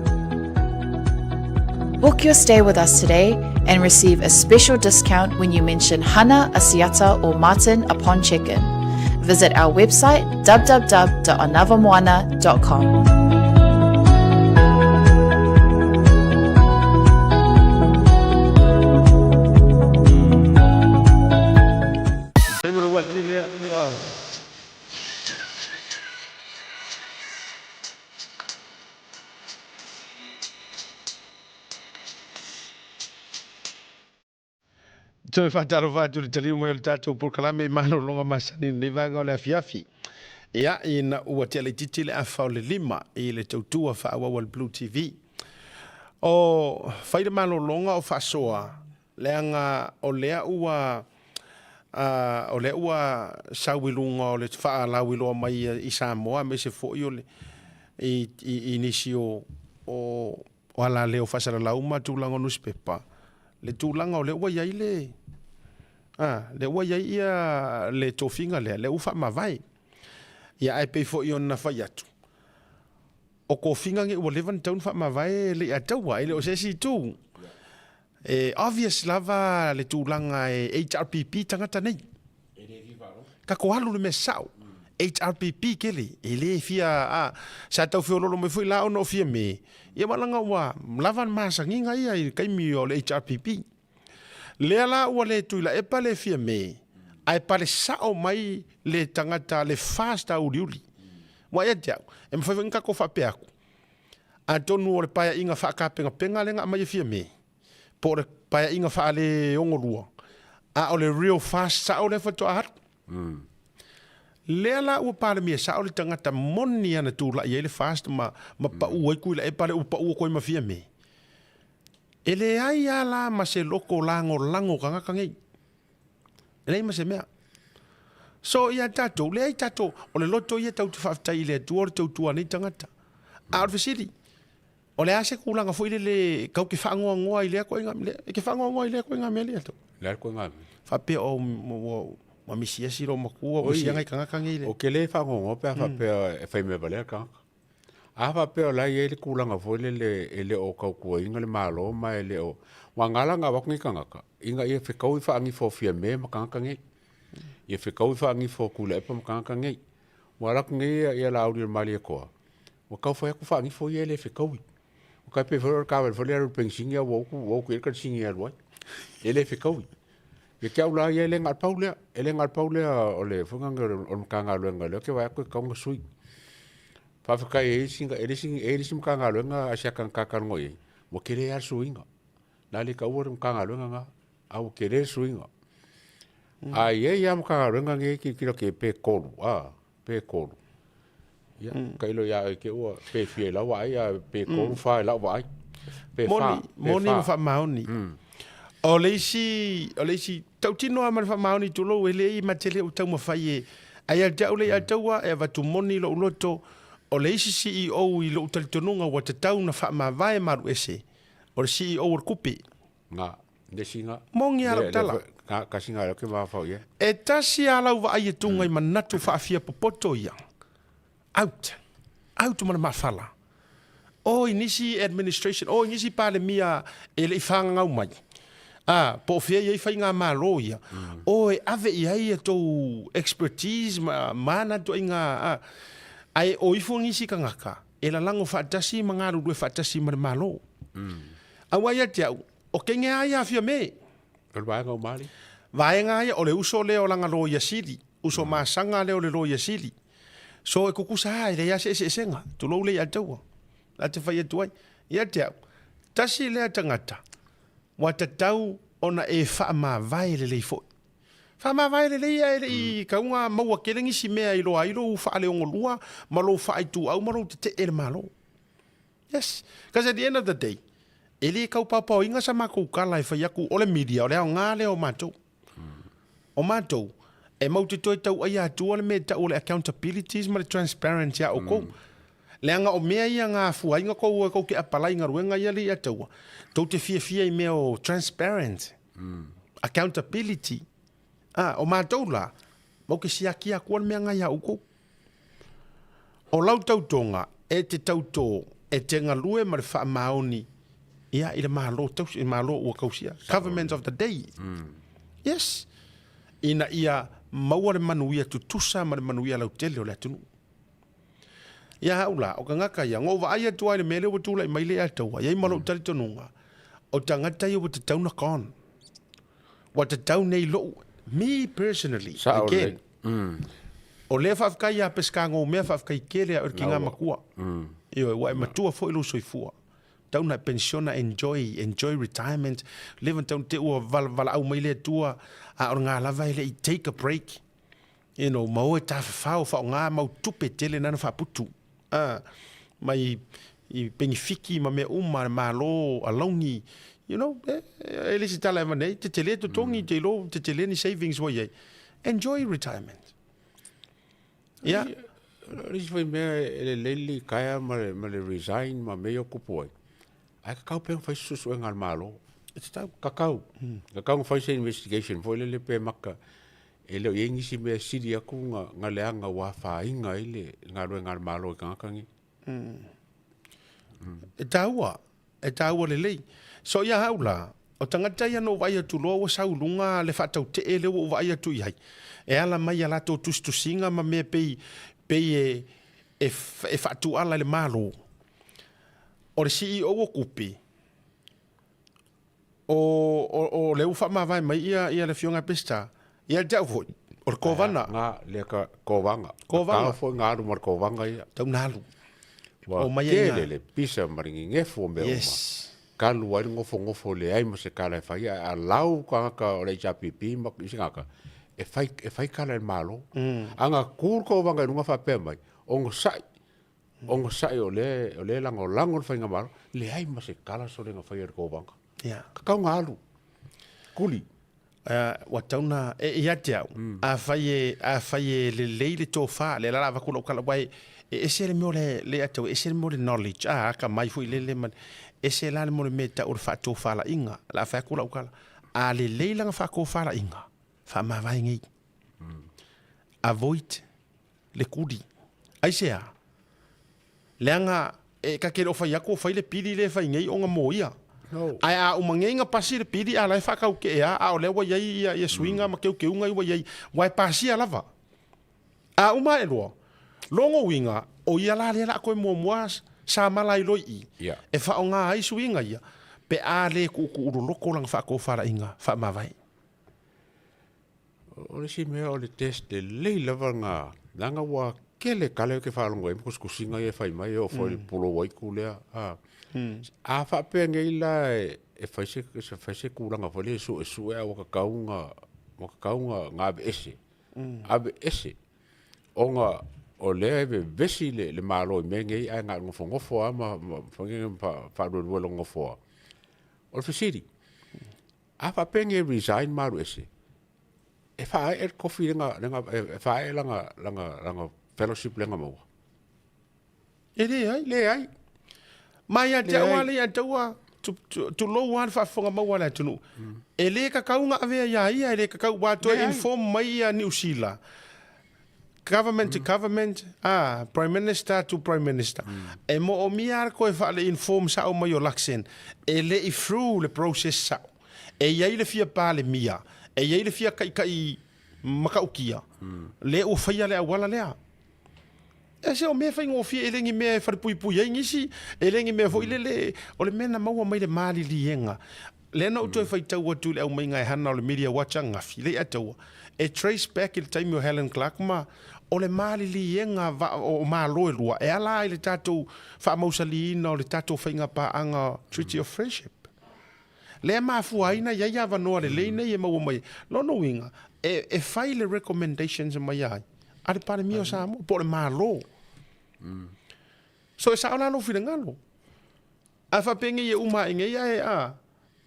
Book your stay with us today and receive a special discount when you mention Hana, Asiata, or Martin upon check-in. Visit our website www.anavamoana.com. Toe faatalofa atu i le taliu mai o le tatou polokalame i malologa masani i lenei vaega o le afiafi. Ia, ina ua tea laitiiti le afa o le 5 i le tautua faaauau a le Blue TV. O fai le malologa o faasoa, leaga o lea ua o lea ua sau i luga o le faalauiloa mai i Samoa aemaise foi o le i, i, i nisi o, o o alaleo faasalalau ma tulaga o nusipepa, le tulaga o lea ua i ai le, a, lea ua i ai ia le tofiga lea, lea ua faamavae. Ia ae pei foi ona fai atu, o tofiga nei ua leva ona tatau ona faamavae e le i ataua, e le o se isi itu. E obvious lava le tulaga e HRPP tagata nei. Tatou alu i le mea sao. HRPP kele, e le fia, a, sa tau feololo mai foi la ona o Fiame, ia ma laga ua lava le masagiga ia i le taimi o le HRPP. Lea la ua le Tuilaepa le Fiame, ae pale sao mai le tagata le FAST a uliuli. Ua ia te au, e mafai foi ona tatou faapea atu, atonu o le paeaiga faatapenapena lea na aumai e Fiame, po o le paeaiga faale-62, a o le real fast sao lea faatoa alu. Lea la ua palemia sao le tagata moni ana tulai ai le fast ma, ma pau ai Tuilaepa lea ua pau atu ai ma Fiame. E leai lava la ma se loko lagolago o tagata nei. E leai ma se mea. So ia tatou, leai tatou, o le loto ia tatou te faafetai i le Atua o le tautua a nei tagata. A o le fesili, O le a se tulaga foi lele kau ke faanoanoa i lea koiga lea, e ke faanoanoa i lea koiga mea lea to. Le a koiga mea. Faapea o ua ua misiasi lou matua, ua misia nai tagata nei le. Ou te le faanoanoa pe a faapea e fai mea valea le tagata. A faapea o la e i ai le tulaga foi lele e le o tautuaina le Malo ma e le o, aua na ala ona avatu nei tagata, ina ia fetaui faanifo o Fiame ma tagata nei. Ia fetaui faanifo o Tuilaepa ma tagata nei. Ua alu atu nei ia Laauli o le Malietoa, Ua tau fai atu faanifo ia e le fetaui. Ua tai pei foi o le taavale foi lea e alu i le penisini a ua utu, ua utu i ai le kanisini e alu ai. E le fetaui. Ia te au la ia e le na o le pau lea, e le na o le pau lea o le foi lea o le Matagaluega lea ou te vaai atu e tatau ona sui. Faafetai e i ai sina, e le isi, e i ai le isi Matagaluega a si ata na ta talanoa i ai, ua tele lava le suiga. Na le taua le Matagaluega lena, a ua tele le suiga. Ae i ai lava Matagaluega nei e tilotilo atu i ai pe 3, a. pe 3. Ia, tailo ia oe te ua pe fia i lau vaai, a pe 3, 4 i lau vaai. Pe 4. Moni, moni ma faamaoni. O le isi, o le isi, tautino lava ma le faamaoni tulou, e leai ma te le o taumafai e, ae ia te au le ia taua e avatu moni lou loto, o le isi CEO i lou talitonuga ua tatau ona faamavae ma alu ese, o le CEO o le Kupe. Nga, le isi nga. Moni lava lau tala. Nga, kasi nga lea ou te mafaufau i ai. E tasi lava lau vaai e tunga i manatu faafia popoto ia. Out. Out ma le mafala. O i nisi administration, o i nisi Palemia e le i fagagau mai. A, po o fea i ai faigamalo ia, o e ave i ai a tou expertise ma manatu ai nga, a. Ae o ifo nisi tagata e lalago faatasi ma galulue faatasi ma le Malo. Aua ia te au, o kenge a ia Fiame. O le vaega o Mali. Vaega ia, o le uso lea o lana loia sili, uso masaga lea o le loia sili. So e kukusa a, e leai a se eseesega, tulou le ia taua. La te fai atu ai. Ia te au, tasi lea tagata, ua tatau ona e faamavae lelei foi. Faamavae lelei ae le i kauga maua tele nisi mea i loa ai lou faaleogolua ma lou faaituau ma lou tetee i le Malo. Yes, because at the end of the day, e le tau paopaoina sa matou tala e fai atu o le media, o le aoga lea o matou. O matou, e mau te toe tauaia atua le mea e tau o le accountabilities ma le transparency a outou. Leaga o mea ia na afua ai na tou o e tou te apalai i galuega ia le i ataua, tou te fiafia i mea o transparent, accountability. A, o matou la, mau te siaki atua le mea na ia outou. O lau tautoga e te tautō, e te galue ma le faamaoni ia i le Malo tausi, i le Malo ua tausia, government of the day. Yes. Ina ia maua le manuia tutusa ma le manuia lautele o le atunuu. Ia au la, o tagata ia, na ou vaai atu lava i le mea lea ua tulai mai le Ataua, e i ai ma lou talitonuga, o tagata ia ua tatau ona gone. Ua tatau nei lou, me personally, Sao again, lelei. O lea faafetai ia Peseta ngou mea faafetai tele a oe le kina makua. Ioe, ua e matua foi lou soifua. Tau na e penisiona, enjoy, enjoy retirement. Leva tau te ua valaau mai le Atua, a o le ga lava e le i take a break. You know, ma o e tafafao faaaoga mau tupe tele na na faaputu. A, mai i penifiki ma mea uma a le Malo, alauni, you know, e, e le se tala e avane ai, tetele totogi, te iloa tetele ni savings ua i ai. Enjoy retirement. Ia. O le isi foi mea e lelei le litaea ma le, ma le resign ma mea ia o tupu ai, ae tatau pea ona fai se suesuega a le Malo. E tatau. Tatau. Tatau ona fai se investigation foi lele pe maka e le o i ai nisi mea e sili atu na, na leaga ua afaina ai le galuega a le Malo i tagata nei. E taua, e taua lelei. So ia au la, o tagata ia na ou vaai atu loa ua sau i luga le faatautee lea ua ou vaai atu i ai, e ala mai i a latou tusitusiga ma mea pei, pei e, e, e faatuala i le Malo. O le CEO o Kupe, o, o, o lea ua faamavae mai ia, ia le afioga ia Peseta, ia te au foi, o le Kovana. Nga, lea ka, Kovaga. Kovaga. Ka foi nga alu ma le Kovaga ia. Tau na alu. Ua Omai ai tele nga. le pisa ma le gegefu o mea uma. Yes. Kalu ai le nofonofo leai ma se kala e fai ai, a lau tagata o le HRPP ma isi tagata, e fai, e fai kala e le Malo. A na tu le Kovaga i luga faapea mai, onosai, Onosai o lea o lea e lagolago le faigamalo, leai ma se tala sole na faia e le Kovaga. Ia. Tatau na alu. Kuli. Ua tatau na, e, ia te au, afai e, afai e lelei le tofa, lea la o le a avatu lau tala, aua e, e ese le mea o le, le ia te au, e ese le mea o le knowledge, a, akamai foi lele ma le, ese la le mea o le mea e tau o le faatofalaiga, o le a fai atu lau tala, a lelei lana faatofalaiga, faamavae nei. Avoid le kuli. Aisea? Leaga e ta te le o fai atu o fai le pili lea e fai nei ona mo ia. No. Ae a uma nei na pasi le pili a la e faatautee a, a o lea ua i ai ia, ia suiga ma teuteuga ia ua i ai, ua e pasia lava. A uma ae loa, logo uiga, o ia la lea la a toe muamua sa mala ai loa i i, Yeah. e faaaoga ai suiga ia, pe a le tuutuu loloko lana faatofalaiga faamavae. O le isi mea o le test lelei lava na leaga ua tele tala ou te faalogo ai ma tusitusiga ia e fai mai e oo foi i le pulou aitu lea a. A faapea nei la e fai se fai se tulaga foi lea e suesue a ua tatau ona ua tatau ona aveese, aveese ona o lea e vevesi le Malo i mea nei ae na o le nofonofo lava ma faaluelue lona nofoa. O le fesili, A faapea nei e resign ma alu ese, e faaee le tofi lea na, e faaee lana, lana, lana fellowship lea na maua? E leai. Leai. Ma ia te au lea ia taua, tulou lava le faafofoga maua a le atunuu. E le kakau na avea ia ia, e le kakau, ua toe inform mai ia Niu Sila, government to government, ah, Prime Minister to Prime Minister. E moomia lava le toe faale-inform sao mai o Luxen, e le i through le process sao. E i ai le fia Palemia, e i ai le fia taitai matautia, lea ua faia le auala lea. E se o mea faigofie, e le ni mea e falepuipui ai nisi, e le ni mea foi lele, o le mea na maua mai le maliliega. Lea na ou toe faitau atu i le aumaiga e hana o le Media Watch ananafi, le i ataua, e trace back i le taimi o Helen Clark ma o le maliliega o Malo e lua e ala ai le tatou faamausaliina o le tatou faigapaaga Treaty of Friendship. Lea e mafua ai na i ai avanoa lelei nei e maua mai ai. Lona uiga, e fai le recommendations mai ai a le Palemia o Samoa po o le Malo. So e sao la lou finagalo. Ae faapenei e uma ae nei ae a,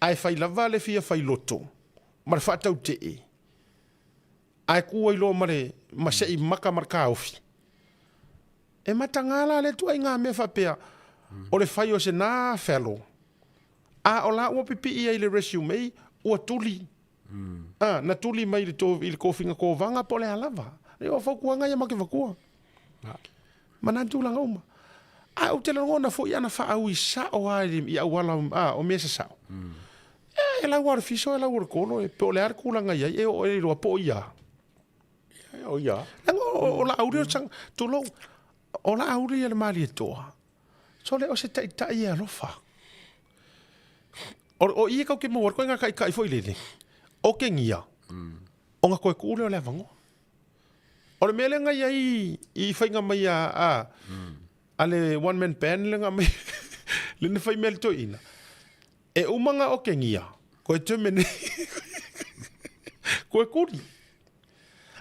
ae fai lava le fia fai loto ma le faatautee, ae ku ai loa ma le ma sei maka ma le kaofi. E mataga la lea tuaiga mea faapea o le fai o se na fellow, a o la ua pipii ai i le resume ua tuli. A, na tuli mai i le to, i le kofiga kovaga po o le a lava. E o fautuaga ia ma ke vatua. Ma nā tulaga uma. Ae ou te lagona foi ana faaui sao lava i auala a, o mea sasao. E, e lau lava o le fiso, e lau o le kolo, e, po o le a le tulaga i ai, e oo e iloa po o ia. E o ia. Leaga o, o Laauli o le sang, tulou, o Laauli ia le Malietoa. Sole o se taitai e alofa. O, o i e kau ke maua koe ngā kaikai foi lele. O ke ngia. O ngā koe kuu leo le avangoa. O le mea lea ngai ai i whainga mai a, a, a le one man band le nga mai. Le na fai mea le toeaina, e uma nga okengia, koe terminate, koe kuli.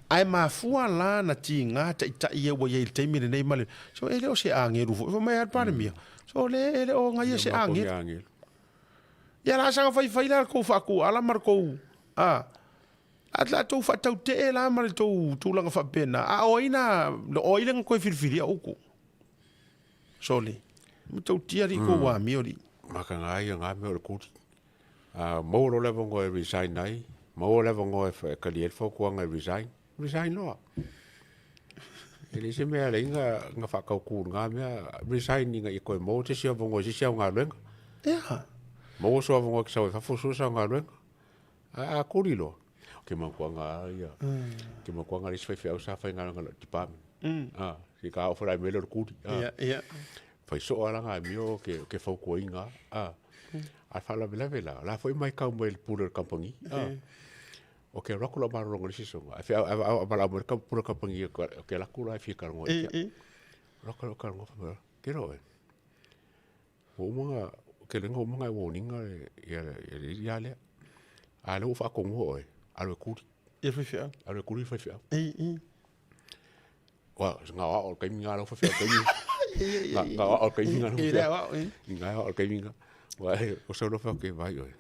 Ae mafua la na tiga taitai ia ua i ai i le taimi lenei ma le, so e le o se agelu foi, fai mai a le Palemia, so le e le o gaia se agelu. Ia la saga faifai la le kou faakuala ma le kou, a, a la tou faatautee la ma le tou tulaga faapena, a o ai na, o ai le na koe filifilia uku? Sole, matautia alii kou amio alii. Maka nga ia nga mea o le kuli. A maua loa le avanoa e resign ai, maua le avanoa e tali ai le fautuaga e resign, resign loa. E leai se mea e ala ai ona faatautu i lena mea, resign ina ia toe maua se isi avanoa i se isi au galuega. Ia. Maua sou avanoa e te sau ai i fafo sue sau galuega. Ae a kuli loa, ou te manatua na ia, ou te manatua na le isi faifeau sa faigaluega i lau department. Se i ta oo foi la i le mea lea o le kuli. Ia, ia. Fai soo lava la na amio ou te fautuaina lava. A o le faalavelave la, o la foi e matau mai e le pule o le kamupani. Ou te alu atu lau malologa i le isi aso, ae valaau mai le pule o le kamupani ou te alu atu la e fia talanoa ia te au. Alu atu ou talanoa fai mai, ke loa oe? Ua uma ona, ou te iloa ua uma ona e warn ina le alii lea. A o lea ua ou faatonuina oe, alu e kuli. Ia le faifeau. Alu e kuli le faifeau. Ua, na o au o le taimi lena lau faifeau taimi. Na o au o le taimi lena lau faifeau. Na o au o le taimi lena. Ua e, o sau loa fai atu, vaai oe.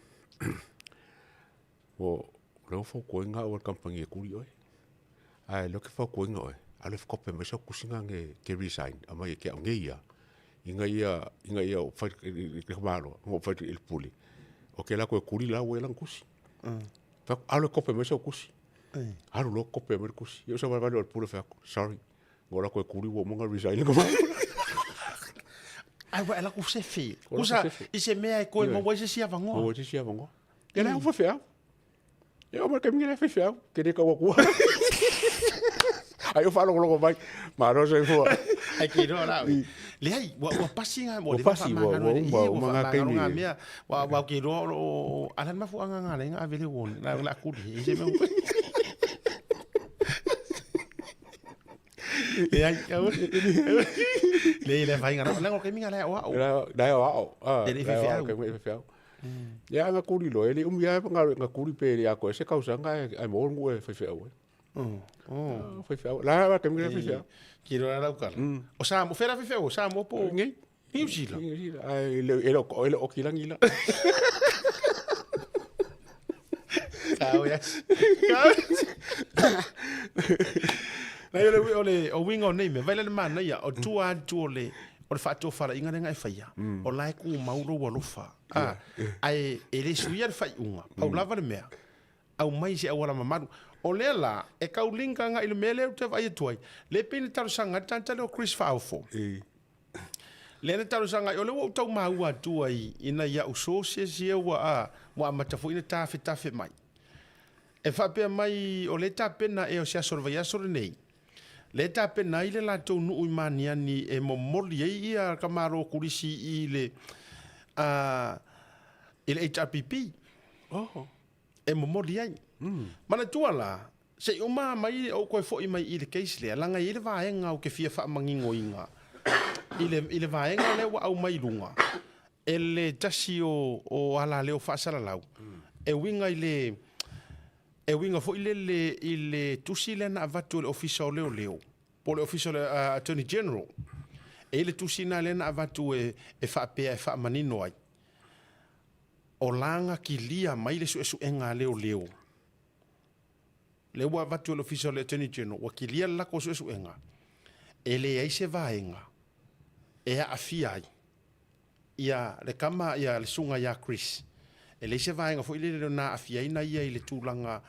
Ua, o lea ua fautuaina au e le kamupani e kuli oe. Ae o lea ou te fautuaina oe, alu e kope mai sau tusi lena e te resign, aumai ia te au nei lava. Ina ia, ina ia ou fai i le tamaloa, ma ou fai i le pule, ou te alu atu e kuli la ua i ai lana tusi. Fai atu, alu e kope mai sau tusi. Alu loa kope mai le tusi. Ia ou savalivali loa i le pule fai atu, sorry, na ou alu atu e kuli ua uma ona resign le tama. Ai ua e alu atu sefe. Kusa i se mea e koe maua ai se isi avanoa. Maua ai se isi avanoa. Ia la e au faifeau. E oo mai le taimi nei la e faifeau, ke le tau atua. Ai o faalogologo mai, malo soifua. Ai ke iloa la oe. Leai, ua ua pasi nga ua pasi ua ua uma uma nga taimi. Nga mea, ua ua ke iloa o lo o ala le mafuaaga nga ala ai nga ave le warning, la la kuli e se mea. Leai, leai le faiga na, leaga o le taimi nga la e aoao. La e aoao. E le i faifeau. E le i faifeau. Ia ana kuli loa, e le umi lava na kuli pe le atoa ai se tausaga ae maua le nuu e faifeau ai. Faifeau. La la taimi la faifeau. Kilo la lau kala. O Samoa, fea la faifeau, o Samoa po o Nei. New Zealand. New Zealand. Ae e le o e le o kilagi la. Kao ia. Nai o le o le o winga o nei mea, vai la le manaia, o tua atu o le o le faatofalaiga lea na e faia, o la e tumau lou alofa. A, ae e le suia le faaiuga, pau lava le mea, aumai se auala mamalu. O lea la, e tau link agai i le mea lea ou te vaai atu ai, lea e pei na talosaga ai le tagata lea o Chris Faaofo. Lea na talosaga ai, o lea ua ou tau maua atu ai ina ia au sources ia ua, a, ua amata foi ona tafetafe mai. E faapea mai, o lea e tapena ea o se aso o le vaiaso lenei, Lea e tapena ai le latou nuu i Maniani e momoli ai ia ka Malo Kulisi i le a i le HRPP. Oh. E momoli ai. Manatua la, se i uma mai ou toe foi mai i le case lea, leaga e i ai le vaega ou te fia faamaninoina i le, i le vaega lea ua aumai i luga e le tasi o, o alaleo faasalalau, e uiga i le, E uiga foi lele i le tusi lea na avatu e le Ofisa o Leoleo, po o le Ofisa o le Attorney General. E i ai le tusi lena lea na avatu e, e faapea e faamanino ai, o la na kilia mai le suesuega a leoleo. Lea ua avatu e le Ofisa o le Attorney General, ua kilia le latou suesuega, e leai se vaega e aafia ai ia le tama ia le susuga ia Chris, e leai se vaega foi lele na aafiaina ia i le tulaga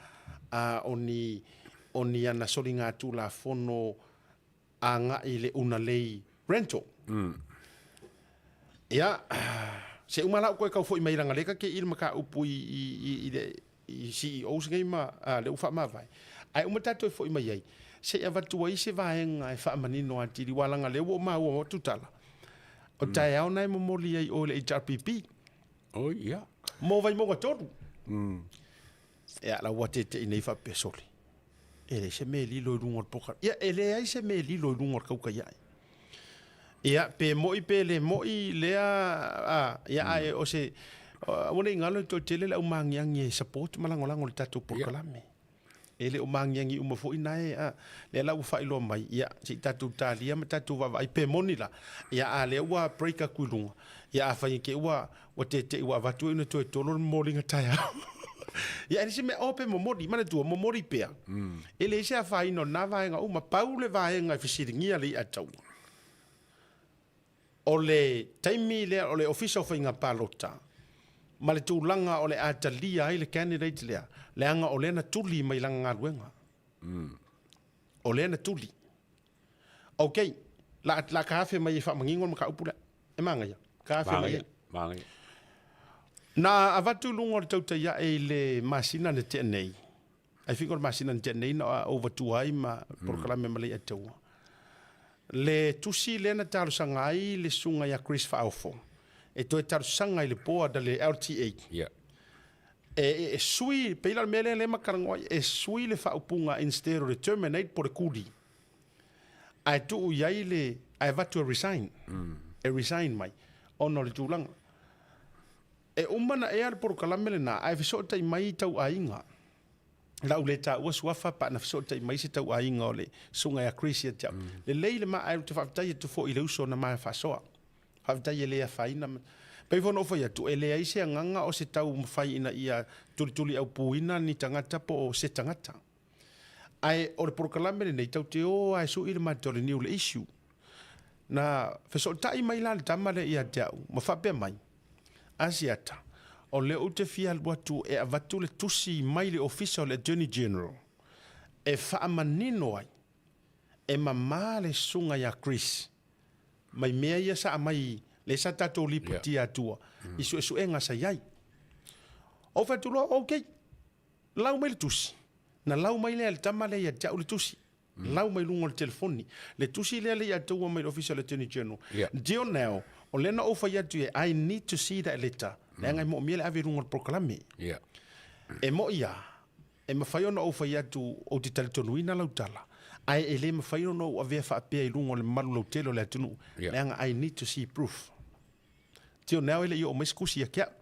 a o ni o ni ana soligatulafono agai i le unalei rental. Ia, se uma la ou toe tau foi mai leaga lea ta te i le mataupu i i i i le i CEOs nei ma a lea ua faamavae. Ae uma tatou e foi mai ai, se i avatu ai se vaega e faamanino atili, aua leaga lea ua ou maua atu tala, o taeao na e momoli ai oe i le HRPP. Oi, ia. Mo Vaimauga 3. Ia, la ua tete'i nei faapea, sole, e leai se mea e lilo i luga o le poka. Ia, e leai se mea e lilo i luga o le kauka ia ai. Ia, pe mo'i pe le mo'i lea, a, ia, ae o se, aua ne i galo e toatele le au magiagi e support ma lagolago i le tatou polokalame. E le o magiagi uma foi na e, a, lea la ua faailoa mai, ia, se i tatou talia ma tatou vaavaai pe moni la, ia, a lea ua break atu i luga, ia, afai e te i ua, ua tete'i ua avatu ai ona toe tolo le momoliga taeao. Ia, e le se mea, o pe momoli, manatua, momoli pea. E leai se afaina o lena vaega uma, pau le vaega e fesiligia le i'a taua. O le taimi lea o le Ofisa o Faiga Palota ma le tulaga o le a talia ai le candidate lea, leaga o lea na tuli mai lana galuega. O lea na tuli. Ok, la, la ka afe mai e faamanino le mataupu lea. E manaia. Ka afe mai ai. Manaia. Na avatu i luga o le tautai ae i le masina na tea nei, I think o le masina na tea nei na ou avatua ai ma polokalame ma le i'a taua. Le tusi lea na talosaga ai le susuga ia Chris Faaofo e toe talosaga i le board a le LTA Yeah. e, e sui, pei la o le mea lea lea ma talanoa ai, e sui le faaupuga instead o le terminate po o le kuli, ae tuu i ai le, ae avatu e resign, e resign mai ona o le tulaga. E uma na ea le polokalame lena ae fesootai mai tau aiga. La ou le taua suafa pa na fesootai mai se tau aiga o le susuga ia Chris ia te au. Lelei le ma ae ou te faafetai atu foi i le uso na ma faasoa. Faafetai e le afaina. Pei foi ona ou fai atu, e leai se agaga o se taumafai ina ia tulituliaupuina ni tagata po o se tagata. Ae o le polokalame lenei, tatou te o lava e sui le matou le niu le issue. Na fesootai mai la le tama lea ia te au ma faapea mai, Asiata, o lea ou te fia alu atu e avatu le tusi mai le Ofisa o le Attorney General e faamanino ai e mama le susuga ia Chris mai mea ia sa aumai lea sa tatou lipotia atua i suesuega sa i ai. Ou fai atu loa, okay, lau mai le tusi. Na lau mai lea e le tama lea ia te au le tusi. Lau mai luga o le telefoni. Le tusi lea le ia taua mai le Ofisa o le Attorney General. Until now, o lea na ou fai atu i ai, I need to see that letter. Leaga e moomia le ave i luga o le polokalame. E moi lava, e mafai ona ou fai atu ou te talitonuina lau tala, ae e le mafai ona ou avea faapea i luga o le mamalu lautele o le atunuu, leaga I need to see proof. Till now e le i oo mai se tusi ia te au.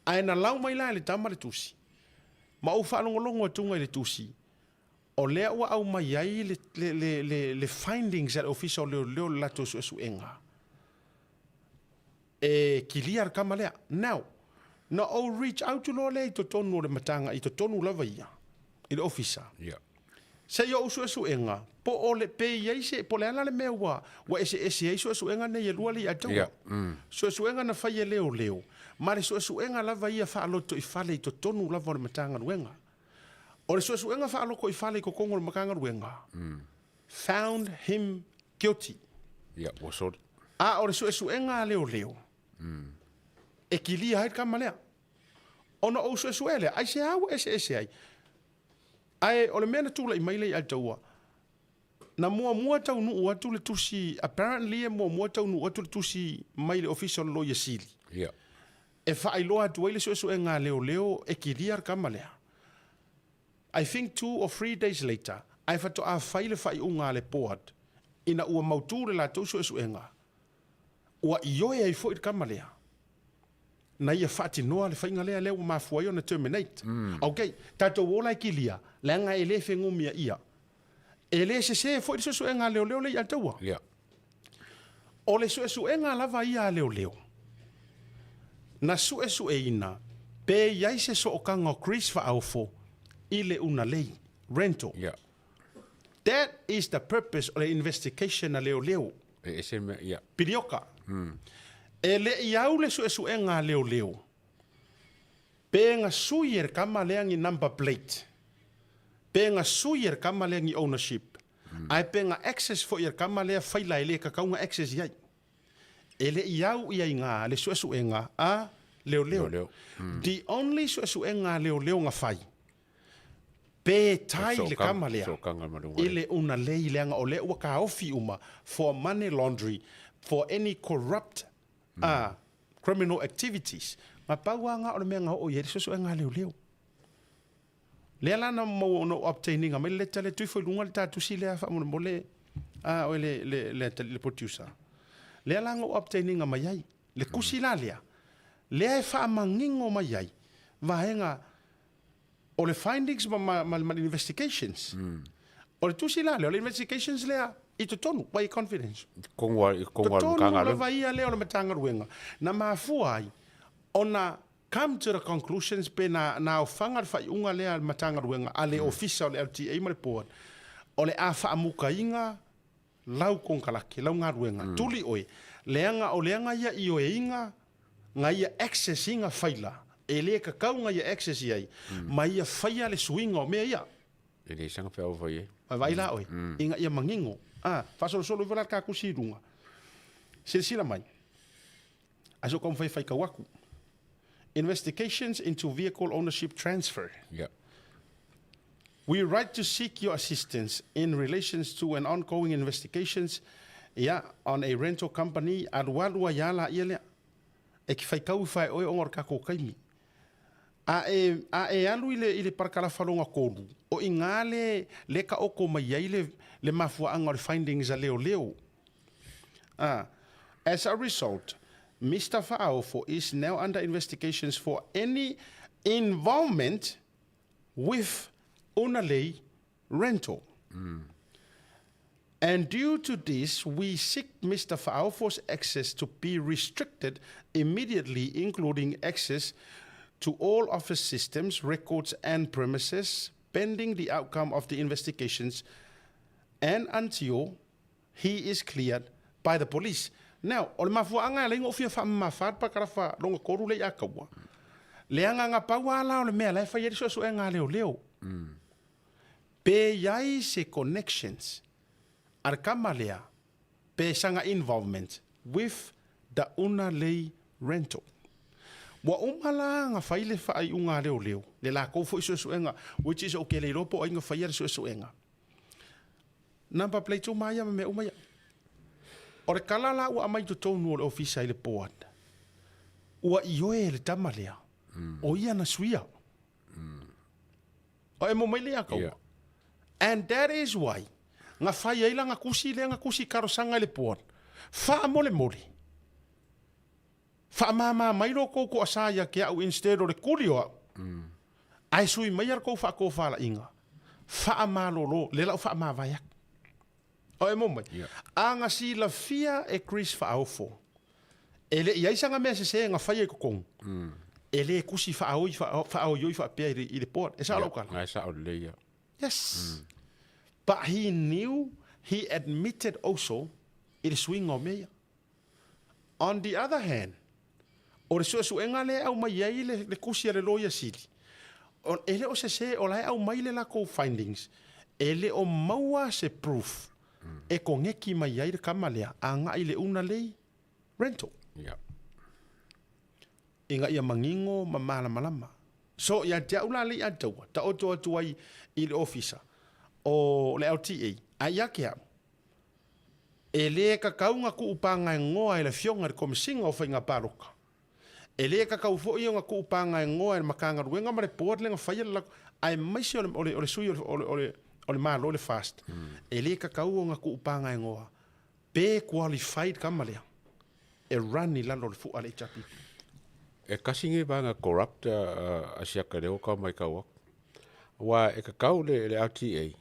Ae na lau mai la e le tama le tusi, ma ou faalogologo atuga i le tusi, o lea ua aumai ai le, le, le, le, le findings a le Ofisa o Leoleo i le latou suesuega, e kilia le tama lea. Now, na ou reach out loa lea i totonu o le matagaluega, i totonu lava ia, i le ofisa. Yeah. Se i ou suesuega, po o le, pe i ai se, po o le a la le mea ua, ua eseese ai suesuega nei e lua le ia taua. Yeah. Mm. Suesuega na fai e leoleo, ma le suesuega lava ia faalotoifale i totonu lava o le Matagaluega. O le suesuega faalotoifale i totonu o le Matagaluega, found him guilty. Ia, ua soli. A o le suesuega a leoleo, e kilia ai le tama lea. Ona ou suesuea lea, aisea ua eseese ai? Ae o le mea na tulai mai lea ia taua, na muamua taunuu atu le tusi, apparently e muamua taunuu atu le tusi mai le Ofisa o le Loia Sili. Ia. E faailoa atu ai le suesuega a leoleo e kilia le tama lea. I think 2 or 3 days later, ae faatoa fai le faaiuga a le board ina ua mautu le latou suesuega, ua ioe ai foi le tama lea na ia faatinoa le faiga lea, lea ua mafua ai ona terminate. Ok, tatou ola e kilia, leaga e le fegumia ia. E le sese foi le suesuega a leoleo lea ia taua. O le suesuega lava ia a leoleo, na suesueina pe i ai se sootaga o Chris Faaofo i le unalei, rental. That is the purpose o le investigation a leoleo. E ese mea, ia. Pilioka. E le i au le suesuega a leoleo pe na sui e le tama lea ni number plate, pe na sui e le tama lea ni ownership, ae pe na access foi e le tama lea faila e le tatau na access i ai. E le i au ia i nga le suesuega a leoleo. Leoleo. The only suesuega a leoleo na fai, pe tai le tama lea Sootaga ma le i le unalei leaga o lea ua taofi uma for money laundry, for any corrupt criminal activities. Na pau lava nga o le mea na oo i ai le suesuega a leoleo. Lea la na maua ona ou obtain ina mai le leta lea, tui foi i luga le ta tusi lea faamolemole a oe le producer. Lea la na ou obtain-ina mai ai le tusi la lea, lea e faamanino mai ai vaega o le findings ma, ma, ma, ma le investigations. O le tusi la lea, o le investigations lea i totonu, ua i confidential. Totonu a, i totonu a le Totonu Matagaluega. lava ia lea o le Matagaluega na mafua ai ona come to the conclusions pe na, na aofaga le faaiuga lea a le Matagaluega a le Ofisa o le LTA ma le Board o le a faamukaina lau konekarake, lau galuega, tuli oe, leaga o leaga ia ioeiga na ia access ina faila, e le tatau na ia access i ai, ma ia faia le suiga o mea ia. E leai saga feau e fai ai. Vaai la oe, ina ia manino. A, faasolosolo ifo la le ta tusi i luga. Silasila mai, ae se o taumafai e faitau atu. Investigations into vehicle ownership transfer. Yeah. We write to seek your assistance in relations to an ongoing investigations ia, on a rental company alualu ai a laia lea. E ki faitau i whae oe ona o le tatou taimi. A e, a e alu i le, i le parakalafa lona tolu, o i ngā le, le taoto mai ai le, le mafuaaga o le findings a leoleo. A, as a result, Mister Faaofo is now under investigations for any involvement with Unalei Rental. And due to this, we seek Mr Faaofo's access to be restricted immediately, including access to all office systems, records and premises, pending the outcome of the investigations and until he is cleared by the police. Now, o le mafuaaga e ala ai ona ou fia faamamafa le parakalafa lona tolu lea ia Kaua, leaga na pau lava la o le mea la e fai ai le suesuega a leoleo. Pe i ai se connections a le tama lea pe saga involvement with the una lei rental. Ua uma la na fai le faaiuga a leoleo, le latou foi suesuega, which is ou te le iloa po o ai na faia le suesuega. Number plate uma ia ma mea uma ia. O le tala la ua aumai i totonu o le ofisa i le board, ua ioe e le tama lea, o ia na suia. O e mo mai le ia kaua. And that is why na fai ai lana tusi lea na tusi talosaga i le board, faamolemole, faamama mai lo tou toasa ia te au instead o le tuli o au, ae sui maia le tou faatofalaiga, faamalolo, lea la ou faamavae atu. O e mo mai, a na silafia e Chris Faaofo, e le i ai sana mea sese na faia i totonu, e le tusi faaoi, faaoioi faapea i le board. E sao lau tala? Ia, e sao lelei ia. Yes. But he knew, he admitted also i le suiga o mea ia. On the other hand, o le suesuega lea e aumai ai le, le tusi a le Loia Sili, o, e le o sese, o la e aumai le latou findings, e le o maua se proof e koneki mai ai le kama lea agai i le una lei rental. Yeah. Ina ia manino ma malamalama. So, ia te au la le ia taua, taoto atu ai i le ofisa o le LTA, a ia ke au, E le kakau nga kuu pagaegoa e le Afioga i le Komesina o Faiga Paloka. E le kakau foi ona kuu pagaegoa e le Matagaluega ma le Board le na faia le lako, aemaise o le, o le, o le sui o le, o le, o le, o le Malo le FAST. E le kakau ona kuu pagaegoa pe qualified kama lea e run i lalo o le fua a le HRPP. E kasi nei vaega corrupt a siaka leo ka mai kau aku. Aua e kakau le, le LTA,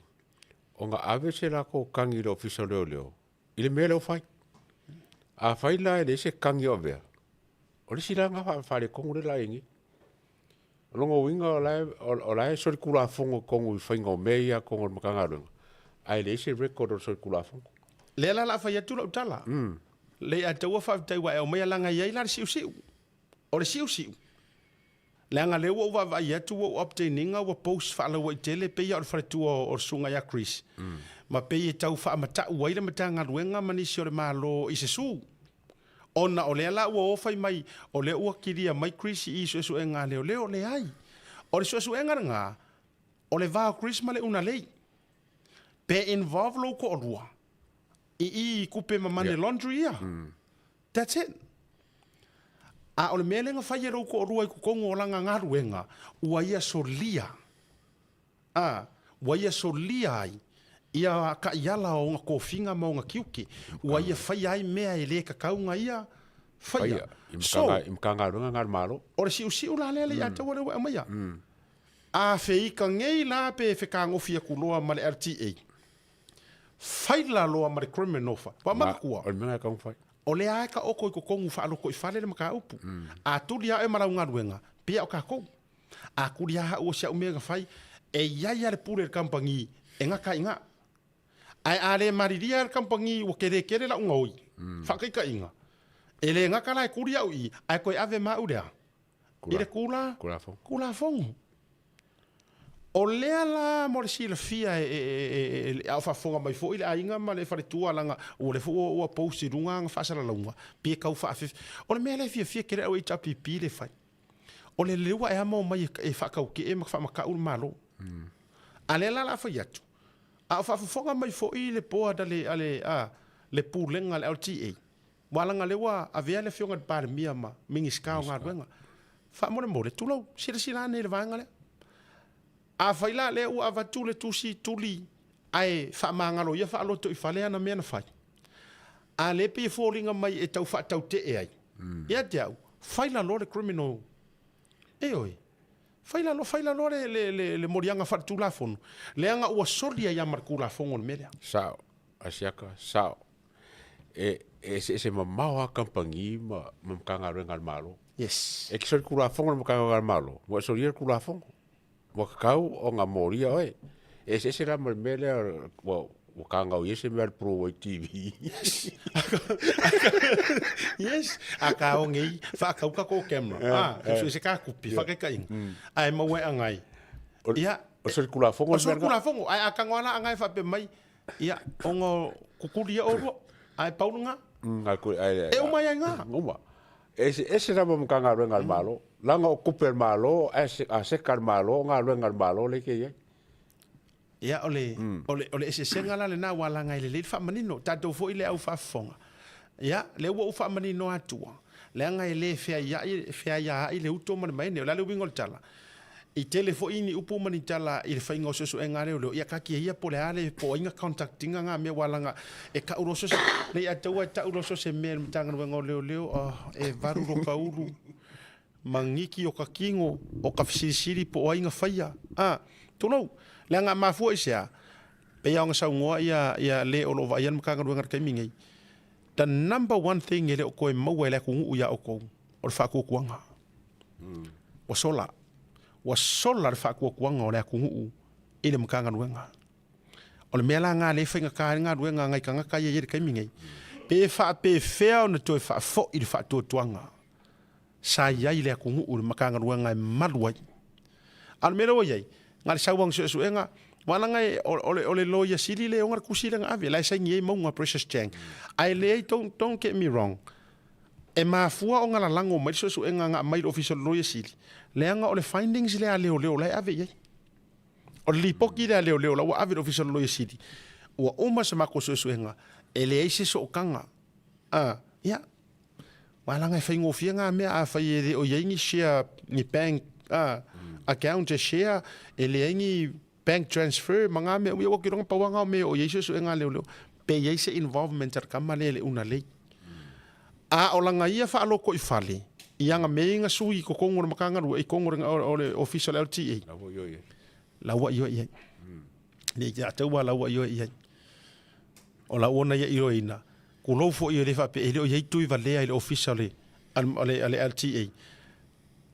Ona ave se lakou kagi i le Ofisa o Leoleo i le mea lea ua fai. Afai la e leai se kagi o avea, o le isi la lena faaletonu lea la e i ai nei. O lona uiga o la e, o la e solitulafono i totonu i faiga o mea ia totonu o le Matagaluega, ae leai se record o le solitulafono. Lea la o le a fai atu lau tala. Leiataua faafetai ua e aumaia leaga e i ai la le siusiu. O le siusiu, Leaga lea ua ou vaavaai atu ua ou obtain ina ua post faalauaitele pei a o le faletua o le susuga ia Chris ma pei e tau faamatau ai le Matagaluega ma nisi o le Malo i se su. Ona o lea la ua o fai mai o lea ua kilia mai Chris i suesuega a leoleo. Leai. O le suesuega lena o le va o Chris ma le Unalei. Pe involve lou toalua i i i tupe ma money laundry ia. That's it. A o le mea lea na fai e lou toalua i totonu o lana galuega, ua ia solia, a, ua ia solia ai Ia taiala o ona tofiga ma ona tiute, ua ia faia ai mea e le tatau ona ia faia. So, i Matagaluega a le Malo. O le siusiu la lea le ia te oe lea ua e aumaia. A feita nei la pe fetagofi atu loa ma le LTA, faila loa ma le criminal fa. Ua manatua. O le mea lena e tatau ona fai. O lea lava e taoto i totonu faalotoifale le mataupu. A tuli lava oe ma lau galuega, pei o tatou. A kuli lava au o si au mea na fai, e i ai lava le pule i le kamupani e gata ai i ina. Ae a le malilia le kamupani ua tele tele lau gaoi, faataitaiga, e le gata la e kuli au i i, ae toe ave ma au i le a? I le kula, Tulafono. O lea la mo le silafia e, a o faafofoga mai foi le aiga ma le faletua leaga ua lea foi ua post i luga ana faasalalauga, pe tau faafefe. O le mea lea e fiafia tele au HRPP le fai. O le leua e amo mai e faatautee ma faamatau le Malo. A lea la o le a fai atu, a o faafofoga mai foi le board a le, a le, a, le Pulega a le LTA, aua leaga o lea ua avea le Afioga i le Palemia ma Minisita o Galuega. Faamolemole, tulou, silasila ane i le vaega lea. Afai la lea ua avatu le tusi tuli ae faamagalo ia faalotoifale ana mea na fai, a lea e pei e foliga mai e tau faatautee ai, ia te au, faila loa le criminal, ioe, faila loa, faila loa le, le, le, le moliaga faaletulafono, leaga ua soli ai lava ma le Tulafono le mea lea. Sao, Asiata, sao. E, e eseese mamao lava kamupani ma, ma Matagaluega a le Malo. Yes. E te solitulafono le Matagaluega a le Malo, ua e solia le Tulafono. Ua tatau ona molia oe. E eseese la ma le mea lea ua ua kagau i ai se mea a le Pro TV. Yes. Yes. A ka o ngei whaakau ka ko camera. Ah, ka sui se ka kupi whakaikainga. Ae maua e angai. Ia, O se Tulafono o se Tulafono. Ae a kango ala angai whape mai. Ia, ongo kukuri ia orua. Ae paulu ngā. E uma ia ngā. Uma. E eseese lava ma Matagaluega a le Malo. Leaga o tupe a le Malo, a seka a le Malo, o galuega a le Malo lea e te i ai. Ia, o le, o le, o le eseesega la lena ua laga e lelei le faamanino. Tatou foi le au faafofoga. Ia, lea ua ou faamanino atua, leaga e le feaia'i, feaiaai le uto ma le maene. O le a le uiga o le tala? I tele foi ni upu ma ni tala i le faiga o suesuega a leoleo, ia kaki e ia po o le a le po o ai na conduct ina ngā mea ua laga e kau loa so se, nei a taua e tau loa so se mea i le Matagaluega o Leoleo, oh, e valu lo ka ulu ma giki o ka kino o ka fesilisili po o ai na faia. A, tulou, leaga a mafua i se a? Pei lava ona saunoa ia, ia le o lo o vaaia le Matagaluega i le taimi nei, the number one thing e le o toe maua e le atunuu iā outou, o le faatuatuaga. Ua sola. Ua sola le faatuatuaga o le atunuu i le Matagaluega. O le mea la lena lea e faigata ai le galuega a nai tagata ia i le taimi nei, pe faapefea ona toe faafoi le faatuatuaga sa i ai le atunuu i le Matagaluega e malu ai. A o le mea lea ua i ai, na o le sau lava o suesuega, aua leaga o le loia sili lea e ona le tusi lea na ave, la e saini ai mauga Precious Chang. Ae leai, don't get me wrong, E mafua ona lalago mai le suesuega na aumai i le Ofisa o le Loia Sili, leaga o le findings lea a leoleo la e ave i ai. O le lipoti lea a leoleo la ua ave i le Ofisa o le Loia Sili, ua uma se matou suesuega, e leai se sootaga. A, ia, aua leaga e faigofie na mea afai e le o i ai ni share, ni bank a, account e share, e leai ni bank transfer ma na mea uma, ia ua te iloa na pau lava na o mea o i ai suesuega a leoleo, pe i ai se involvement a le tama lea i le unalei. A o lana ia faalotoifale i ana mea ia na sui i totonu o le Matagaluega, i totonu o le Ofisa o le LTA, La ua ioe i ai. La ua ioe i ai. Ne i te ua la ua ioe i ai. O la ua na ia ioeina, tulou foi e le faapea, e le o i ai tui valea i le Ofisa o le, o le, o le LTA,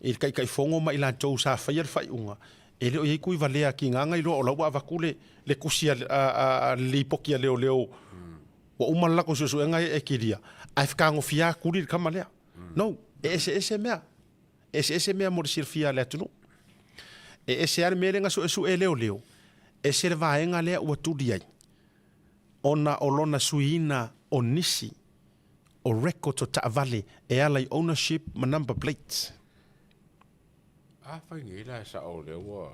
i le Taitaifono ma i latou sa faia le faaiuga, e le o i ai tui valea ki ngā iloa o la ua avatu le, le tusi a, a, a, a le lipoti a leoleo Ua uma le latou suesuega e kilia, ae fetagofia atu li le tama lea. No, e eseese mea. E eseese mea mo le silafia a le atunuu. E ese lava le mea lea na suesue e leoleo, ese le vaega lea ua tuli ai, ona o lona suiina o nisi o records o taavale e ala i ownership ma number plates. Afai nei la e sao lea ua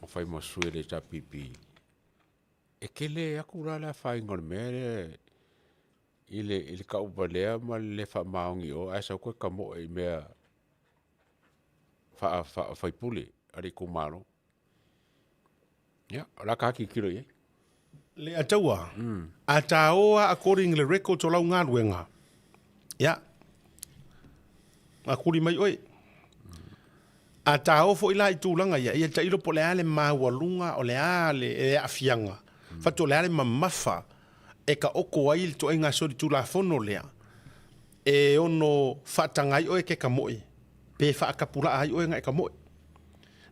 fai ma sui o le HRPP, E tele atu la le afaina o le mea lea i le i le tauvalea ma le le faamaoni i o ae sau toe tamoe i mea faa faa faipule a le itumalo. Ia, o le a ta tilotilo i ai. Le ataua, a taoa according le records o lau galuega, ia, a kuli mai oe. A taoa foi la i tulaga ia, ia tailo po o le a le maualuga, o le a le aafiaga, fatu o le a le mamafa e taoto ai le ituaiga solitulafono lea e ono faataga ai oe e te tamoe pe faatapulaa ai oe na e tamoe.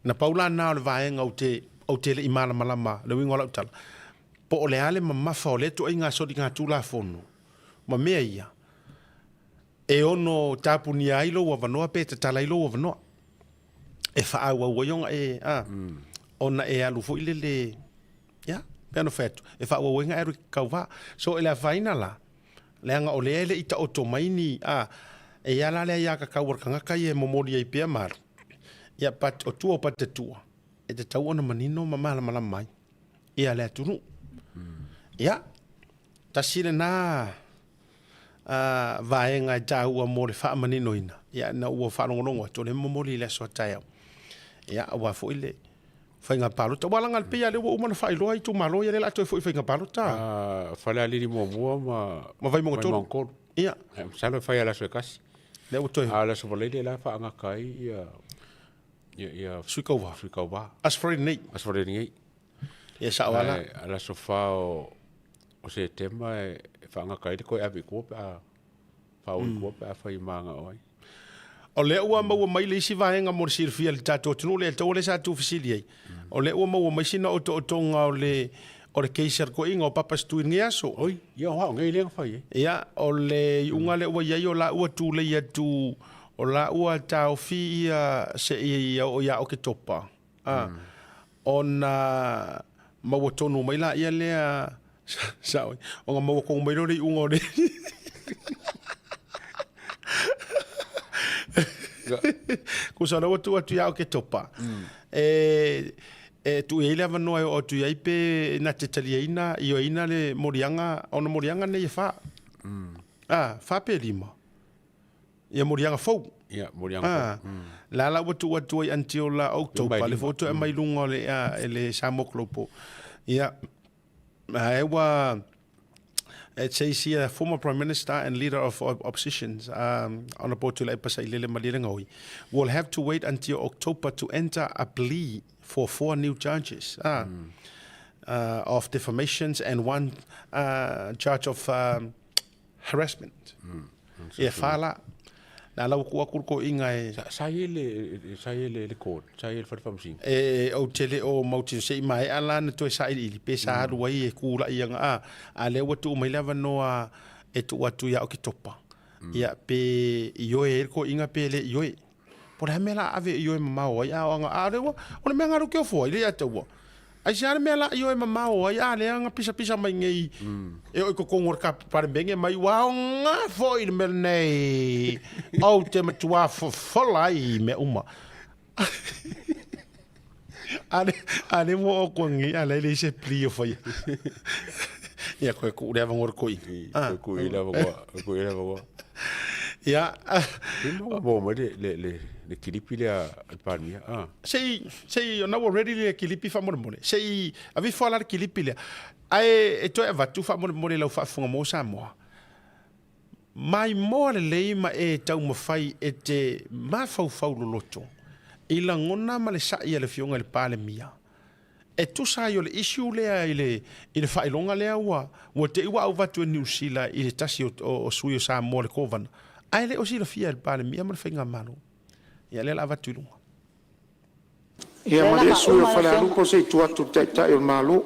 Na pau la na o le vaega ou te, ou te le i malamalama, le uiga o lau tala, po o le a le mamafa o lea ituaiga soligatulafono ma mea ia e ono tapunia ai lou avanoa pe tatala ai lou avanoa e faaauau ai ona e, a, ona e alu foi lele, ia, pei ona fai atu, e faaauau ai ona e alu i ke kauvā. So, e le afaina la, leaga o lea e le i taoto mai ni, a, e i ai la le aiatatau a le tagata ia e momoli ai pea ma alu, ia, but o tua o patatua, e tatau ona manino ma malamalama ai ia le atunuu. Ia, tasi lena vaega e taua mo le faamaninoina, ia, ina ua faalogologo atu, o lea e momoli i le aso a taeao, ia, aua foi le faiga palota. Aua leaga e pei lava o lea ua uma ona faailoa itumalo ia lea o le a toe foi i faiga palota. Falealili muamua ma Ma Vaimauga 3. 3. Ia. Masalo e fai lava i le aso e tasi. Lea ua toe. A o le aso Faraile la e faagata ai ia ia ia Sui Tauva. Sui Tauva. Aso Faraile nei. Aso Faraile nei. Ia sao lava la. A o le aso 4 o Setema e faagata ai le toe ave i tua pe a faaoo i tua pe afai e mananao ai. O lea ua maua mai le isi vaega mo le silafia i le tatou atunuu lea taua lea sa tuufesili ai. O lea ua maua mai sina otootoga o le o le case a le toeaina o Papa Setui i lenei aso. Oi, ia o au nei lea na fai ai. Ia, o le iuga lea ua i ai o la ua tulei atu, o la ua taofi ia seia oo ia Oketopa, a, ona maua tonu mai laia lea sao ai, ona maua tonu mai lea o le iuga o le Tusa o lea ua tuu atu ia Oketopa, e e tuu i ai le avanoa e oo atu i ai pe na te taliaina, ioeina le moliaga, ona moliaga nei e fa. A, fa pe lima. Ia moliaga fou. Ia, moliaga fou. Ah, la la ua tuu atu ai until la October, le fou toe aumai luga o le, a, le Samoa Global. Ia, ae ua, it says here, former Prime Minister and leader of oppositions, Honourable Tuilaepa Sailele Malielegaoi, will have to wait until October to enter a plea for four new charges of defamations and one charge of harassment. Ia fa la. Na lau ku aku ko inga e. Sa i le sa i le le court, sa i le whare whamasina. E ou te le o mau tino se i mai ala na toe sa ili pe sa alu ai e ku la ia a a le ua tu mai le avanoa e tu atu ia o ke topa. Ia pe ioe e ko inga pe le ioe. Po o le a mea la ave i oe mamao ai, a o anga, a o le ua, o le mea ngalu ke ofo ai le ia taua. Ai se a le mea la i oe mamao ai, a lea nga pisapisa mai nei, e o i totonu o le palemene mai, ua aoga foi le mea lenei, ou te matua fofola ai i mea uma. A le, a le ua o koe nei, a le leai se plea o faia. Ia koe kuu le avanoa le toeaina. Koe kuu i le avanoa, koe kuu i le avanoa. Ia. E maua maua mai le, le, le, le kilipi lea a le Palemia. Ah. Se i, se i, ona ua ready le kilipi faamolemole. Se i aveifo lava la le kilipi lea. Ae e toe avatu faamolemole i lau faafofoga mo Samoa. Maimoa lelei ma e taumafai e te mafaufau loloto i lagona ma le sa'i a le Afioga i le Palemia e tusa ai o le issue lea i le i le faailoga lea ua ua te i ua avatu e Niu Sila i le tasi o, o, o sui o Samoa le Kovana ae le o silafia e le Palemia ma le Faigamalo. Ia lea la avatu i luga. Ia malie sui o Falealupo se i tuu atu i le Taitai o le Malo.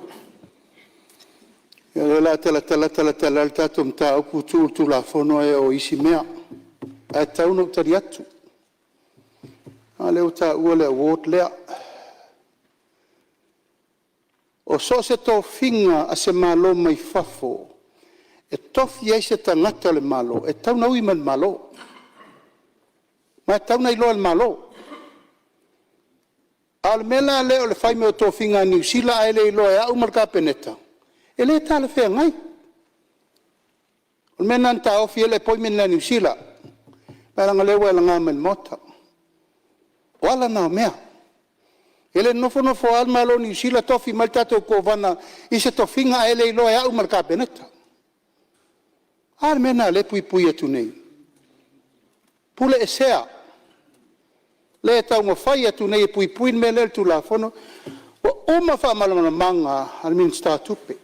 Ia o lea o le a talatala talatala le tatou mataupu tuu le Tulafono ae oo i isi mea. Ae tatau ona ou tali atu. A lea ua taua le award lea. O so o se tofiga a se Malo mai fafo e tofi ai se tagata o le Malo, e tatau ona ui mai i le Malo. Ma e tatau ona iloa e le Malo. A o le mea la lea o le fai mai o tofiga a Niu Sila ae le iloa e au ma le Kapeneta, e le talafeagai. O le mea lena na taofi ai le appointment lea a Niu Sila, ae leaga o lea ua e laga mai i le Maota. O ala na o mea. E le nofonofo lava le Malo o Niu Sila tofi mai le tatou Kovana i se tofiga ae le iloa e au ma le Kapeneta. A le mea lena o lea e puipui atu nei? Puleesea, lea e taumafai atu nei e puipui le mea lea i le Tulafono. Ua uma faamalamalamaga a le Minisita o Tupe.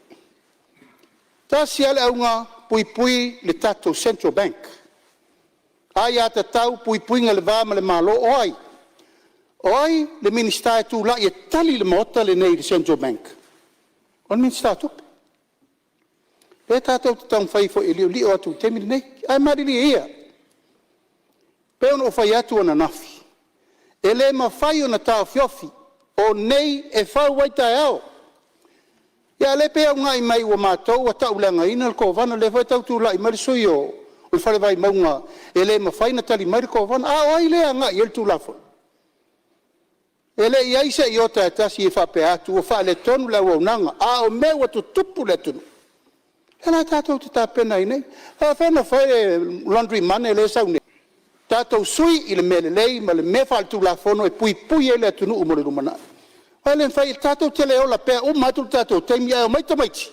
Tasi lava le auga, puipui le tatou Central Bank, aiatatau, puipuiga i le va ma le Malo. O ai? O ai le Minisita e tulai e tali le Maota lenei i le Central Bank? O le Minisita o Tupe. O lea tatou te taumafai foi e liolio atu i le taimi lenei. Ae malilie ia, pei ona ou fai atu ananafi, e le mafai ona taofiofi, o nei e fau ai taeao. A o lea e pei e augai mai ua matou ua tauleagaina le Kovana, o lea foi e tau tulai mai le sui usufono o le Fale Vaimauga e le mafai ona tali mai le Kovana. A o ai lea e agai i ai le Tulafono? E le i i ai se iota e tasi e faapea atu ua faaletonu le auaunaga, a o mea ua tutupu i le atunuu, lea la tatou te tapena ai nei. E faapefea ona fai le laundry money lea e sau nei? Tatou sui i le mea lelei ma le mea faaletulafono e puipui ai le atunuu mo le lumanai. Aua e le mafai, tatou te le ola pea, uma atu le tatou taimi ae omai tamaiti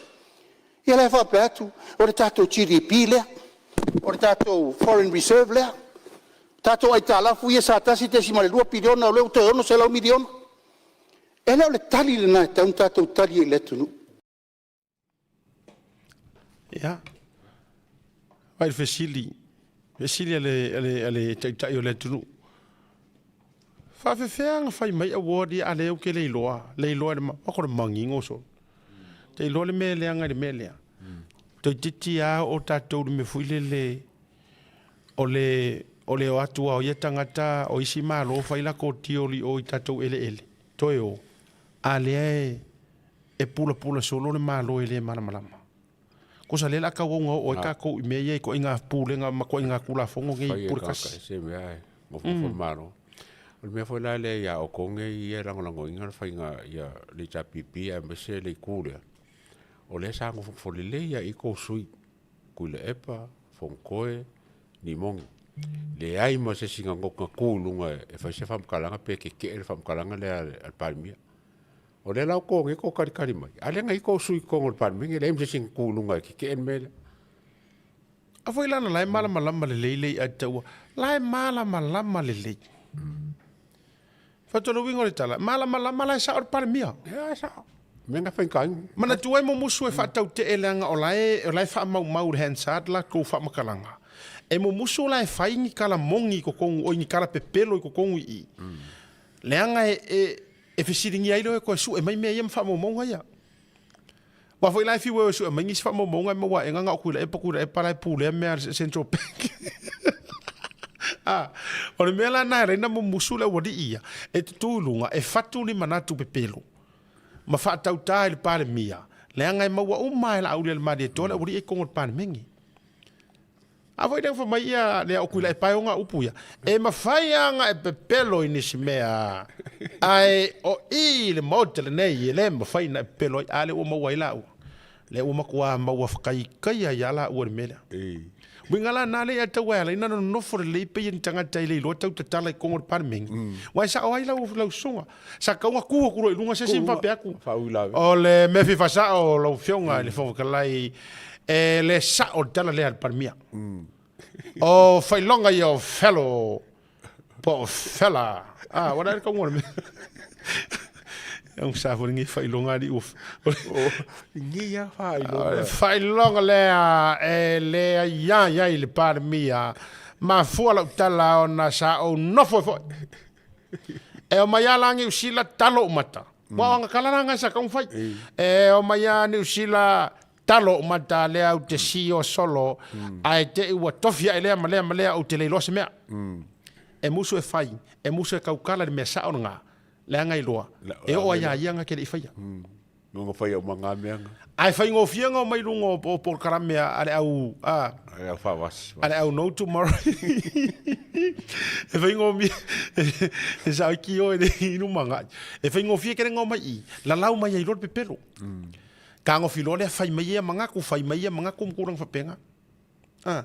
ia la e faapea atu, o le tatou GDP lea, o le tatou foreign reserve lea, o tatou aitalafu ia sa $1.2 piliona o lea ua toe $600 miliona. E le o le tali lena e tatau ona tatou tali ai i le atunuu. Ia, vaai i le fesili, fesili a le Taitai o le atunuu, faapefea ona fai mai award ia a o lea ou te le iloa, le iloa e le Maota le manino solo. Te iloa le mea e leaga i le mea lea. Toeitiiti lava oo tatou i le mea foi lele o le o le o atu lava o ia tagata o isi Malo fai latou deal i o i tatou eleele toe o, a lea e pulapula solo le Malo e le malamalama. Kosa lea o le a tauau ona oo ai tatou i mea ia i ituaiga pulega ma ituaiga Tulafono nei Fai e pule tagata tasi. ese mea e nofonofo le Malo. O le mea foi la lea ia outou nei ia e lagolagoina le faiga ia le HRPP aemaise le itu lea, o lea sa nofonofo lelei lava i ai tou sui usufono, Tuilaepa, Fonotoe, Nimoni. Leai ma se isi na tu i luga e fai se faamatalaga pe tetee le faamatalaga lea a le Palemia. O lea la ua to nei tou talitali mai, a lea na i ai tou sui i totonu o le Palemene, leai ma se isi na tu i luga e tetee le mea lea. A foi la la e malamalama lelei le i'a taua, la e malamalama lelei. Fai atu o le uiga o le tala, malamalama la e sao le Palemia. Ia e sao. Mea na faigata Manatua ai mumusu e faatautee leaga o la e, o la e faamaumau i le Hansard latou faamatalaga. E mumusu la e fai ni tala moni i totonu, oi ni tala pepelo i totonu i i. Leaga e, e, e fesiligia ai lea o e toe sue mai mea ia ma faamaumauga ia. Aua foi la e fiu e o e sue mai nisi faamaumauga e maua aega na o Tuilaepa, Tuilaepa la e pulea mea a le Central Bank. Ah, o le mea la na e ala ai ona mumusu le aualii ia, e tutū i luga, e fatu ni manatu pepelo ma faatautā i le Palemia, leaga e maua uma lava e Laauli a le Malietoa le aualii ia i totonu o le Palemene. A foi lea fai mai ia lea o Tuilaepa e ona upu ia, e mafai lava ona e pepelo i nisi mea, ae o i i le Maota lenei e le mafai ona e pepelo ai. A lea ua maua ai laua, lea ua matua maua whakaikaia ai a laua i le mea lea. Uiga la na lea ia tau e ala ai na nonofo lelei pei ni tagata e le iloa tau tatala i totonu o le Palemene. Aua e sao ai lau lau susuga. Sa tatau ona tu atu loa i luga se isi ma faapea atu, o le mea fia faasao lau Afioga i le Fofoga Fetalai, e le sao le tala lea a le Palemia. O failoga ia o fellow po o fella. Ah, ua le tauga o le mea. Sa foi lenei failoga alii ua Lenei lava faailoga. Failoga lea e le aiai ai le Palemia. Mafua lau tala ona sa ou nofo ai foi. E omai lava la Niu Sila talo ou mata. Ua o aga tala la na sa tau fai. E omai lava Niu Sila talo ou mata lea ou te sio solo ae te i ua tofi ae lea ma lea ma lea ou te le iloa se mea. E musu e fai, e musu e tautala i le mea sao lena, leaga iloa, e oo lava ia ia na te le i faia. Nonga fai au manga mea nga. Ae faigofie ona omai luga o polokalame a le au a. A le au faavasi. A le au no tomorrow. E faigofie e sao iki oe le inu mangai. E faigofie kele nga omai i, lalau mai ai loa le pepelo. Tagofi loa lea fai mai ia mangaku, fai mai ia mangaku ma tulaga faapena. A.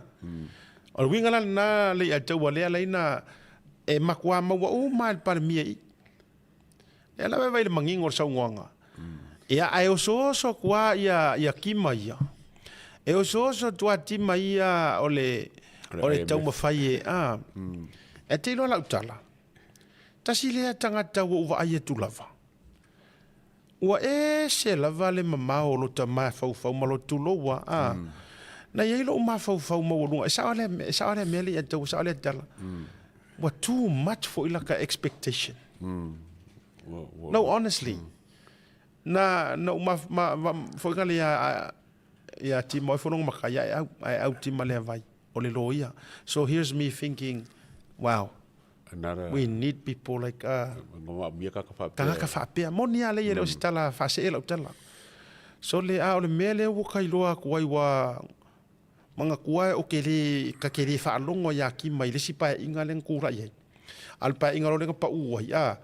O le uiga la lena le ia taua lea laina e matua maua uma lava e le Palemia i i. Lea lava e vaai i le manino o le saunoaga. Ia, ae osooso atu lava ia, ia Tima ia. E osooso atu lava Tima ia o le, o le taumafai e, a. E te iloa lau tala, tasi lea tagata ua ou vaai atu lava, ua ese lava le mamao o lota mafaufau ma lota tulou a, a. Na i ai lou mafaufau maualuga, e sao lea, e sao lea mea lea ia te au, e sao lea tala. Ua too much foi laka expectation. No, honestly. Na, na ou ma, ma, ma, foi ngale ia, ia tima oi fono maka ia e au, e au tima lea vai, o le loia. So here's me thinking, wow, Another, we need people like, Tagata tagata faapea. Moni a lei e le o se tala faasee lau tala. So le, a o le mea lea ua ka iloa atu ai ua, Manatua e o ke lē, ka ke lē faalogo iā Kima i le isi paeaiga lea na tulai ai. A o le paeaiga loa lea na paʻu ai, a,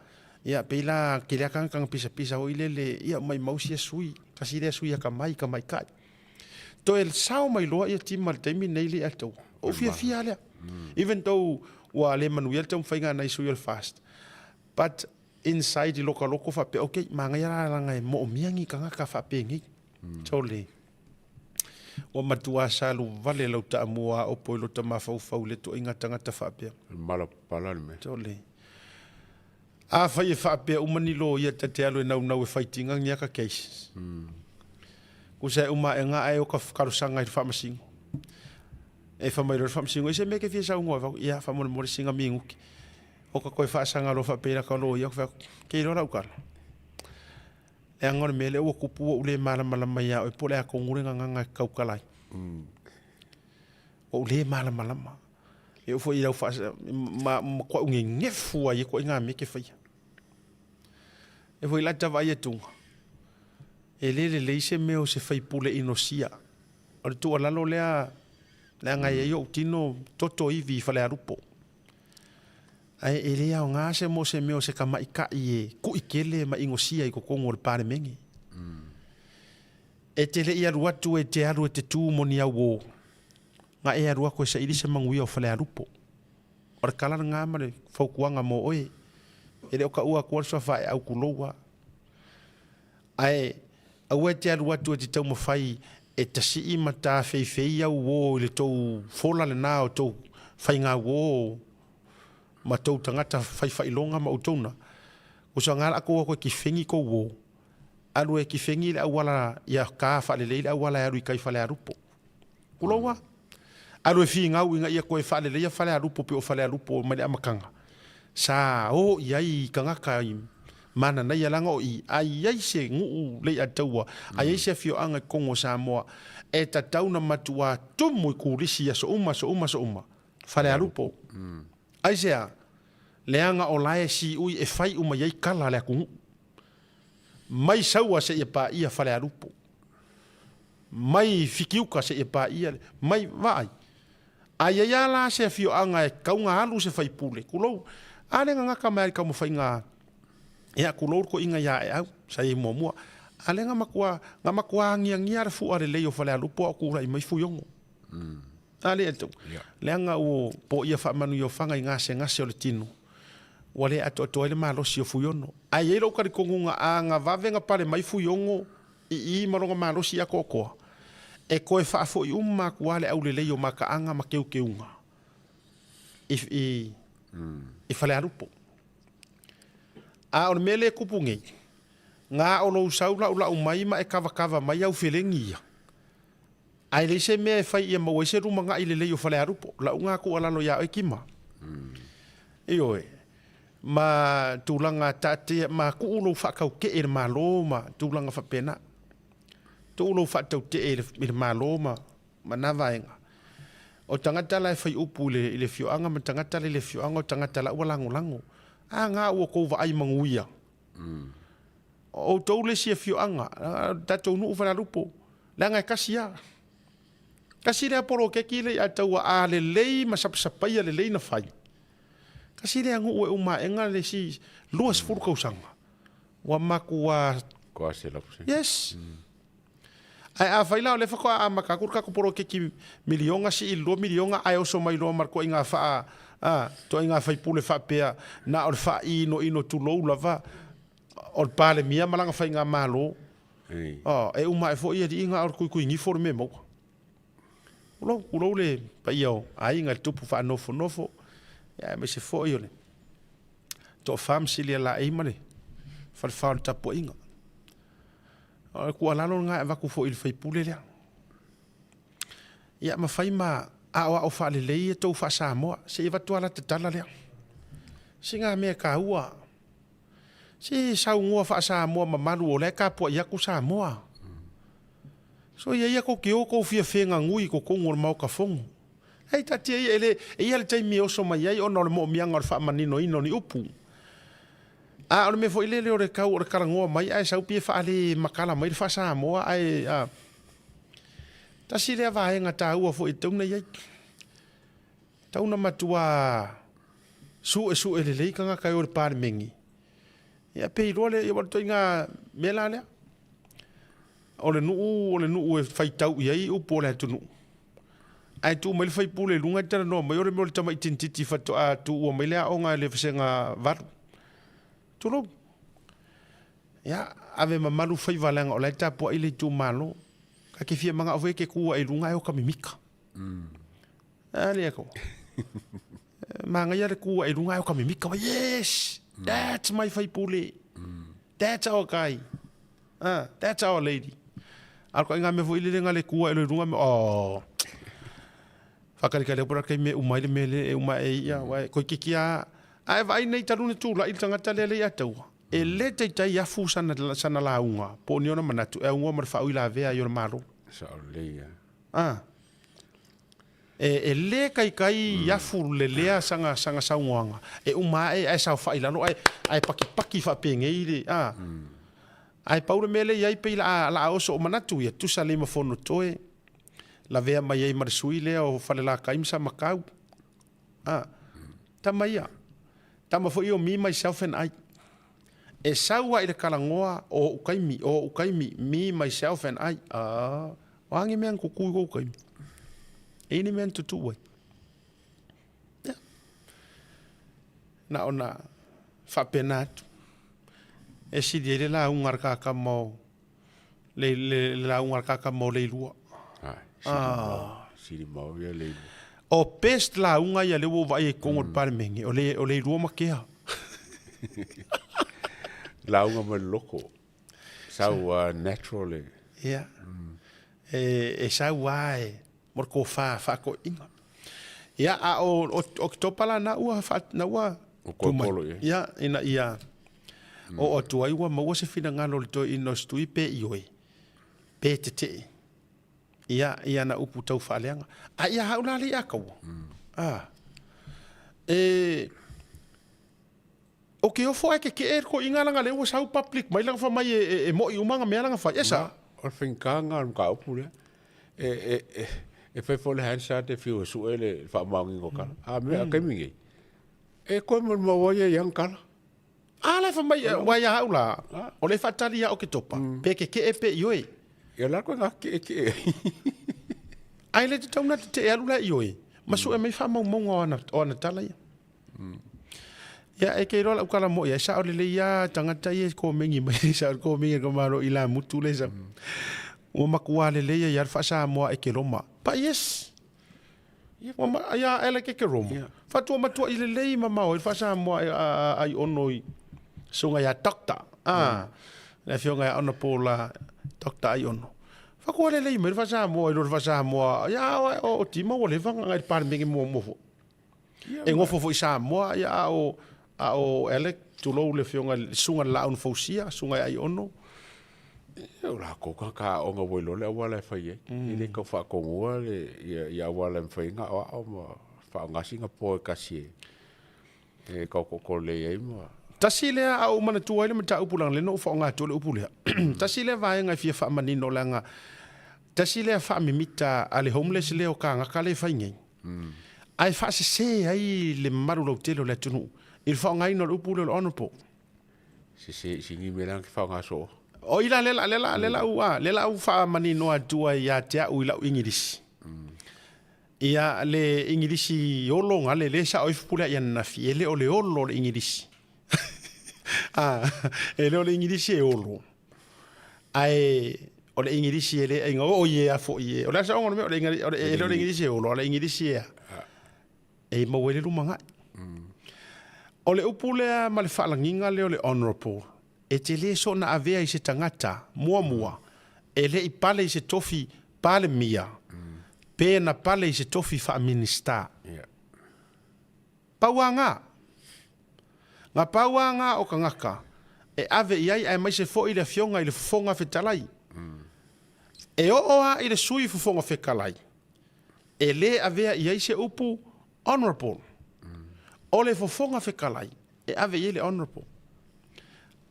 ia, pei la tele lava tagata na pisapisa foi lele, ia, maimau sia sui, tasi lea sui akamai, tamaitai. Toe sao mai loa ia Tima i le taimi lenei le ia taua. Ou fiafia lava lea. Even though ua le manuia le taumafaiga a nai sui o le FAST, but inside i loka loko faapea, okay, manaia la leaga e moomia ni tagata faapenei. Totally. Ua matua salu vale lau taamua a opo i lota mafaufau i le toaiga tagata faapea. Mala pala le mea. Totally. Afai e faapea uma ni loia ta te alu e naunau e faitiga ni aka cases. Kusa e uma aega ae o ka talosaga i le faamasino. E fai mai loa le faamasino, i se mea e te fia saunoa ai fai atu, ia faamolemole sina minuti. O ka toe faasaga loa faapea i laka loia, fai atu, ke iloa lau tala. Leaga o le mea lea ua tupu ua ou le malamalama ia oe po o le a tonu le gagana e te tautala ai. Ua ou le malamalama. E oo foi i lau faasa, ma matuai gegefu ai e ituaiga mea e te faia. E foi la ta vaai atuga, e le lelei se mea o se faipule inosia. O le tuualalo lea, leaga e i ai ou tino toto ivi i Falealupo. Ae e le aoga se mo se mea o se tamaitaʻi e kuʻi tele ma inosia i totonu o le Palemene. E te le i alu atu e te alu e te tu mo ni auō, na e alu atu e saili se manuia o Falealupo. O le tala lena ma le fautuaga mo oe. E le o taua atua le suafa e au tulou a. Ae aua e te alu atu e te taumafai e tasii ma tafeifei auō i le tou fola lena o tou faigauō ma tou tagata faifailoga ma outou na, usa nga la kou atu e kifengi kou o, alu e kifengi le auala ia ka faalelei le auala e alu i kai Falealupo. Kulou a. Alu e figau ina ia koe faaleleia Falealupo pe o Falealupo mai le amataga. Sa o i ai tagata i mananaia leaga o i a i ai se nuu le ia taua, a i ai se afioaga i totonu o Samoa e tatau na matua tumu i kulisi i aso uma, aso uma, aso uma. Falealupo. Aisea? Leaga o la e siui e fai uma i ai kala a le atunuu. Mai Saua seia paia Falealupo. Mai Fikiuka seia paia, mai, vaai. A i ai a la se afioaga e kauga alu se faipule, kulou, a le gagaka mai a le taumafaiga, ia, kulou le toeaina ia Aeau, sa i ai muamua. A le ga matua, ga matua agiagia le fua lelei o Falealupo a o tulai mai Fuiono. A le atu, leaga ua poia faamanuiofaga i gasegase o le tino, ua le atoatoa ai le malosi o Fuiono. Ae i ai lou talitonuga a na vave na pale mai Fuiono i i ma lona malosi atoatoa, e toe faafoi uma atu lava le aulelei o mataaga ma keukeuga i, i, i Falealupo. A o le mea lea e tupu nei, na o lou sau laulau mai ma e kavakava mai au felegi ia, Ae leai se mea e fai ia maua ai se lumanaʻi lelei o Falealupo. Lau na tuualalo iā oe Kima. Ioe. Ma tulaga taatia, ma tuu lou faatautee i le Malo ma tulaga faapena. Tuu lou faatautee i le Malo ma ma na vaega. O tagata la e fai upu i le i le afioaga ma tagata la i le afioaga o tagata la ua lagolago. A na ua tou vaai manuia. O outou le isi afioaga, tatou nuu Falealupo, leaga e kasi lava. Kasi lea poloketi lea ia taua a lelei ma sapasapaia lelei na fai. Kasi lea nuu e uma aega le isi 20 tausaga. Ua matua Koa se lapu se. Yes. Ae afai la o lea faatoa amata atu le tatou poloketi miliona sii i le 2 miliona ae oso mai loa ma le toaiga faa, a, toaiga faipule faapea na o le faainoino tulou lava. O le Palemia ma lana faigamalo, e uma ae foi alii na o le tuituigifo le mea e maua. Tulou, tulou le paia o aiga i le tupu faanofonofo, aemaise foi o le toafa ma Silialaei ma le falefa o le tapuaiga. O le tuualalo lena e avatu foi i le faipule lea. Ia ma fai ma aoao faalelei ia tou faa-Samoa, se i avatu lava la ta tala lea. Sina mea taua. Se saunoa faa-Samoa mamalu o la e tapuai atu Samoa. Soia ia tou te o tou fia feganui i totonu o le Maota Fono. Ei taatia ia, e le, e i ai le taimi e oso mai ai ona o le moomiaga o le faamaninoina o ni upu. A o le mea foi lele o le tau o le talanoa mai ae sau pei e faale matala mai le faa-Samoa ae a. Tasi lea vaega taua foi e tatau ona i ai. Tatau ona matua suesue lelei tagata e o i le Palemene, ia pe iloa lea, ia aua o le ituaiga mea la lea. O le nuu o le nuu e faitau i ai upu o le atunuu, ae tuu mai le faipule i luga e talanoa mai o le mea o le tamai tinititi faatoa tuua mai le aoga i le vasega 8. Tulou. Ia, ave mamalu faiva leaga o la e tapuai le itumalo. Ta te fia manao foi e te tu ae i luga ae oka mimika. A lea ko. Manaia le tu ae i luga ae oka mimika. Yes! That's my faipule. That's our guy. Ah, that's our lady. A o ka mea foi lele nga le tu ae i luga me oh. Whakalikali au kai me umai le mele e uma e ia wa koi kiki a a e vaai nei talu na tula'i le tagata lea le ia taua e le taitai afu sana sana lauga po o ni ona manatu e augoa ma le faauilavea ai o le Malo. Sao lelei ia. Ah. E, e le kaikai afu lelea sana sana saunoaga e uma ae ae saofai i lalo ae ae pakipaki faapenei le a. Ae pau le mea lea i ai pei la la oso o manatu ia tusa lei ma Fonotoe lavea mai ai ma le sui lea o Falelatai ma Samatau. A, tama ia. Tama foi o me, myself and I. E sau a i le talanoa o ou taimi, o ou taimi, me, myself and I. A, o a ni mea na tutu i kou taimi? E i ni mea na tutu ai? Ia. Na ona faapena atu. E sili ai le lauga a le kakama o le, le, le lauga a le kakama o Leilua. Ah. Sili mau ia Leilua. O best lauga ia lea ua ou vaai ai i totonu o le Palemene, o le, o Leilua ma Kea. Lauga mai le loko. Sau natural le. Ia. E, e sau lava e, mo le tofa faatoeaiina. Ia, a o, o Oketopa la na ua, fa, na ua tu mai. Ia, ina ia oo atu ai ua maua se finagalo o le toeaina o Setui pe ioe, pe tetee. Ia, i ana upu tau faaleaga. A ia hau la le ia kaua. Ah. E, o ke ofo ai ke ke e ko inga langa le ua sau public mai langa fa mai e, e, e moi uma nga mea langa fai. Esa. O le faigata o le mataupu lea. E, e, e, e fai foi le Hansard e fiu e sue le faamaoniga o tala. A mea, a taimi nei, e toe maumau ai ia i ana tala. A la e fai mai, ua ia au la, o le faatali ia o ke topa, pe keke'e pe ioe. Ia la koe ngā ke'eke'e. Ai le tatau na tete'e alu la ioe, ma sue mai faamaumauga o ana, o ana tala ia. Ia, e ke iloa lau kala mo'i ai, sao lelei ia tagata ia e komengi mai, sao le komengi a ka Malo i la mutu le sa. Ua matua lelei ia le faa-Samoa e ke Roma. But yes, Ua ma, ia a ela ke ke Roma. Fatua matua i lelei mamao ai le faa-Samoa e a, a, ai ono i suga ia Doctor. A, le afioga ia Honourable Doctor Aiono. Fatua lelei mai le faa-Samoa i lo le faa-Samoa, ia o, o, o tima ua leva ona agai i le Palemene muamua foi. E nofo foi i Samoa, ia a o, a o Alec, tulou le afioga i le susuga i le Laau na Fausia, susuga ia Aiono. O latou tagata aoga ua iloa le auala e fai ai. E le tau faatonua le ia auala e mafai ai ona aoao ma faaaoga sina po e tasi e taototo lelei ai ma. Tasi lea a ou manatua ai le mataupu leaga lea na ou faaaoga atu le upu lea. Tasi lea vaega e fia faamanino leaga tasi lea faamimita a le homeless lea o kānaka lea e fai nei. Ae faasese ai le mamalu lautele o le atunuu i le faaaogaina o le upu lea o le honourable. Sese i sini mea la te faaaoga soo. O i la lea la lea la lea la u a lea la u faamanino atu ai ia te au i lau Ingilisi. Ia le Ingilisi olo gale le sao ifo pule ia ananafi e le o le olo o le Ingilisi. A, e le o le Igilisi e olo, ae o le Igilisi e le aiga oo i e a foi e. O le a le saoga o le mea, o le o le, e le o le Igilisi e olo, a o le Igilisi e a? E maua ai le lumanai. O le upu lea ma le faalagiga lea o le honourable, e te le soona avea i se tagata, muamua, e le i pale i se tofi Palemia, pe na pale i se tofi faa-Minisita. Pau a ngā. Ngā pau a ngā o kangaka e ave i ai aemaise foi le Afioga i le Fofoga Fetalai. E oo a i le Sui Fofoga Fetalai, e le avea i ai se upu Honourable. O le Fofoga Fetalai e ave i ai le Honourable.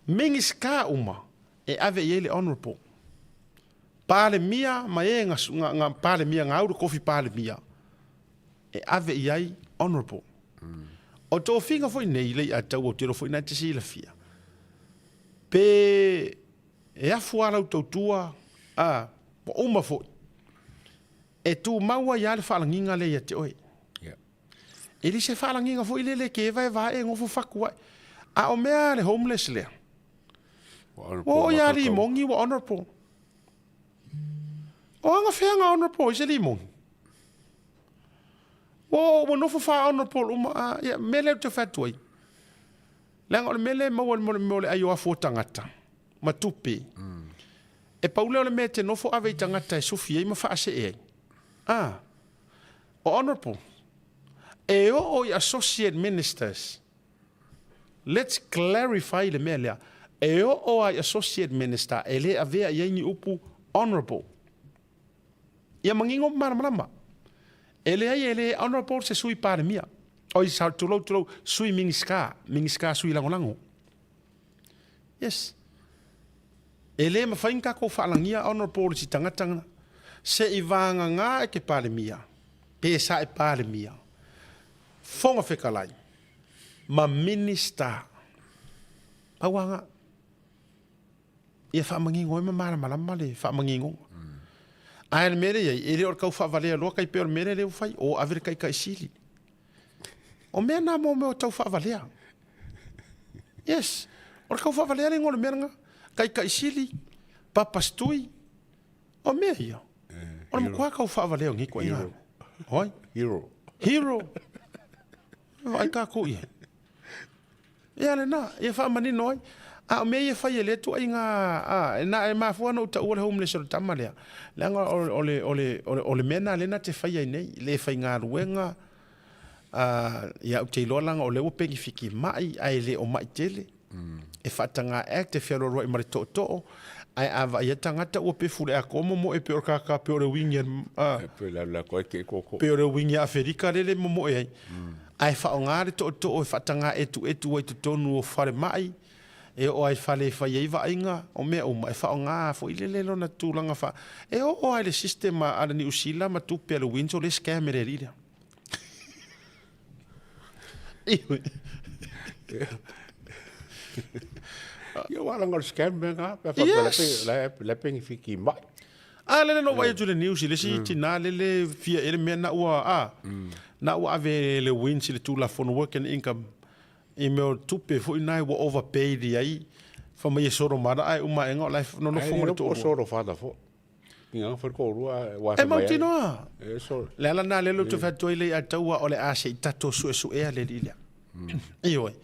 Minisita uma e ave i ai le Honourable. Palemia ma e nga Palemia nga au le kofi Palemia e ave i ai Honourable. O tofiga foi nei lei a tau ou te iloa foi na e te silafia pe e afu a lau tautua a ua uma foi e tumau ai a le faalagiga lea ia te oe. E le se faalagiga foi lele ke evaeva ae e gofo faku ae. A o mea a le homeless lea. Ua oo ia limogi ua honourable. O aga fea ga honourable ai se limogi? Ua ua nofo faa honourable uma a ia mea lea ou te fai atu ai. Leaga o le mea lea e maua mo le mea o le ai o afu o tagata ma tupe. E pau lea o le mea e te nofo ave i tagata e sufi ai ma faasee ai. A o honourable e oo i associate ministers. Let's clarify le mea lea. E oo lava i Associate Minister e le avea i ai ni upu Honourable. Ia manino ma malamalama. E leai e le Honourable se Sui Palemia. Oi, tulou, tulou, Sui Minisita, Minisita Sui Lagolago. Yes. E le mafai ona tatou faalagia Honourable i si tagata lena. Se i vagana e te Palemia, pe sa e Palemia, Fofoga Fetalai, ma Minista. Pau lava na. Ia faamanino ai ma malamalama le faamaninoga. Ae o le mea lea e i ai, e le o le tau faavalea loa tai pei o le mea lea ua fai, o ave le taitai sili. O mea na mo mea o tau faavalea. Yes, o le tau faavalea le igoa o le mea lena. Taitai sili, papastui, O mea ia. O le matua tau faavalea o nei ituaiga mea. O ai? Hero. Hero. Vaai tatou i ai. Ia lena, ia faamanino ai. A o mea ia e fai e lea ituaiga, a, na e mafua ona ou taua le homeless o le tama lea, leaga o le, o le, o le, o le mea lena lea na te faia ai nei, le faigaluega, a, ia ou te iloa leaga o lea ua penefiti mai ae le o mai tele. E faataga act e fealoaloai ma le tootoo, ae a vaai atu tagata ua pefu le atoa momoe pei o le kaka pei o le uigi a pei o le uigi a Aferika lele e momoe ai. Ae faaaoga le tootoo e faataga etuetu ai totonu o falemai, e oo lava i fale e fai ai vaaiga, o mea uma, e faaaoga foi lele lona tulaga faa... E oo lava i le system a le Niu Sila ma tupe a le WINZ o le scam e le alii lea. Ia ua langa o le scam mea nga, pe a faapea Yes. la e la e penefiti mai. A lele na ou vaai atu i le news i le isi tina lele fia ea le mea na ua a na ua ave e le WINZ i le Tulafono Work and Income i mea o tupe foi na ua overpaid i ai fai mai e solo mala ae uma aega o la e nonofo ma le toalua. Ai le solo fada fo. E mautinoa. Le ala lena lea ou te fai atu ai le taua o le a se i tatou suesuea le alii lea. Ioe.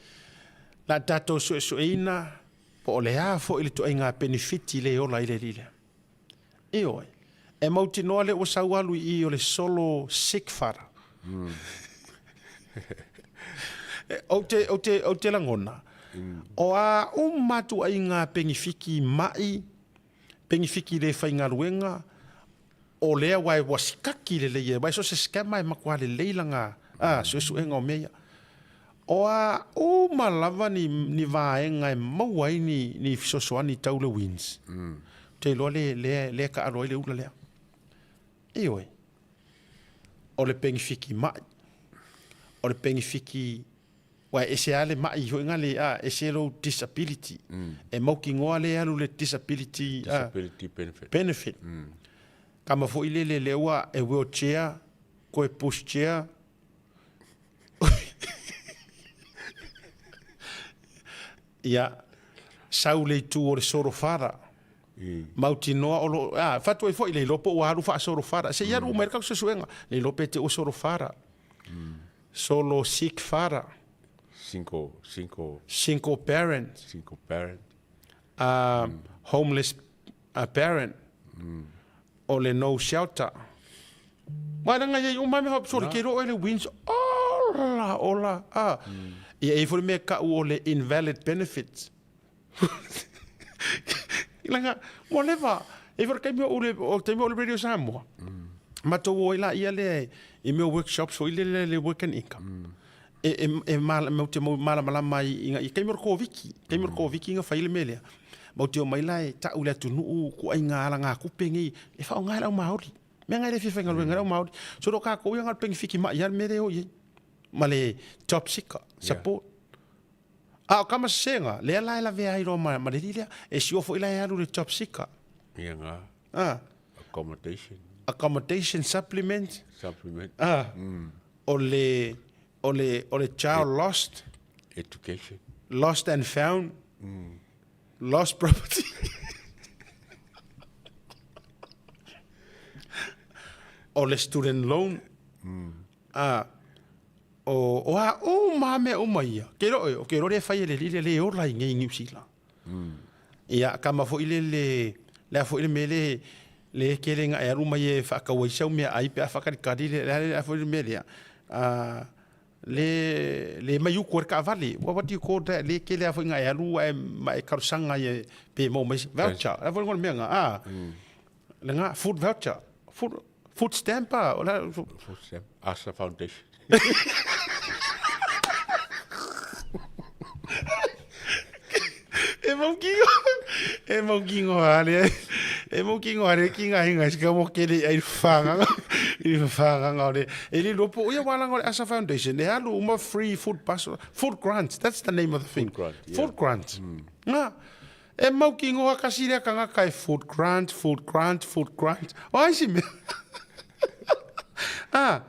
La tatou suesueina po o le a foi le ituaiga penefiti le ola ai le alii lea. Ioe. E mautinoa lea ua sau alu i i o le solo sick fada. Ou te, ou te, ou te lagona, o a uma ituaiga penefiti mai Penefiti le faigaluega, o lea aua e ua sikaki lelei e, aua so o se scammer e matua lelei lana suesuega o mea ia. O a uma lava ni, ni vaega e maua ai ni, ni fesoasoani tau le WINZ, ou te iloa le, lea, lea e taalo ai le ula lea. Ioe, o le penefiti mai, o le penefiti Ua ese lava le mai foi na le, a, ese lou disability. E mautinoa lea e alu le disability, a, Disability benefit. benefit. Tama foi lele lea ua e wheelchair, toe push chair. Ia. Sau le itu o le solofara. Mautinoa o lo a fatu ai foi le iloa po ua alu faasolofara. Se i alu uma ai le tatou suesuega, le iloa pe te ua solofara. Solo sick fara. Single, single. Single parent. Single parent. Homeless parent. O le no shelter. Mai langa iai uma mea faapitoa le kelo oe le wins ola ola a. Ia e i foi le mea kau o le invalid benefits. Langa ua leva e i foi le taimi o le o le taimi o le Radio Samoa. Matou o ai laia lea i mea o workshops foi lele le work and income. E e e matou te malamalama ai i i taimi o le Koviti, taimi o le Koviti na fai ai le mea lea. Matou te omai la e tau i le atunuu ituaiga alagatupe nei e faaaoga e le aumaoli. Mea na e le fia faigaluega ai le aumaoli. So o tatou ia na o le penefiti mai lava le mea lea e o i ai ma le job seeker support. A o tama sesega, lea la e lavea ai loa ma, ma le alii lea. E sio foi la e alu i le job seeker. Ia nga. Ah. Accommodation. Accommodation supplement. Supplement. Ah. O le, o le, o le child lost. Education. Lost and found. Lost property. O le student loan. Ah. O, o a uma mea uma ia. Ke ro, o ke rore whai e le lile le ola i ngei New Zealand. Ia, kama foi le le, le a foi le me le, le kele nga e alu mai e whaakaua i sau mea ai pe a whakarikari le, le, le a foi le me lea. Le, le mai uku o le kaavale. What do you call that? Le kele a foi nga e alu e ma e karosanga i e pe mo mai. Voucher. A foi ngona mea nga. Ah. Le nga, food voucher. Food, food stamp ah. O la, Food stamp. Asa Foundation. E mau kingo, e mau kingo hare, e mau kingo hare ki ngā hinga sika mo kere ai whanganga, i whanganga o le, e le lopo, ia wānanga o le Asa Foundation, e alu uma free food bus, food grant, that's the name of the thing. Food grant, yeah. Food grant. Ngā, e mau kingo a kasi rea kanga kai food grant, food grant, food grant. O ai si mea. Ah,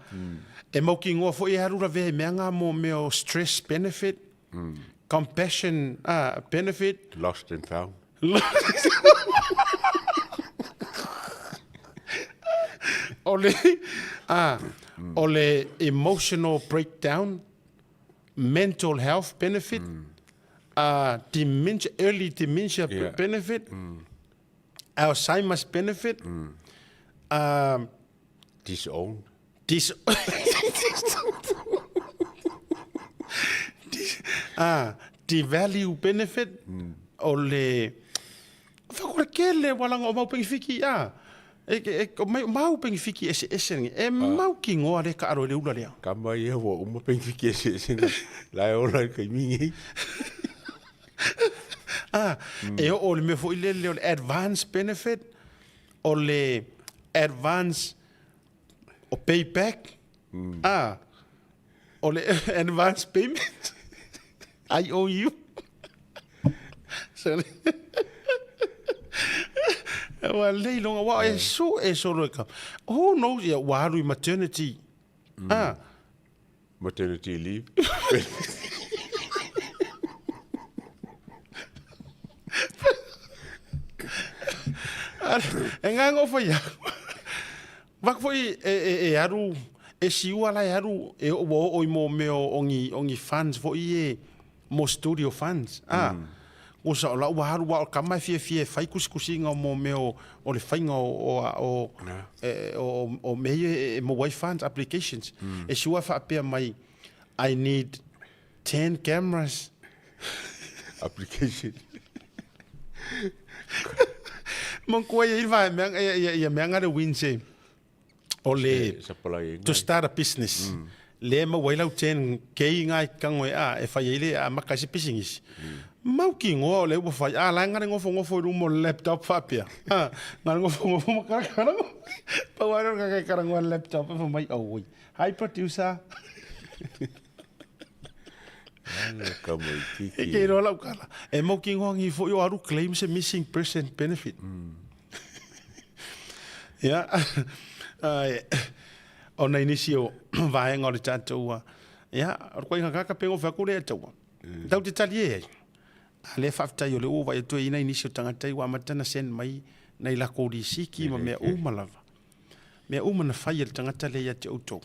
e mau ki ngoa foi e aru ravea i mea ngā mō mea o stress benefit, compassion benefit. Lost and found. O le, o le emotional breakdown, mental health benefit, dementia, early dementia benefit, Alzheimer's benefit, Disowned. Dis devalue benefit, o le whakorekele walanga o mau pengifiki, a e, e, o mai, mau pengifiki ese ese ngi, e mau ki ngoa le ka aro le ula lea. Ka mai e ua uma pengifiki ese ese na, la e ola i kai mingi. Ah, e o o le mea foi le le o le advance benefit, o le advance o payback, ah, o le advance payment, IOU. Sorry. Ua lei longa, ua e su e solo e ka. Who knows, ia, ua alu i maternity. Ah. Maternity leave. E ngā ngō whai au. Waka foi e, e, e aru, e siua la e aru, e o ua oo i mō mea o ngi, o ngi funds foi e, mō studio funds. Ah, mm. Sa o la ua aru wa o kama e fiafia e whai kusikusinga o mō mea o, o le whainga o, o, o, e, o, o mea ia e, e mō wai funds applications. E siua whaapea mai, I need 10 cameras. Application. Mo koa ia i mea ia ia mea ngare win se o le to start a business. Le ma wai lau 10 k ngai kango e a e fai ai le a maka se business. Mau ki ngoa o le ua fai a la ngare ngofo ngofo i rumo laptop faapea. A ngare ngofo ngofo ma karango. Pa waro ka karango laptop e mai oh. Hi producer. Ka mai kiki. E ke roa lau kala. E mau ki ngoa ngi fo i o aru claim se missing person benefit. Ia. Ai ona i nisi o vaenga o le tatou ia, o le koinga kaka pe ofe aku lea taua. Tau te tali e ai. A lea faafetai o lea ua ou vaai atu e i ai nai nisi o tagata ua amata ona send mai nai lakou lisiti ma mea uma lava. Mea uma na fai e le tagata lea ia te outou.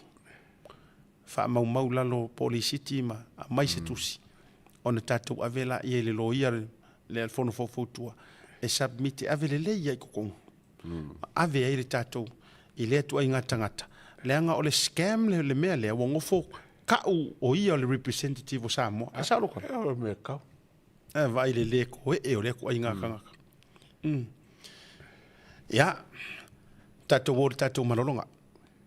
Faamaumau lalo po o lisiti ma aumai se tusi ona tatou ave laia i le loia le fono faufautua e submit e ave lelei ai i totonu. Ave ai le tatou i lea ituaiga tagata leaga o le scam le mea lea ua nofo ka'u o ia o le representative o Samoa. E sao lou tala? O le mea kau. E vaai le le koe'e o lea ituaiga tagata. Ia, tatou o i le tatou malologa.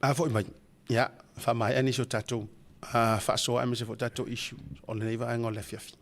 A foi mai, ia, faamaea nisi o tatou faasoa aemaise foi o tatou issue o lenei vaega o le afiafi.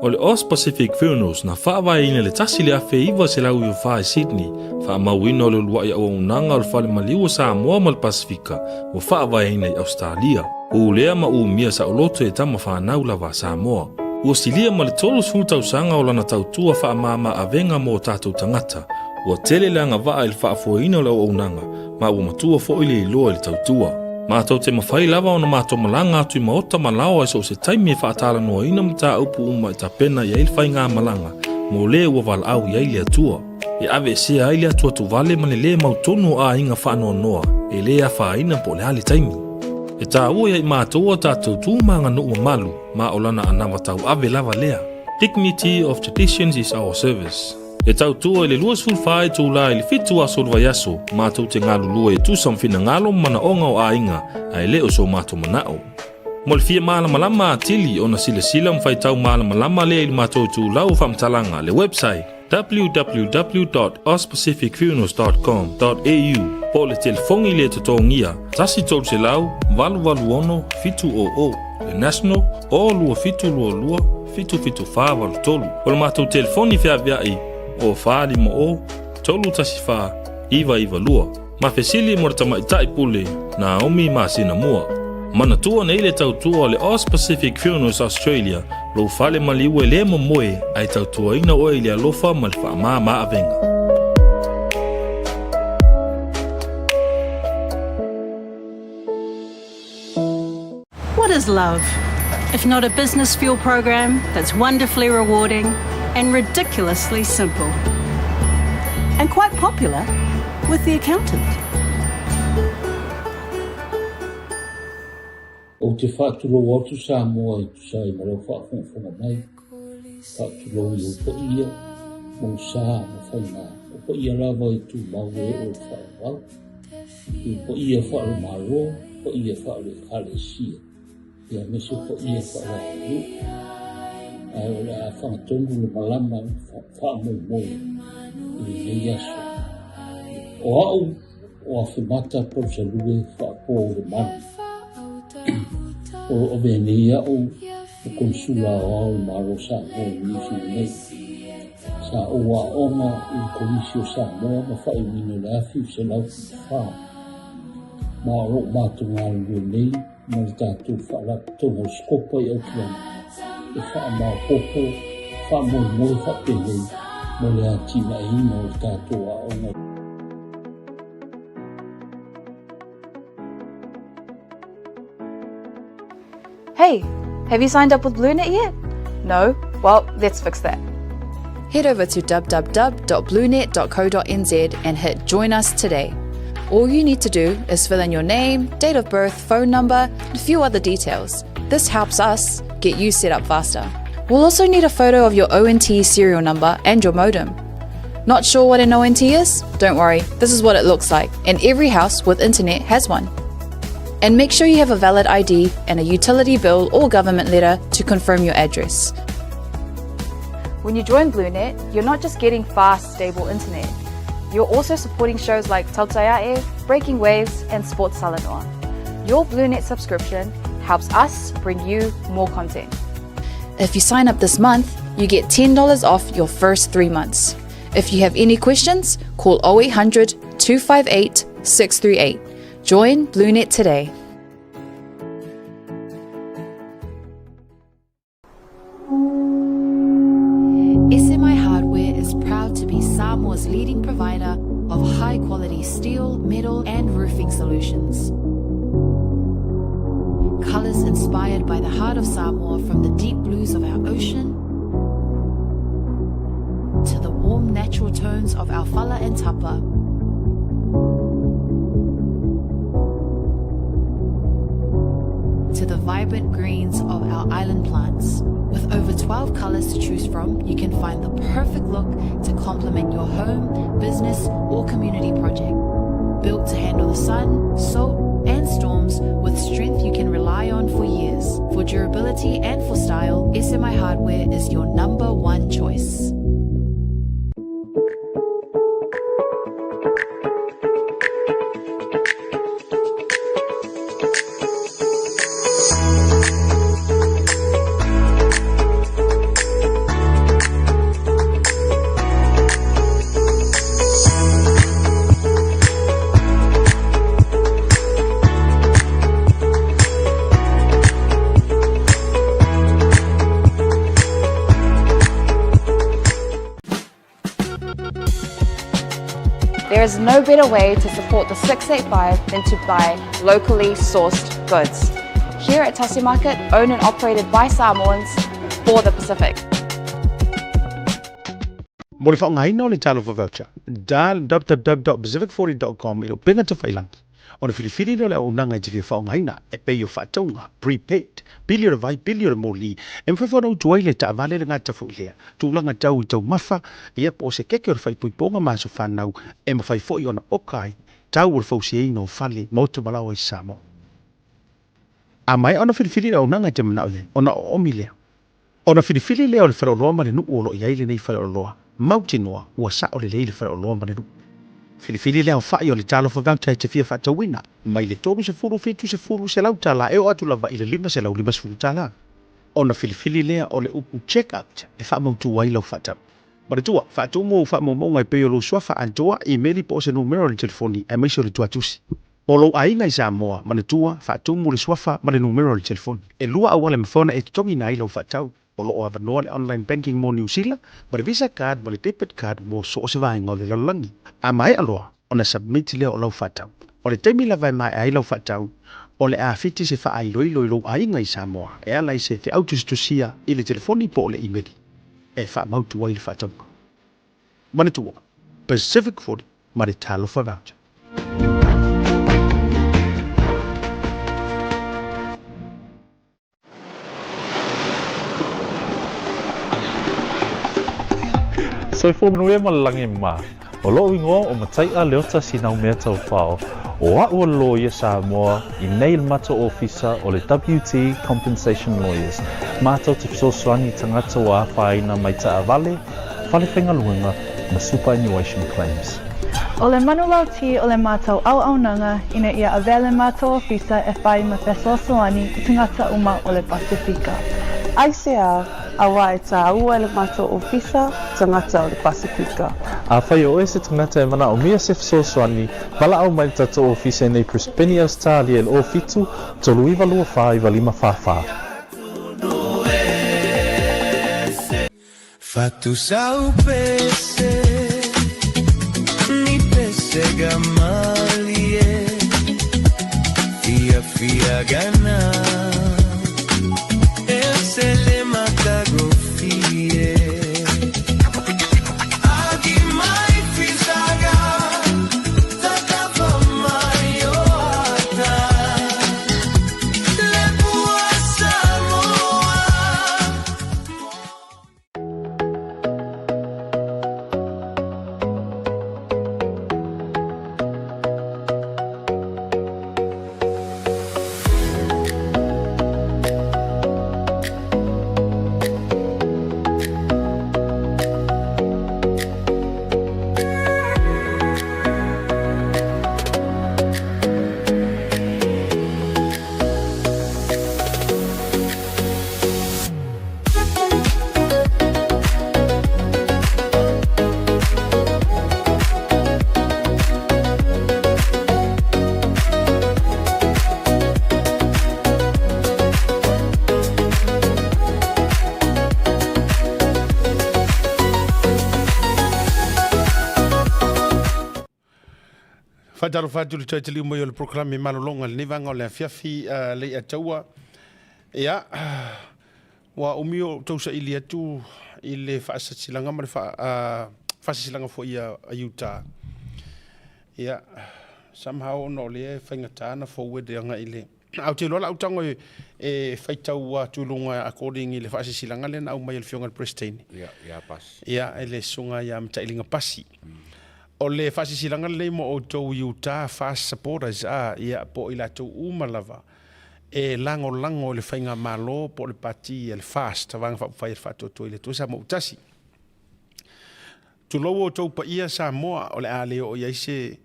O le Aus Pacific Funerals na faavaeina i le 1994 i Sydney, faamauina o le uluai auaunaga o le Fale Maliu o Samoa ma le Pasefika ua faavaeina i Ausetalia. Ulea ma umia saoloto e tama fanau lava a Samoa. Ua silia ma le 30 tausaga o lana tautua faamama avega mo o tatou tagata. Ua tele le agavaa i le faafoeina o le auaunaga ma ua matua foi le iloa i le tautua. Matou te mafai lava ona matou malaga atu i maota ma laoa i so o se taimi e faatalanoaina mataupu uma e tapena i ai le faigamalaga mo le ua valaau i ai le Atua. E aveesea ai le atuatuvale ma le lē mautonu o aiga faanoanoa e lē afaina po o le a le taimi. E taua ia i matou a tatou tu ma aganuu mamalu ma o lana anava tauave lava lea. Dignity of traditions is our service. E tautua i le 24 itulā i le 7 aso o le vaiaso, matou te galulue e tusa ma finagalo ma manaoga o aiga, ae le o so matou manao. Mo le fia malamalama atili ona silasila ma faitau malamalama lea i le matou itulau o faamatalaga, le website, www.auspacificfunerals.com.au po o le telefoni le totogia, 1 300 886 700. Le National, o 2722 77483. O le matou telefoni feaveai, o 450 314 992. Ma fesili mo le tamaitai pule Naomi masina mua. Manatua nei le tautua o le Aus Pacific Funerals Australia, lou fale maliu e le momoe ae tautuaina oe i le alofa ma le faamama avega. What is love? If not a business fuel program that's wonderfully rewarding and ridiculously simple. And quite popular with the accountant. Ou te faatulou atu Samoa e tusa ai ma lau faafogafoga mai, faatulou i ou paia, mou sa ma faiga, o paia lava e tumau e oo i le faavavau. I paia faale-Malo, paia faale-Ekalesia, aemaise paia faale-aganuu. Ae o le a fagatonu le malama faamoemoe i lenei aso. O au o Afemata Palusalue Faapo Lemalu. O lo o avea nei au o Konisula Aoao o le Malo o Samoa i Niu Sila nei. Sa ou aoga i le Kolisi o Samoa ma faaiuina i le 1974, ma o lo o matou galulue nei ma le tatou Faalapotopotoga o Sikopa i Aukilani e faamaopoopo faamoemoe faapenei mo le atinaeina o le tatou aoga. Hey, have you signed up with BlueNet yet? No? Well, let's fix that. Head over to www.bluenet.co.nz and hit Join Us today. All you need to do is fill in your name, date of birth, phone number, and a few other details. This helps us get you set up faster. We'll also need a photo of your ONT serial number and your modem. Not sure what an ONT is? Don't worry, this is what it looks like, and every house with internet has one. And make sure you have a valid ID and a utility bill or government letter to confirm your address. When you join BlueNet, you're not just getting fast, stable internet. You're also supporting shows like Tautaiae, Breaking Waves, and Sports Salanoa. Your BlueNet subscription helps us bring you more content. If you sign up this month, you get $10 off your first three months. If you have any questions, call 0800 258 638. Join BlueNet today. SMI Hardware is proud to be Samoa's leading provider of high quality steel, metal, and roofing solutions. Colors in Inspired by the heart of Samoa from the deep blues of our ocean to the warm natural tones of our fala and tapa. To the vibrant greens of our island plants. With over 12 colors to choose from, you can find the perfect look to complement your home, business, or community project. Built to handle the sun, salt, and storms with strength you can rely on for years. For durability and for style, SMI Hardware is your number one choice. There is no better way to support the 685 than to buy locally sourced goods. Here at Tasi Market, owned and operated by Samoans for the Pacific. Mo le faaaogaina o le Talofa Voucher, dial www.pacific40.com i lou pega tafailagi ona filifili lea o le auaunaga e te fia faaaogaina e pei o faatauga, prepaid, pili o le vai, pili o le moli, e mafai foi ona utu ai le taavale le gata foi lea tulaga tau i taumafa, ia po o se keke o le faaipoipoga ma aso fanau e mafai foi ona oka ai tau o le fausiaina o fale maota malaoa i Samoa. A maea ona filifili le auaunaga e te manao i ai, ona oomi lea. Ona filifili lea o le faleoloa ma le nuu o lo o i ai lenei faleoloa, mautinoa ua sao lelei le faleoloa ma le nuu. Filifili le aofai o le talofa voucher e te fia faatauina, mai le 30, 70, $100 e oo atu lava i le $550. Ona filifili lea o le upu check out e faamautu ai lau faatau. Manatua, faatumu ou faamaumauga e pei o lou suafa atoa, imeli po o se numera o le telefoni aemaise o le tuatusi. Mo lou aiga i Samoa, manatua, faatumu le suafa ma le numera o le telefoni. E lua auala e mafai ona e totogiina ai lau faatau. O lo o avanoa le online banking mo Niu Sila, ma le Visa card ma le debit card mo so o se vaega o le lalolagi. A maea loa ona submit lea o lau faatau. O le taimi lava e maea ai lau faatau, o le a fiti se faailoilo i lou aiga i Samoa e ala i se feau tusitusia i le telefoni po o le imeli e faamautu ai le faatauga. Manatua, Pacific 40 ma le Talofa Voucher. Soifua manuia ma le lagi ma. O loʻu igoa o Mataiʻa Leota Sinaumea Taufao, o aʻu o le loia Samoa i nei le matou ofisa o le WT Compensation Lawyers, matou te fesoasoani i tagata ua afaina mai taavale, fale faigaluega ma superannuation claims. O le manulauti o le matou auaunaga ina ia avea le matou ofisa e fai ma fesoasoani i tagata uma o le Pasefika. Aisea, auā e tāua e le matou ofisa tagata o le Pasefika. Afai o oe se tagata e manaomia se fesoasoani, valaau mai le tatou ofisa i nei Brisbane, Ausetalia i le 07 39 24 95 44. Fatusau pese ni pesega malie Fia fia gana E se le matagofie Agi mai fisaga Tatafa mai o ata Le pua Samoa. Faatalofa atu i le toe taliu mai o le polokalame malologa i lenei vaega o le afiafi, Leiataua. Ia, ua umi o outou saili atu i le faasasilaga ma le faasasilaga foi a Utah. Ia, somehow ona o lea e faigata ona forward e agai i le... Ae ou te iloa la au tago e faitau atu i luga according i le faasasilaga lea na aumai e le Afioga i le Peresetene. Ia, ia Pasi. Ia, e le Susuga ia Matailiga Pasi. O le faasasilaga lenei mo outou Utah Fast Supporters, a, ia, po o i latou uma lava e lagolago i le Faigamalo po o le Pati a le FAST, Vaega Faaupufai a le Faatuatua i le Atua Samoa Tasi. Tulou outou paia Samoa, o le a le oo i ai se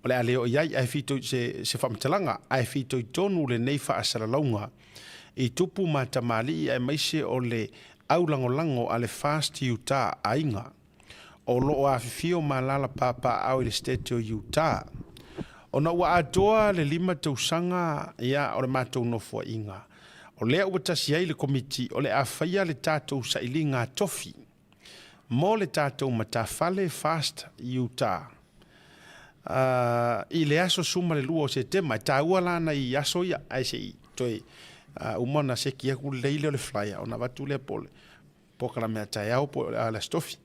o le a le oo i ai ae fito se, se faamatalaga ae fitoitonu lenei faasalalauga i tupu ma tamalii aemaise o le aulagolago a le FAST Utah aiga o lo o afifio ma alaala papaaao i le State o Utah. Ona ua atoa le 5 tausaga ia o le matou nofoaiga, o lea ua tasi ai le Komiti o le a faia le tatou sailiga tofi mo le tatou matafale Fast Utah i le aso 12 o Setema. E taua la nai aso ia, ae se i toe uma ona seki atu lelei lea o le flyer ona avatu lea po o le polokalame a taeao po o le Aso Tofi.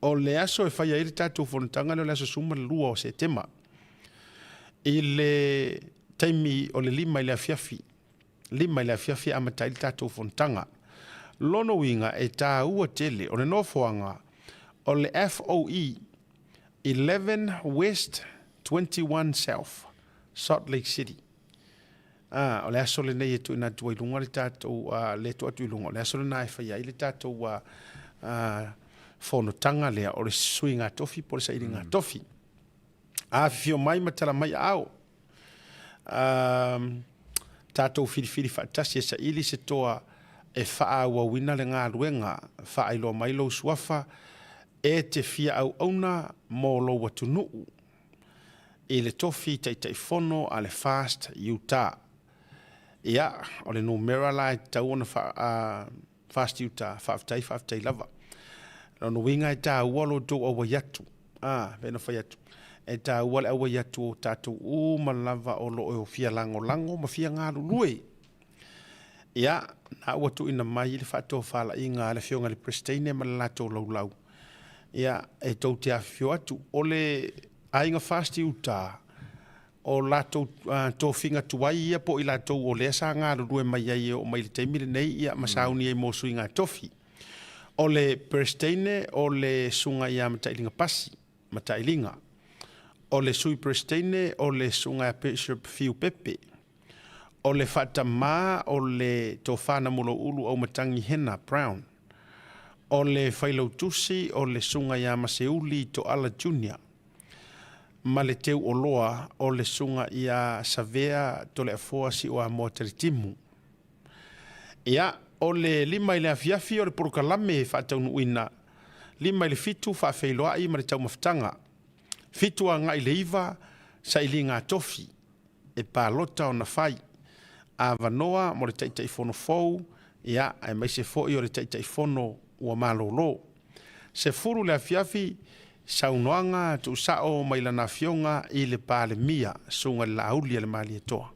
O le aso e fai ai le tatou fonotaga lea o le aso 12 o Setema i le taimi o le 5 i le afiafi, 5 i le afiafi e amata ai le tatou fonotaga. Lona uiga e taua tele o le nofoaga o le FOE 11 West 21 South, Salt Lake City. Ā, o le aso lenei e tuuina atu ai i luga le tatou, ā, le tuu atu i luga, o le aso lena e faia ai le tatou, ā, ā, fonotaga lea o le suiga tofi po o le sailiga tofi. Afifio mai ma tala mai aao. Ā, tatou filifili faatasi e saili se toa e faaauauina le galuega, faailoa mai lou suafa e te fia auauna mo lou atunuu. i le tofi Taitaifono a le FAST Utah. Ia, o le numera la e tatau ona fa, uh, FAST Utah, faafetai, faafetai lava. Lona uiga e taua lo outou auai atu. Ah, pei ona fai atu. E taua le auai atu o tatou uma lava o lo o fia lagolago ma fia galulue. Ia, na ua tuuina mai le faatofalaiga a le Afioga i le Peresetene ma le latou laulau. Ia, e tou te afifio atu. O le aiga FAST i uta, o latou uh, tofiga tuai ia po o i latou o lea sa galulue mai ai e oo mai i le taimi lenei, ia, ma sauni ai mo suiga tofi. O le Peresetene, o le susuga ia Matailiga Pasi, Matailiga. O le Sui Peresetene, o le susuga ia Bishop Fiu Pepe. O le faatamā o le Tofa Namuloulu Aumatangi Hena Brown. O le failautusi o le Susuga ia Maseuli Toala Junior. Ma le teu oloa o le Susuga ia Savea Toleafoa Siuamoa Talitimu. Ia, o le 5 i le afiafi o le polokalame faataunuuina, 5 i le 7 faafeiloai ma le taumafataga, 7 agai i le 9 sailiga tofi. e palota ona fai avanoa mo le Taitaifono fou, ia, aemaise foi o le Taitaifono ua malolo. 10 le afiafi, saunoaga tuusao mai lana afioga i le Palemia, Susuga i le Laauli a le Malietoa.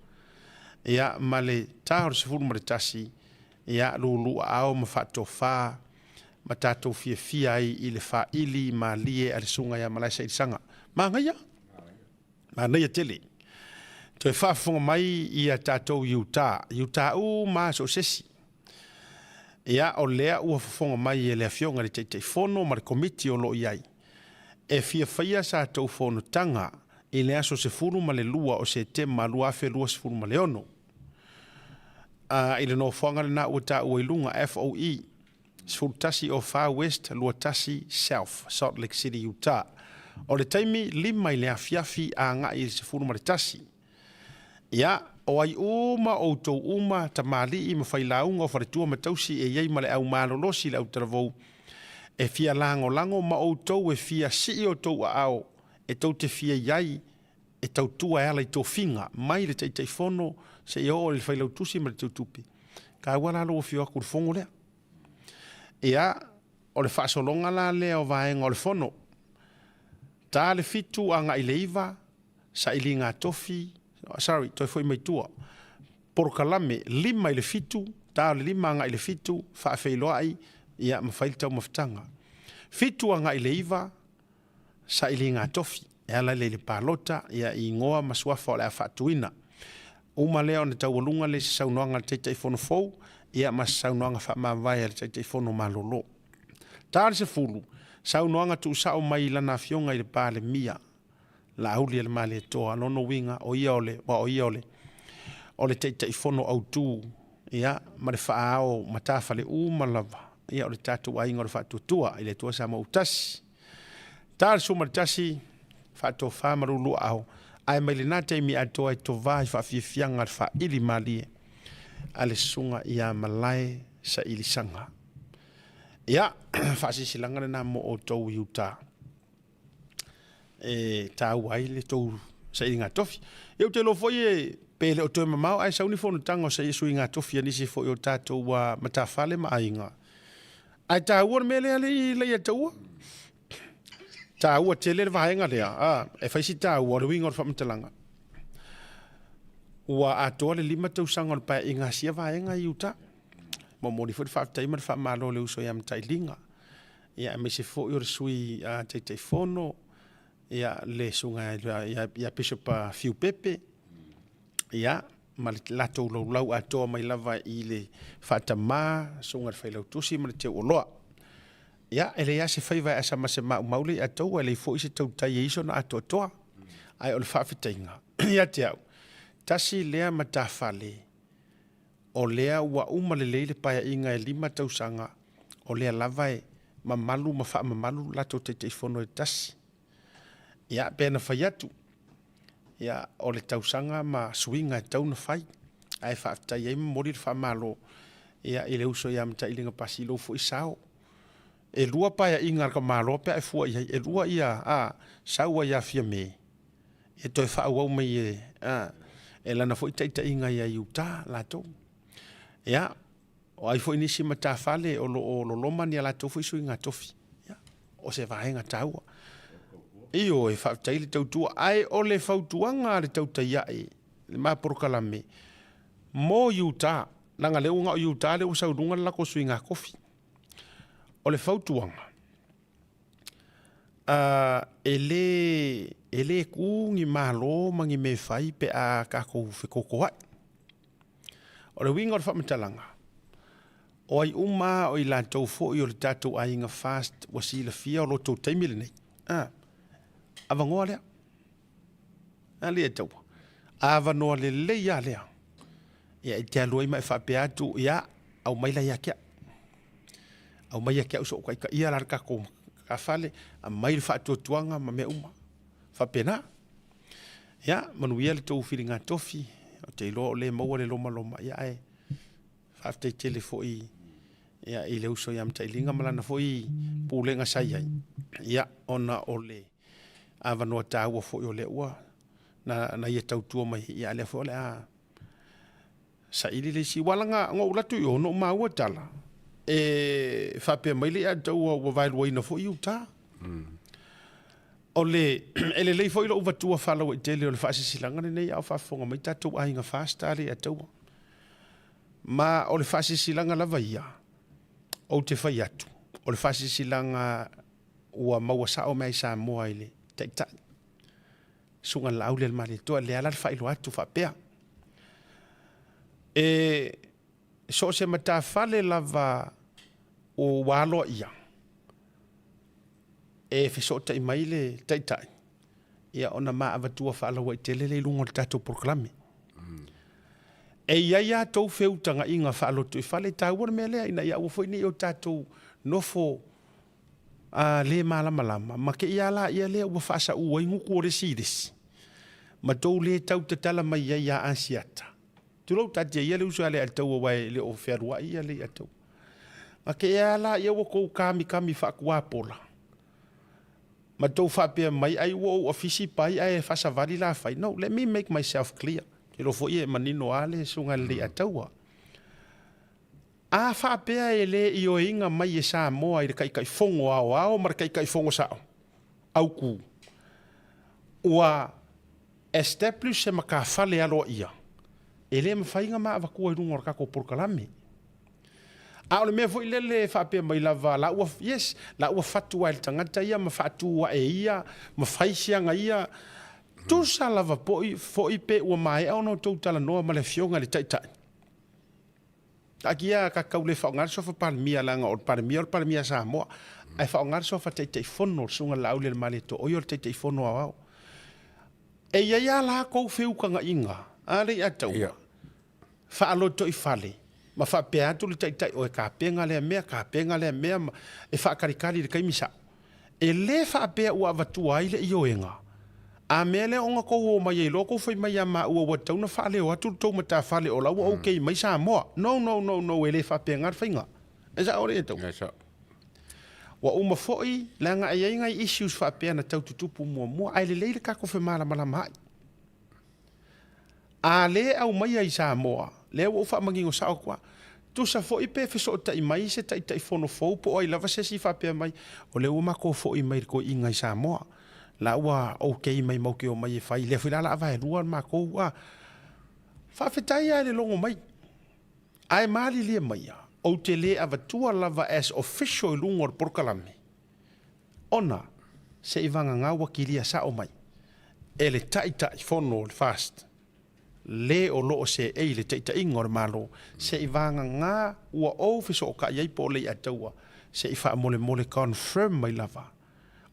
Ia, ma le ta o le 11, ia, lulu aao ma faatofa ma tatou fiafia ai i le faili malie a le Susuga ia Malaesa Ilisaga. Manaia! Manaia tele. Toe faafofoga mai ia tatou i uta, i uta uma lava so o se isi. Ia, o lea ua fofoga mai e le Afioga i le Taitaifono ma le Komiti o lo o i ai, e fia faia sa tou fonotaga i le aso 12 o Setema 2026. A, i le nofoaga lena ua taua i luga, FOE. 11 o Far West 21 South, Salt Lake City, Utah. O le taimi, 5 i le afiafi agai i le 11. Ia, o ai uma outou uma, tamalii ma failauga o faletua ma tausi e i ai ma le au malolosi le autalavou, e fia lagolago ma outou e fia sii outou aao e tou te fia i ai e tautua e ala i tofiga mai le Taitaifono seia oo i le Failautusi ma le Teutupe. Taua la lou afio atu i le fono lea. Ia, o le faasologa la lea o vaega o le fono. Ta le 7 agai i le 9, sailiga tofi, sorry, toe foi mai tua. Polokalame, 5 i le 7, ta o le 5 agai i le 7, faafeiloai, ia, ma fai le taumafataga. 7 agai i le 9, sailiga tofi, e ala lea i le palota, ia, i igoa ma suafa o le a faatuina. Uma lea ona taualuga lea i se saunoaga a le Taitaifono fou, ia, ma se saunoaga faamavae a le Taitaifono malolo. Ta le 10, saunoaga tuusao mai i Lana Afioga i le Palemia, Laaulialemalietoa, lona uiga, o ia o le, aua o ia o le, o le Taitaifono autu, ia, ma le faaao matafale uma lava, ia, o le tatou aiga o le Faatuatua i le Atua Samoa ua tasi. Ta le 11, faatofa ma luuluaao, ae mai lena taimi atoa e tovā i faafiafiaga le faaili malie a le susuga ia Malae Sailisaga. Ia, faasilasilaga lena mo outou i uta e taua ai le tou sailiga tofi. Ia ou te iloa foi e pe le o toe mamao ae sau ni fonotaga o suiga tofi a nisi foi o tatou matafale ma aiga. Ae taua le mea lea alii Leiataua. Taua tele le vaega lea, a, e fai si taua o le uiga o le faamatalaga. Ua atoa le 5 tausaga o le paeaiga a sia vaega i uta. Momoli foi le faafetai ma le faamalo i le uso ia Matailiga, ia aemaise foi o le sui Taitaifono, ia le susuga ia Bishop Fiu Pepe, ia ma le latou laulau atoa mai lava i le faatamā, susuga i le Failautusi ma le Teuoloa. Ia, e leai lava se faiva e asa ma se maumau le iataua, e leai foi se tautai e iso na atoatoa. Ae o le faafetaiga ia te au, tasi lea matafale o lea ua uma lelei le paeaiga e 5 tausaga, o lea lava e mamalu ma faamamalu le latou Taitaifono e tasi. Ia, pe na fai atu, ia, o le tausaga ma suiga e tatau ona fai, ae faafetai ai ma momoli le faamalo, ia, i le uso ia Matailiga Pasi i lou foi sao. E 2 paeaiga a le tamaloa pe a e fua i ai, e 2 ia, a, sau ai ia Fiame, e toe faaauau mai e, a, e lana foi taitaiga ia Iuta latou. Ia, o ai foi nisi matafale o lo o loloma ni a latou foi suiga tofi. Ia, o se vaega taua. Ioe, faafetai le tautua. Ae o le fautuaga a le tautai ae, le ma polokalame, mo Iuta, leaga lea ua na o Iuta lea ua sau i luga le latou suiga tofi. O le fautuaga, e le, e le kū ni malo ma ni mea e fai pe a tatou fetotoai. O le uiga o le faamatalaga, o ai uma lava o i latou foi o le tatou aiga FAST ua silafia o lo outou taimi lenei, a, avanoa lea. A lea e taua. Avanoa lelei lava lea. Ia e te alu ai ma e faapea atu, ia, aumai la ia te au. Aumai ia te au so'u taitaia la le tatou fale, aumai le faatuatuaga ma mea uma. Faapena. Ia, manuia le tou filiga tofi, ou te iloa o lea e maua le lomaloma, ia ae faafetai tele foi ia, i le uso ia Matailiga ma lana foi pulega sa i ai, ia, ona o le avanoa taua foi o lea ua na, na ia tautua mai, ia a lea foi o le a saili le isi. Ua laga, na ou alu atu i o, na ou maua tala, e faapea mai le ia taua ua vaeluaina foi Utah. O le, e lelei foi lou vatua faalauaitele o le faasilasilaga lenei a o faafofoga mai tatou aiga FAST a le ia taua. Ma o le faasilasilaga lava ia, ou te fai atu, o le faasilasilaga ua maua sao mai i Samoa i le Taitai, Susuga i le Laaulialemalietoa, lea la le faailoa atu faapea. E so o se matafale lava ua aloaia e fesootai mai le Taitai, ia ona ma avatua faalauaitele lea i luga o le tatou polokalame. E i ai a tou feutagaiga faalotoifale, e taua le mea lea ina ia aua foi ne i o tatou nofo a le malamalama ma te i a laia lea ua faasaū ai gutu o le isi i le isi, ma tou le tau tatala mai ai ia Asiata. Tulou, taatia ia le uso ia Leiataua aua e le o fealuai ia Leiataua. Ma te i a laia ua tou kamikami faakuapola, ma tou faapea mai ai ua ou afisi pai ae faasavali la fai. No, let me make myself clear. Ou te iloa foi e manino lava le susuga i le Leiataua. A faapea e le ioeina mai e Samoa i le Taitaifono aoao ma le Taitaifono sao, autu, ua establish se matafale aloaia. E le mafai ona ma avatua i luga o le tatou polokalame. A o le mea foi lele e faapea mai lava, la ua, yes, la ua fatu ae le tagata ia ma faatu ae ia ma fai si ana ia. Tusa lava poi, foi pe ua maea ona outou talanoa ma le Afioga i le Taitai. Taatia ka tau le faaaoga le suafa Palemia leaga o le Palemia o le Palemia a Samoa, ae faaaoga le suafa Taitaifono o le Susuga i le Laaulialemalietoa, o ia o le Taitaifono Aoao. E i ai a latou feutagaiga a Leiataua, faalotoifale ma faapea atu le Taitai, oe tapena lea mea, tapena lea mea, ma e faataritali i le taimi sao. E le faapea ua avatua ai le ioega a mea lea ona tou o mai ai loa tou fai mai ia maua ua tatau ona faaleo atu le tou matafale o la ua okay mai Samoa. No no no no e le faapena le faiga. E sao le tou? E sao. Ua uma foi leaga e i ai nai issues faapea na tau tutupu muamua ae lelei le tatou femalamalamaai. A le aumaia i Samoa, lea ua ou faamanino sao atu lava, tusa foi pe fesootai mai se Taitaifono fou po o ai lava se isi faapea mai, o lea ua matou foi mai i le toeaina i Samoa, la ua okay mai matou te omai e fai, lea foi la o le a vaelua le matou, a. Faafetai lava i le logo mai. Ae malilie maia, ou te le avatua lava as official i luga o le polokalame, ona seivagana ua kilia sao mai e le Taitaifono o le FAST le o lo o seei le taitaiga o le Malo, seivagana ua ou fesootai ai po o Leiataua se i faamolemole confirm mai lava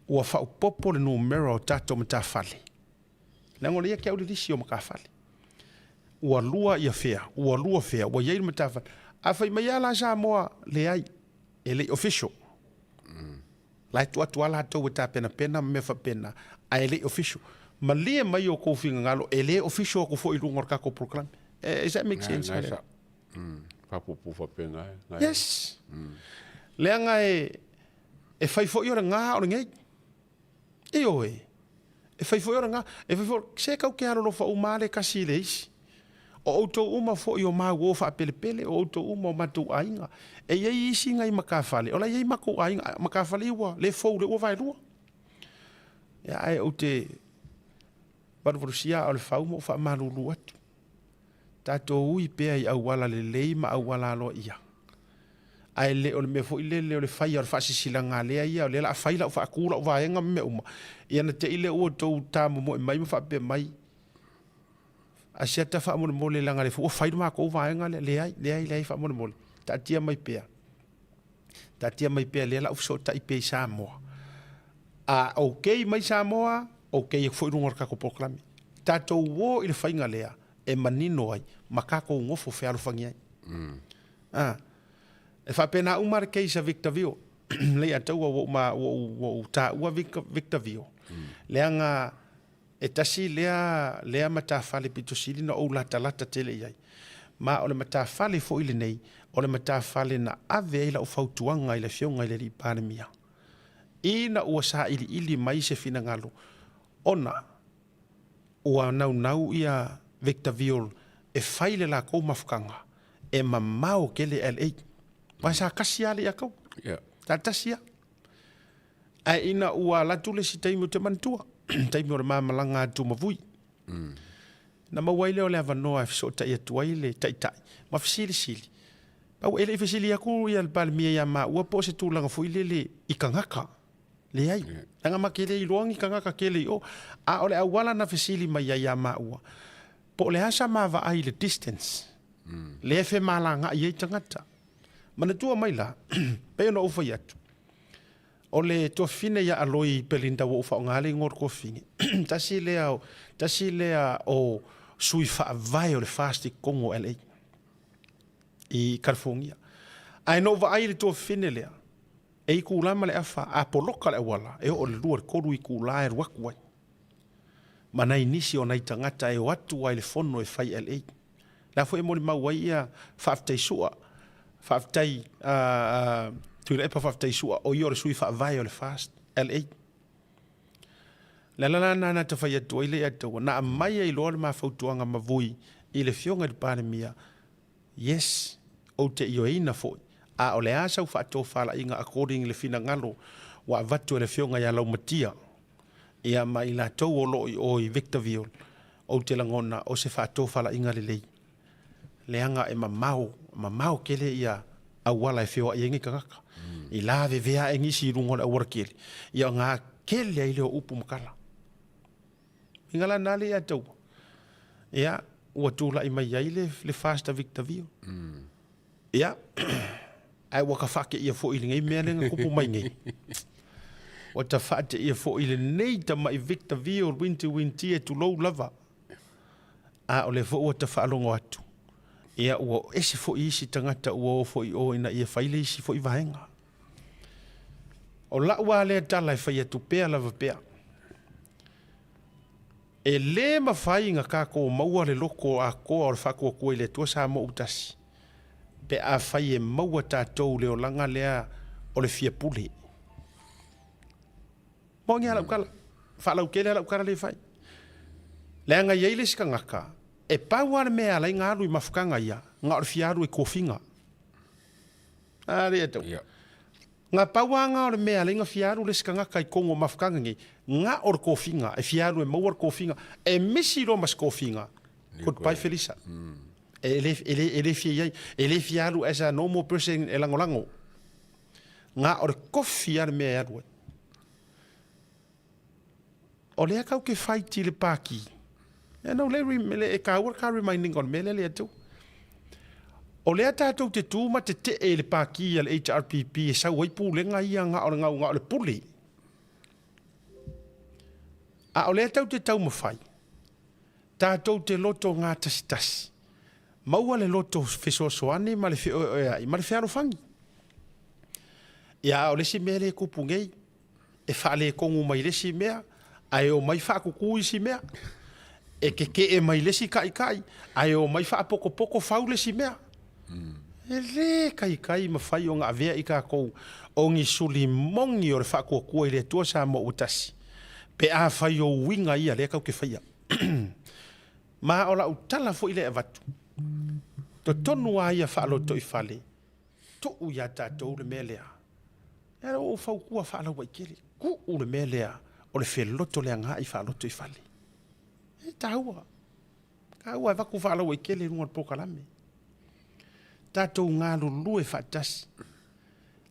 ua faaopoopo le numera o tatou matafale. Leaga o lea ia te au le lisi o matafale. Ua lua ia fea, ua lua fea, ua i ai le matafale. A fai mai lava la Samoa, leai, e le i official. La e tuu atu lava latou e tapenapena ma mea faapena, ae le i official. Malie mai outou finagalo, e le official atu foi i luga o le tatou polokalame. Does that make sense? Nai sa. Faapuupuu faapena. Yes. Leaga e fai foi o le ga o le gei. Ioe. E fai foi o le ga, e fai foi, se kau ke alolofa uma lava le tasi i le isi. O outou uma foi o mau o faapelepele, o outou uma o matou aiga. E i ai isi nai matafale, o la e i ai matou aiga, matafale ia ua le fou lea ua vaelua. Ia ae ou te valuvalusia aa o le fau ma ou faamalulu atu. Tatou ui pea i auala lelei ma auala aloaia. Ae le o le mea foi lele o le faia o le faasisilaga a lea ia, o lea o le a fai lau faatu lau vaega ma mea uma, ia na te i lea ua outou tamomoe mai ma faapea mai, Asiata faamolemole leaga o lea foi ua fai le matou vaega lea. Leai, leai, leai faamolemole, taatia mai pea. Taatia mai pea lea la ou fesootai pea i Samoa. A okay mai Samoa, okay atu foi i luga o le tatou polokalame. Tatou o i le faiga lea e manino ai ma tatou nofo fealofani ai. A, e faapena uma le case a Victor Vio. Lei a taua ua ou, ua ou, ua ou taua Victor, Victor Vio. Leaga e tasi lea, lea matafale pito sili na ou latalata tele i ai. Ma o le matafale foi lenei, o le matafale na ave ai lau fautuaga i le Afioga i le Alii Palemia. Ina ua sailiili mai se finagalo, ona ua naunau ia Victor Viol e fai le lakou mafutaga e mamao tele LA. Aua sa tasi lava le Iataua. Sa tasi lava. Ae ina ua alu atu le isi taimi ou te manatua, taimi o le ma malaga atu ma Vui. Na maua ai lea o le avanoa e fesootai atu ai le taitai ma fesilisili. Pau e le i fesili atu ia le Palemia ia maua po o se tulaga foi lele i tagata. Leai. Leaga ma te le iloa ni tagata tele i o. A o le auala na fesili mai ai ia maua, po o le a sa ma vaai i le distance lea e femalagai ai tagata. Manatua mai la, pei ona ou fai atu, o le tuafafine ia Aloi Belinda ua ou faaaoga le igoa o le tuafafine, tasi lea, tasi lea o sui faavae o le FAST i totonu o LA i California. Ae na ou vaai i le tuafafine lea, e itula ma le afa, a poloka le auala, e oo i le 2 i le 3 itula e alu atu ai. Ma nai nisi o nai tagata e o atu ai i le fono e fai LA. La foi e molimau ai ia Faafetai Sua, Faafetai Tuilaepa Faafetai Sua, o ia o le sui faavae o le FAST LA. Le ala la lena na ta fai atu ai le ia taua, na aumai ai loa le ma fautuaga ma Vui i le Afioga i le Palemia, yes, ou te ioeina foi, a o le a sau faatofalaiga according i le finagalo ua avatu e le Afioga ia Laumatia, ia ma i latou o lo o i o i Victorville, ou te lagona o se faatofalaiga lelei. Leaga e mamao, mamao tele ia auala e feoai ai nei tagata. I lavevea ae nisi i luga o le auala tele, ia ona kele ai lea o upu ma tala. Uiga la na lea ia te ua, ia, ua tulai mai ai le, le Fast Victor Vio. Ia, ae ua ta faateia foi i lenei mea lea na tupu mai nei. Ua ta faateia foi i lenei tamai Victor Vio, Winti Winti e tulou lava. A o lea foi ua ta faalogo atu, ia ua ese foi isi tagata ua o foi i o ina ia fai le isi foi vaega. O la'u lava lea tala e fai atu pea lava pea, e lē mafai na tatou maua le loto atoa o le faatuatua i le Atua Samoa ua tasi, pe afai e maua tatou le olaga lea o le fia pule. Moni lava lau tala, faalautele lava lau tala lea e fai. Leaga e i ai le isi tagata, e pau lava le mea e ala ai ona alu i mafutaga ia, na o le fia alu e tofiga. A lea tau. Yeah. Na pau lava na o le mea e ala ai ona fia alu le isi tagata i totonu o mafutaga nei, na o le tofiga, e fia alu e maua le tofiga. E misi loa ma se tofiga, goodbye Felisa. E le, e le, e le fia i ai, e le fia alu as a normal person e lagolago. Na o le kofi lava le mea e alu ai. O lea kau ke fight i le pāki. E no, le, le, e kāua le kā reminding o le mea lea le atu. O lea tātou te tū ma te tee i le pāki a le HRPP e sau ai pulega ia nga o le ngau nga o le pule. A o lea tau te taumawhai, tātou te loto ngā tasi tasi. Maua le loto fesoasoani ma le wheoeoeai ma le whealofangi. Ia, a o le isi mea lea e tupu nei, e faaletonu mai le isi mea, ae omai faakukū isi mea. E kekeʻe mai le isi kaʻikaʻi, ae omai faapotopoto fau le isi mea. E lē kaikai mafai ona avea i tatou o ni suli moni o le faatuatua i le Atua Samoa ua tasi, pe afai o uiga ia lea tatou te faia. Ma o lau tala foi lea e avatu, totonu lava ia faalotoifale, Tuu iā tatou le mea lea. E ala ua ou fautua faalauaitele, tuu le mea lea o le feloto leaga i faaloto i fale. E taua. Taua e avatu faalauaitele i luga o le polokalame. Tatou galulue faatasi.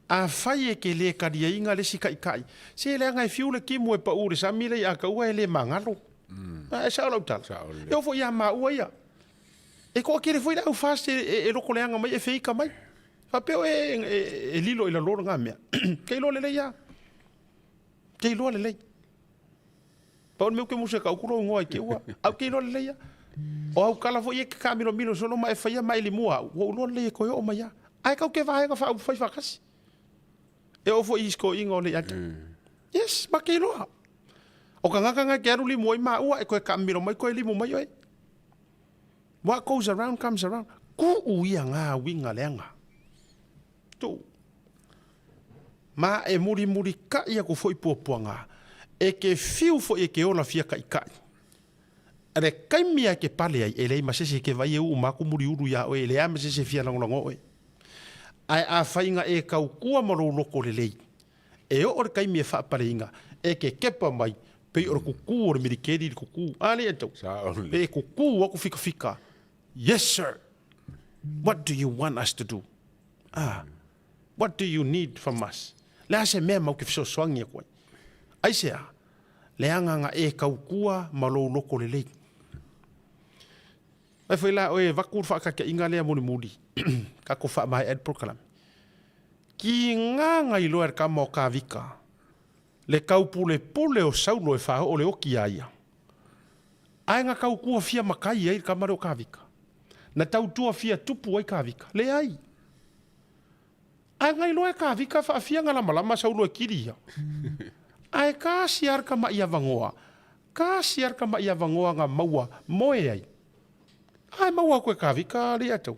Afai e te le taliaina le isi taitai, se leaga e fiu le timu e pau i le sami lea i Ataua e le magalo. Mm. E sao lau tala. E oo foi ia maua ia. E toatele foi le au FAST e loko leaga mai e feika mai. Faapea oe e lilo i lalo lena mea. Ke iloa lelei lava. Ke iloa lelei. Pau le mea ou te musu e tau atu lou igoa i te ua, ae ou te iloa lelei lava. O au tala foi ia e te taamilomilo solo ma e faia ma e limua au, ua ou iloa lelei e toe oo mai lava. Ae tatou te vaega faaupufai faatasi. E oo foi i isi toeaiina o Leiata. Yes, ma te iloa. O tagata na e te alu limu ai maua, e toe taamilo mai toe limu mai oe. What goes around comes around. Kuu ia ngā uiga leaga. Tuu. Ma e mulimulikaʻi aku foi puapuaga, e ke fiu foi e ke ola fia kaʻikaʻi. A le kaimi a e ke pale ai, e leai ma se isi e ke vaai e uu ma aku muliulu iā oe, e leai ma se isi e fia lagolago oe. Ae afai na e kaukua ma lou loko lelei, E oo le taimi e faapaleina, e kekepa mai, pei o le kukū o le milikeli i le kukū. A lea tau. Pe kukū aku fikafika. Yes sir! What do you want us to do? Ah, what do you need from us? Le a se mea mau ke fesoasoani aku ai? Aisea? Leaga na e kaukua ma lou loko lelei. Mai foi la oe vaku le faataitaiga lea mulimuli, tatou faamaea ai le polokalame. Ki ngā iloa e le kama o Kavika, le taupulepule o Saulo e faaoo le oki iā ia. Ae na tautua fia makai ai le kama lea o Kavika. Na tautua fia tupu ai Kavika. Leai. Ae na iloa e Kavika faafia na lamalama Saulo e kili ia. Ae kasi a le tamaʻi avanoa, kasi a le tamaʻi avanoa na maua moe ai. Ae maua atu e Kavika le iatau.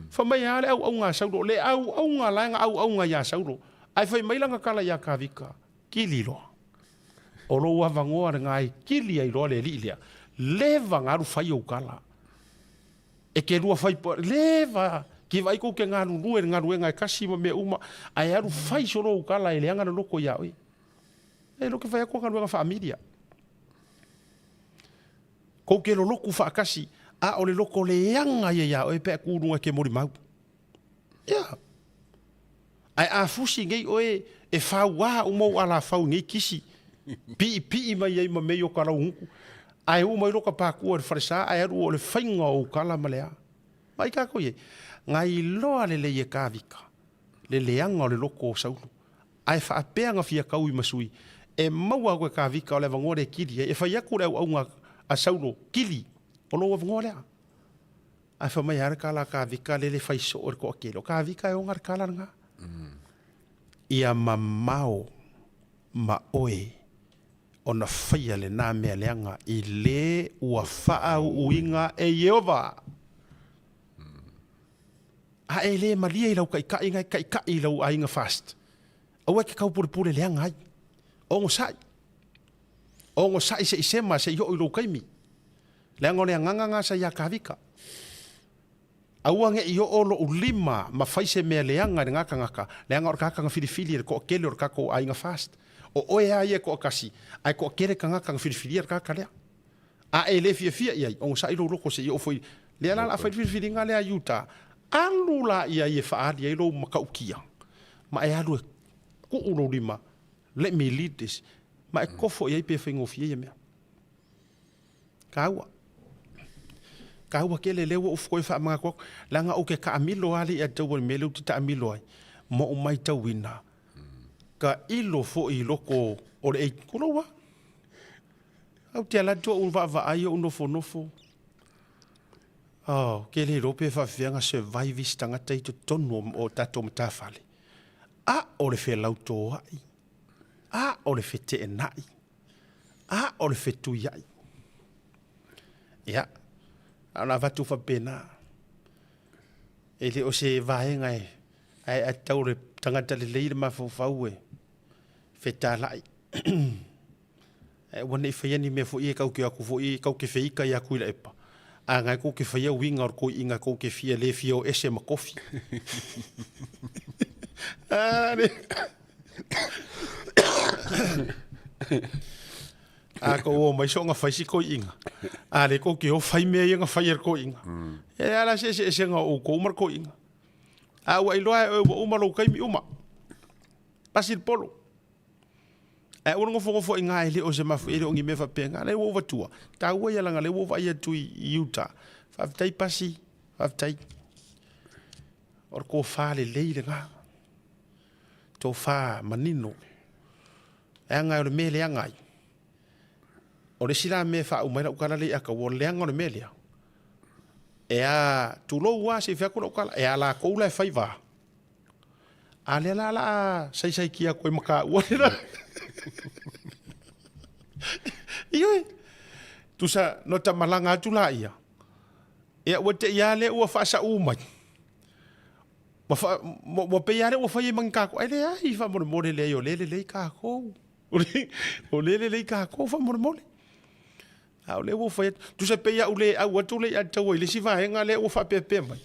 Fai mai a le auauna a Saulo, le auauna la e na auauna iā Saulo. Ae fai mai lana tala iā Kavika, Kili loa. O lou avanoa lena e kili ai loa le alii lea. Leva na alu fai ou tala. E ke lua fai po, leva ki vaai kou ke galulue i le galuega e kasi ma mea uma, ae alu fai solo ou tala e leaga le loko iā oe. E le o ke fai atu o galuega faamilia. Kou ke loloku faatasi. A o le loko leaga ia iā oe pe a e kū i luga e te molimau. Ia. Ae a fusi nei oe e fauā uma ou alafau i nei kisi, piipii mai ai ma mea i o ka laugutu, ae oo mai loa ka pakua i le falesa ae alu o le faiga o ou kala ma le a. Vaai kākou i ai. Na iloa lelei e Kāvika le leaga o le loko o Saulo, ae faapea na fia taui ma sui, e maua atu e Kāvika o le avanoa lea e kili ai, e fai atu le auauna a Saulo, Kili, o lou avanoa lea. Ae fai mai lava le tala a Kāvika lele fai soo e le toatele, o Kāvika e ona le tala lena. Ia mamao ma oe ona faia lena mea leaga i le ua faauuina e Ieova. A e le malie i lau kaʻikaʻi na e kaʻikaʻi i lau aiga fast. Aua e ke kaupulepule leaga ai. Ogosaʻi. Ogosaʻi se i sema se i oo i lou kaimi. Leaga o le agaga na sa iā Kāvika. Aua ne i oo loʻu lima ma fai se mea leaga i lena kanaka, leaga o le kanaka na filifili e le toatele o le kakou aiga fast. O oe a ia e toakasi, ae toatele kanaka na filifilia le kanaka lea. A e le fiafia i ai, onosai lou loko se i oo foi. Lea la o le a fai le filifiliga lea a Iuta, alu la i ai e faaali ai lou matautia, ma e alu e kuu lou lima, let me lead this, ma e kofo i ai pe faigofie ia mea. Taua. Taua tele lea ua ou toe faamanatu atu, leaga ou te taamilo lava alii Ataua i le mea lea ou te taamilo ai, ma ou matauina, tailo foi i loko o le ei, tulou lava. Ou te alu atu ou vaavaai ou nofonofo, oh, ou te le iloa pe faapefea ona survive isi tagata i totonu o tatou matafale. A o le felautoai, a o le feteenai, A o le fetuiai. Ia, na ona avatu faapena. E le o se vaega e, ae a tatau le tagata lelei le mafaufau e fetalai. Ae aua ne i faia ni mea foi ia e tau te o atu foi, tau te feita ia Tuilaepa. A na e tou te faia uiga o le toeaina tou te fia le fia o ese ma kofi. A kou o mai soonga fai si toeaina, a lea tou te o fai mea ia na fai e le toeaina. E leai la se eseesega o outou ma le toeaina. A ua iloa e oe ua uma lou taimi uma. Pasi le polo. Ae aua le nofonofo i ina e le o se mafuie, e le o ni mea faapena. Lea ua ou avatua, taua ia leaga o lea ua ou vaai atu i uta. Faafetai Pasi, faafetai. O le tofa lelei lena. Tofa manino. Leaga o le mea e leaga ai. O le isi la mea e faauma ai lau tala lea i Ataua, o le leaga o le mea lea. E a, tulou lava se i fai atu lau tala, e a latou la e fai va. A lea la la saisaitia atu ai ma taua le la. Ioe. Tusa no ta malaga atu la ia. Ia ua te ia le ua faasaʻu mai. Ua fa, ua pei lava lea ua fai ai ma ni kākou. Ai leai faamolemole leai o lea e lelei kākou. O lea e lelei kākou faamolemole. A o lea ua fai atu, tusa pei au le au atu le ia taua i le isi vaega lea ua faapeapea mai.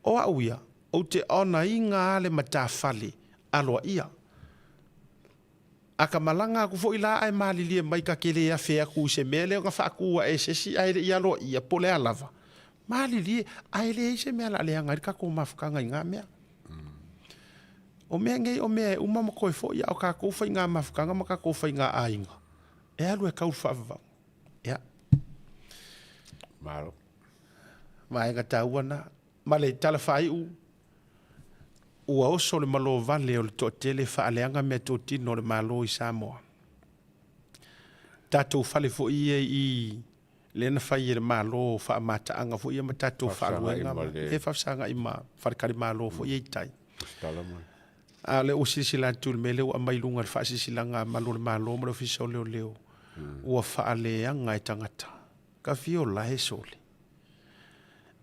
O au ia, ou te onaina lava le matafale aloaia. A ka malaga atu foi la ae malilie mai ta te le afe atu i se mea lea na faatu ae e se isi ae le i aloaia po o le a lava, malilie, ae leai se mea o le a leaga ai le tatou mafutaga i na mea. O mea nei o mea e uma ma toe foi, a o tatou faiga mafutaga ma tatou faiga aiga, E alu e kau le faavavau. Ia. Malo. Vaega taua na. Ma le tala faaiu, ua oso le malo vale o le toatele faaleaga meatotino o le Malo i Samoa. Tatou fale foi ia i lea na fai e le Malo faamataaga foi ia ma tatou faaluega e faafesagai ma faletalimalo foi ia i tai. A o lea ua silasila atu i le mea lea ua aumai i luga i le faasilasilaga a Malu o le Malo ma le Ofisa o Leoleo, ua faaleaga e tagata. Ka fia ola e sole.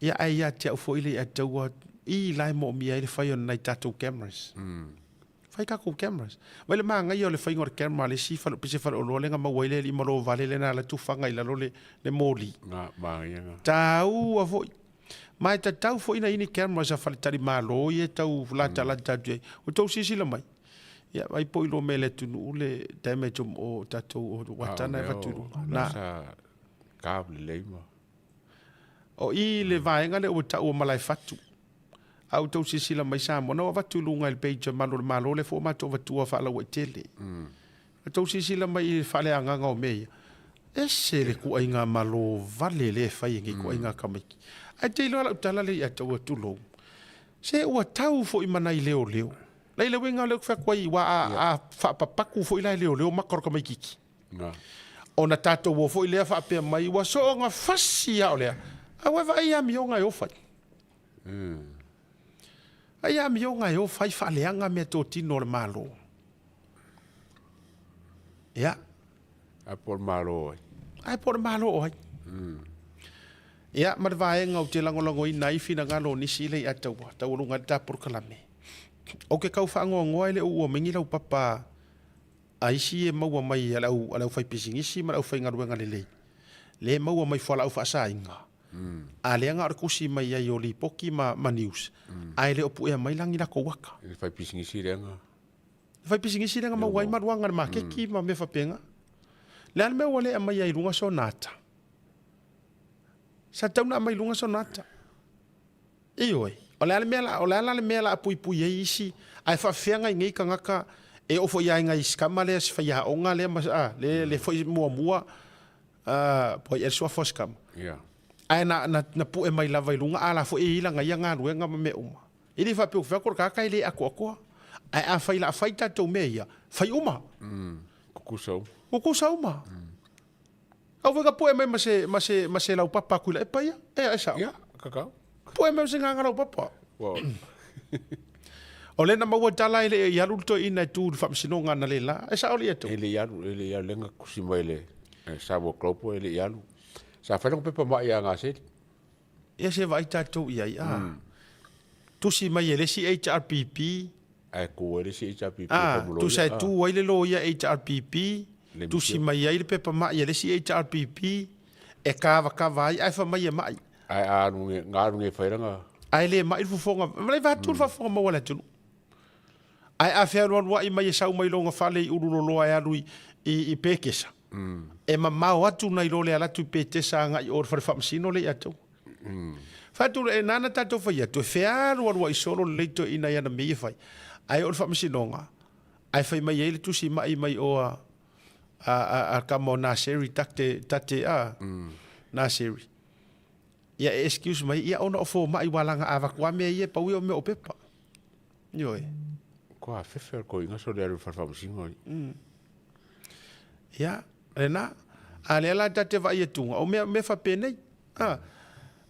Ia ae ia te au foi le ia taua i la e moomia ai le fai o nai tatou cameras. Fai tatou cameras. Vai le manaia o le faiga o le camera a le isi fale, pese faleoloa lea na maua ai le alii malo vale lea na alu atu faga i lalo le, le moli. Na, manaia na. Taua foi. Ma e tatau foi na i ai ni cameras a faletalimalo ia e tau latalata atu i ai. Ua outou silasila mai, ia vaai po o iloa mai e le atunuu le damage o tatou o uata na e avatu i luga. Na. Sa ka lelei ma. O i le vaega lea ua taua Malaefatu. A ua tou silasila mai Samoa, na ua avatu i luga i le page a Malu o le Malo, lea foi ua matou avatua faalauaitele. A tou silasila mai i le faaleagaga o mea ia, ese le kuaiga malo vale lea e fai e nei kuaiga tamaiti. Ae te iloa lau tala lea ia te oe, tulou, se ua tau foi ma nai leoleo. La i le uiga lea ou te fai atu ai, aua a faapapatu foi la e leoleo maka o le tamaititi. Ona tatou o foi lea faapea mai, ua soona fasi lava o lea, ae ua e vaai i amioga e o fai. Ai amioga e o fai faaleaga meatotino a le Malo. Ia. Ae po o le Malo o ai? Ae po o le Malo o ai? Ia, ma le vaega ou te lagolagoina ai finagalo o nisi lea i Ataua, taualuga ai le ta polokalame. Ou te tau faanoanoa e le o uua mai ni laupapa a isi e maua mai a le au, a le aufaipisinisi ma le aufaigaluega lelei, lea e maua mai fualaau faasaina, a lea na o le tusi mai ai o lipoti ma, ma news, ae le o puea mai la ni latou ata. Le faipisinisi lea na. Le faipisinisi lea na maua ai maluaga i le maketi ma mea faapena. Le a le mea ua le aumaia ai i luga sona ata? Sa tatau ona aumai i luga sona ata. Ioe. O le a le mea la, o le a la le mea o le a puipui ai isi, ae faafefea nai nei tagata e oo foi i aiga i si tama lea, si faiaoga lea ma, a, le, le foi muamua, a, po o ai ea le suafa o si tama. Yeah. Ae na, na, na pue mai lava i luga, a la foi e i ai lana ia galuega ma mea uma. E le faapea ua fai atu o le tagata e le atoatoa. Ae afai o le a fai tatou mea ia, fai uma. Kukusa uma. Kukusa uma. Au foi ka pue mai ma se, ma se, ma se laupapa aku i la epa ia. E, e sao. Ia, kakau. Pue mai ma se nganga laupapa. Wow. O le na maua tala e le i alu le toeaina e tu i le faamasinoga analeila. E sao le ia tou? E le i alu, e le i alu, lenga kusi mai le Samoa Global e le i alu. Sa fai lona pepa mai ia Gaseli. Ia se vaai tatou i ai, a. Tusi mai e le isi HRPP. Ae tu ai le isi HRPP A, tusa e tu ai le loia HRPP, tusi mai ai le pepa mai a le isi HRPP, e kavakava ai, ae fai mai e mai. Ae a alu nge, nga alu nge fai langa. Ae le mai le fofoga, ma le vaatu le faafofoga maua a le atunuu. Ae a fealualuai mai e sau mai lona fale i Ululoloa e alu i Petesa, e mamao atu nai lo le ala atu i Petesa agai i o i le fale faamasino lea i Ataua. Fai atu, e nana tatou fai atu, e fealualuai solo lelei toeaina i ana mea ia e fai. Ae oo i le faamasinoga, ae fai mai ai le tusi mai mai o a, a, a, a tama o Naseri, tate, tate a, Naseri. Ia e excuse mai, ia ona o fomai ua laga avatu lava mea ia e pau ia o mea o pepa. Ioe. Ko a fefe o ko inga so le alu fale faamasino ai. Ia, lena. A lea la ta te vaai atuga, o mea, mea faapenei. A,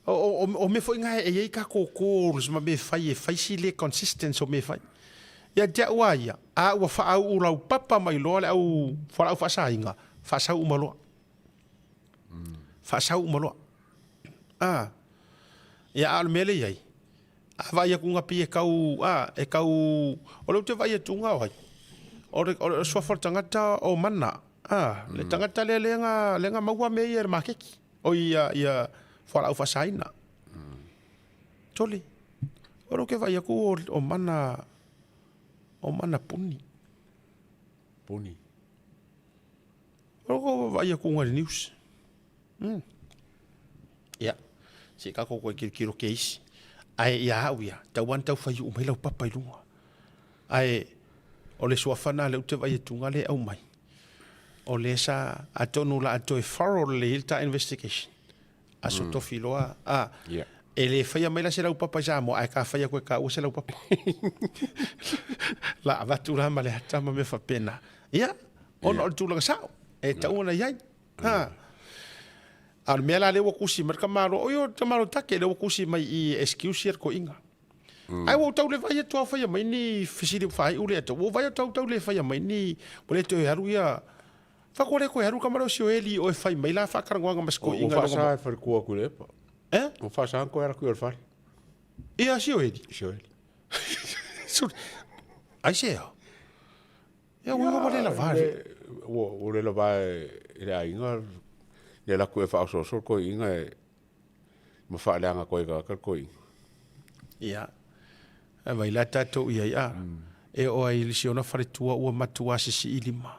o, o, o mea foi na e i ai tatou calls ma mea fai e fai si le consistence o mea fai. Ia te au a ia, a ua faauu laupapa mai loa le au fualaau faasaina, faasau uma loa. Faasau uma loa. A, ia a o le mea lea e i ai, a vaai atu pei e tau, a, e tau, o lea ou te vaai atu o ai, o le, o le suafa o le tagata o Mana, a, le tagata lea lea na, lea na maua mea ia i le maketi, oi ia, ia fualaau faasaina. Tole, o lea ou te vaai atu o, o Mana, o Mana puni. Puni. O lea ou te vaai atu i le news. Ia, se i tatou toe tilotilo ke isi. Ae ia au ia, tau lava ona tau faiuu mai lau papa i luga. Ae o le suafa lena lea ou te vaai atu lea e aumai, o lea sa, atonu o le a toe thorough lelei ai le ta investigation. Aso tofi loa, a, e le faia mai la se laupapa i Samoa, ae ka fai atu e taua se laupapa. La avatu la ma le ata ma mea faapena. Ia, ona o le tulaga sao, e tatau ona i ai. Ha. A o le mea la lea ua tusi mai le tamaloa, oi o le tamaloa take lea ua tusi mai i excuse ia le toeaina. Ae ua ou tau le vaai atu lava o faia mai ni fesili faaiu lea atu. Ua ou vaai atu tau le faia mai ni, ua le toe alu ia, fai atu ua le toe alu le tama lea o Sioeli o e fai mai la faatalanoaga ma si toeaina. Ua faasa e faletua atu i le epa. Eh? Ua faasa ona toe alu atu i le fale. Ia Sioeli. Sioeli. Aisea? Ia ua ua le lava. Ua ua le lava e le aiga le alu atu e faaosoosoo le toeaina e ma faaleaga atu ai e tagata le toeaina. Ia, e vaai la tatou i ai, a, e oo ai i le si ona faletua ua matua sisii lima.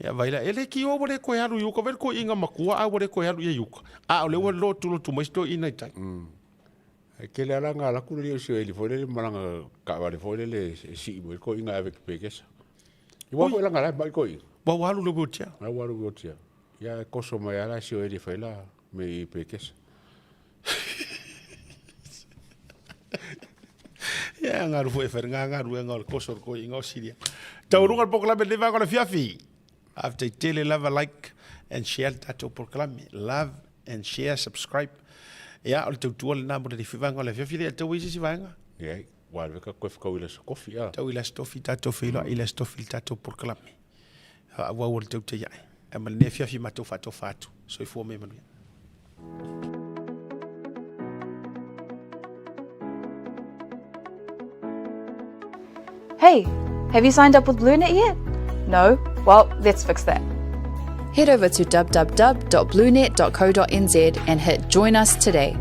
Ia vai la, e le ki ua le koe alu i uka, vai le toeaina matua a ua le toe alu i ai uka. A o lea ua lotu lotu mai si toeaina i tai. E tele lava la na alu atu le alii o si oeli foi lele ma lana taavale foi lele e sii mai le toeaina e ave i Pekesa. Ia ua foi la na la e mai toeaina. Ua alu i le wheelchair. Ua alu i le wheelchair. Ia e toso mai lava la si oeli e fai la mea i Pekesa. Ia galu foi e fai ngā galuega o le koso o le toeaina o Silia. Taualuga le polokalame lenei vaega o le afiafi. Faafetai tele lava like and share le tatou polokalame. Love and share, subscribe. Ia, o le tautua lena mo lenei foi vaega o le afiafi lea. Tau ai se isi vaega? Leai, ua alu eka koe whakau i le aso tofi, a. Tau i le aso tofi, tatou feiloai i le aso tofi i le tatou polokalame. Faaauau o le tautai ae. Ae ma lenei afiafi matou faatofa atu. Soifua ma ia manuia. Hey, have you signed up with BlueNet yet? No? Well, let's fix that. Head over to www.bluenet.co.nz and hit Join Us Today.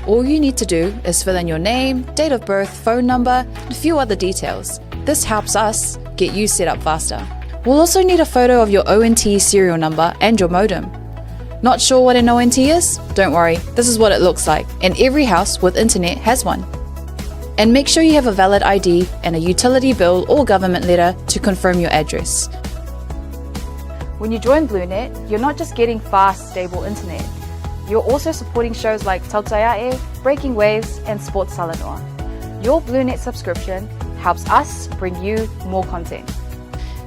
All you need to do is fill in your name, date of birth, phone number, and a few other details. This helps us get you set up faster. We'll also need a photo of your ONT serial number and your modem. Not sure what an ONT is? Don't worry, this is what it looks like, and every house with internet has one. And make sure you have a valid ID and a utility bill or government letter to confirm your address. When you join BlueNet, you're not just getting fast, stable internet. You're also supporting shows like Tautaiae, Breaking Waves, and Sports Talanoa. Your BlueNet subscription helps us bring you more content.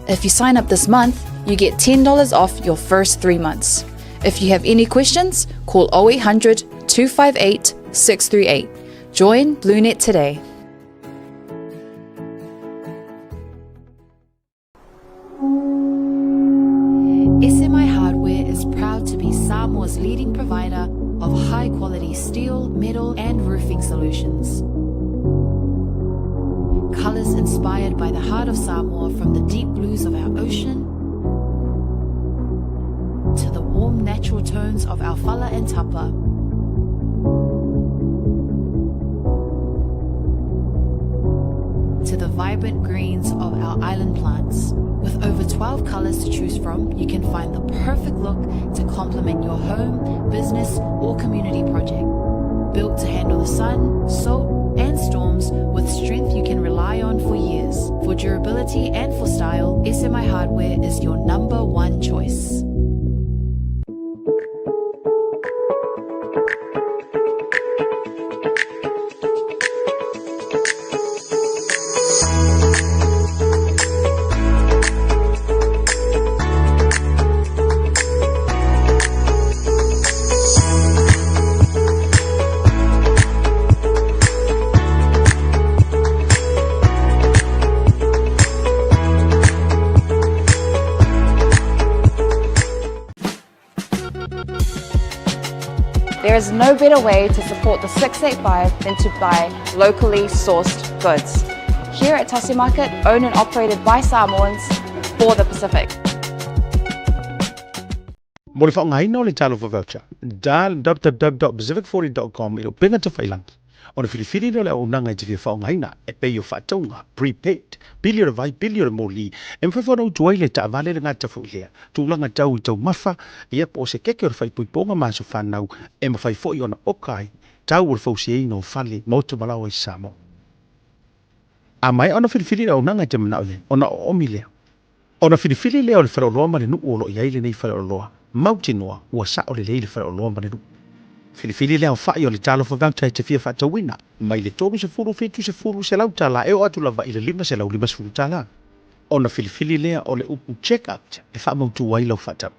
If you sign up this month, you get $10 off your first three months. If you have any questions, call 0800 258 638. Join BlueNet today. SMI Hardware is proud to be Samoa's leading provider of high quality steel, metal, and roofing solutions. Colors inspired by the heart of Samoa from the deep blues of our ocean to the warm natural tones of our fala and tapa. To the vibrant greens of our island plants. With over 12 colors to choose from, you can find the perfect look to complement your home, business, or community project. Built to handle the sun, salt, and storms with strength you can rely on for years. For durability and for style, SMI Hardware is your number one choice. There is no better way to support the 685 than to buy locally sourced goods. Here at Tasi Market, owned and operated by Samoans for the Pacific. Mo le faaaogaina o le Talofa Voucher, dial www.pacific40.com i le upega tafailangi ona filifili lea o le auaunaga e te fia faaaogaina e pei o faatauga, prepaid, pili o le vai, pili o le moli, e mafai foi ona utu ai le taavale le gata foi lea tulaga tau i taumafa, ia po o se keke o le faaipoipoga ma aso fanau e mafai foi ona oka ai tau o le fausiaina o fale maota malaoa i Samoa. A maea ona filifili le auaunaga e te manao i ai, ona oomi lea. Ona filifili lea o le faleoloa ma le nuu o lo o i ai lenei faleoloa, mautinoa ua sao lelei le faleoloa ma le nuu. Filifili le aofai o le Talofa Voucher e te fia faatauina, mai le 30 70 $100 e oo atu lava i le 550 $. Ona filifili lea o le upu check out e faamautu ai lau faatau.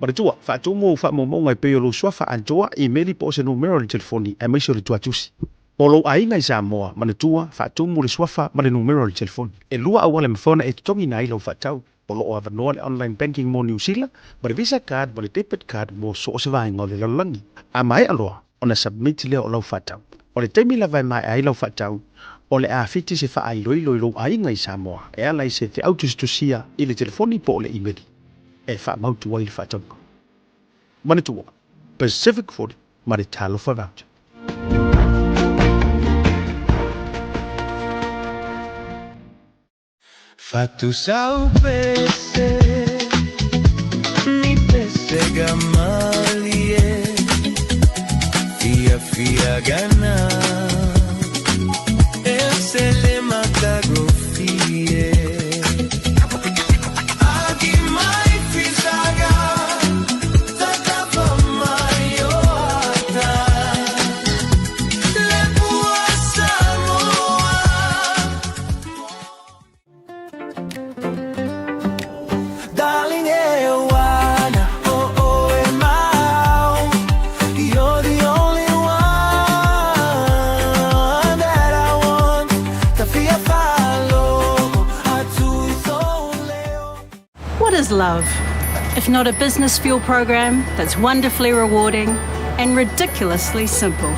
Manatua, faatumu ou faamaumauga e pei o lou suafa atoa, imeli po o se numera o le telefoni aemaise o le tuatusi. Mo lou aiga i Samoa, manatua, faatumu le suafa ma le numera o le telefoni. E lua auala e mafai ona e totogiina ai lau faatau. O lo o avanoa le online banking mo Niu Sila, ma le Visa card ma le debit card mo so o se vaega o le lalolagi. A maea loa ona submit lea o lau faatau. O le taimi lava e maea ai lau faatau, o le a fiti se faailoilo i lou aiga i Samoa e ala i se feau tusitusia i le telefoni po o le imeli e faamautu ai le faatauga. Manatua, Pacific 40 ma le Talofa Voucher. Gagana E se le matagofie Agi mai fisaga Tatafa mai o ata Le pua Samoa Darling, e oh oh e mau. You're the only one that I want. Ta fia falo, atu i leo. What is love? If not a business fuel program that's wonderfully rewarding and ridiculously simple.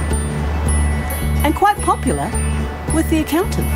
And quite popular with the accountant.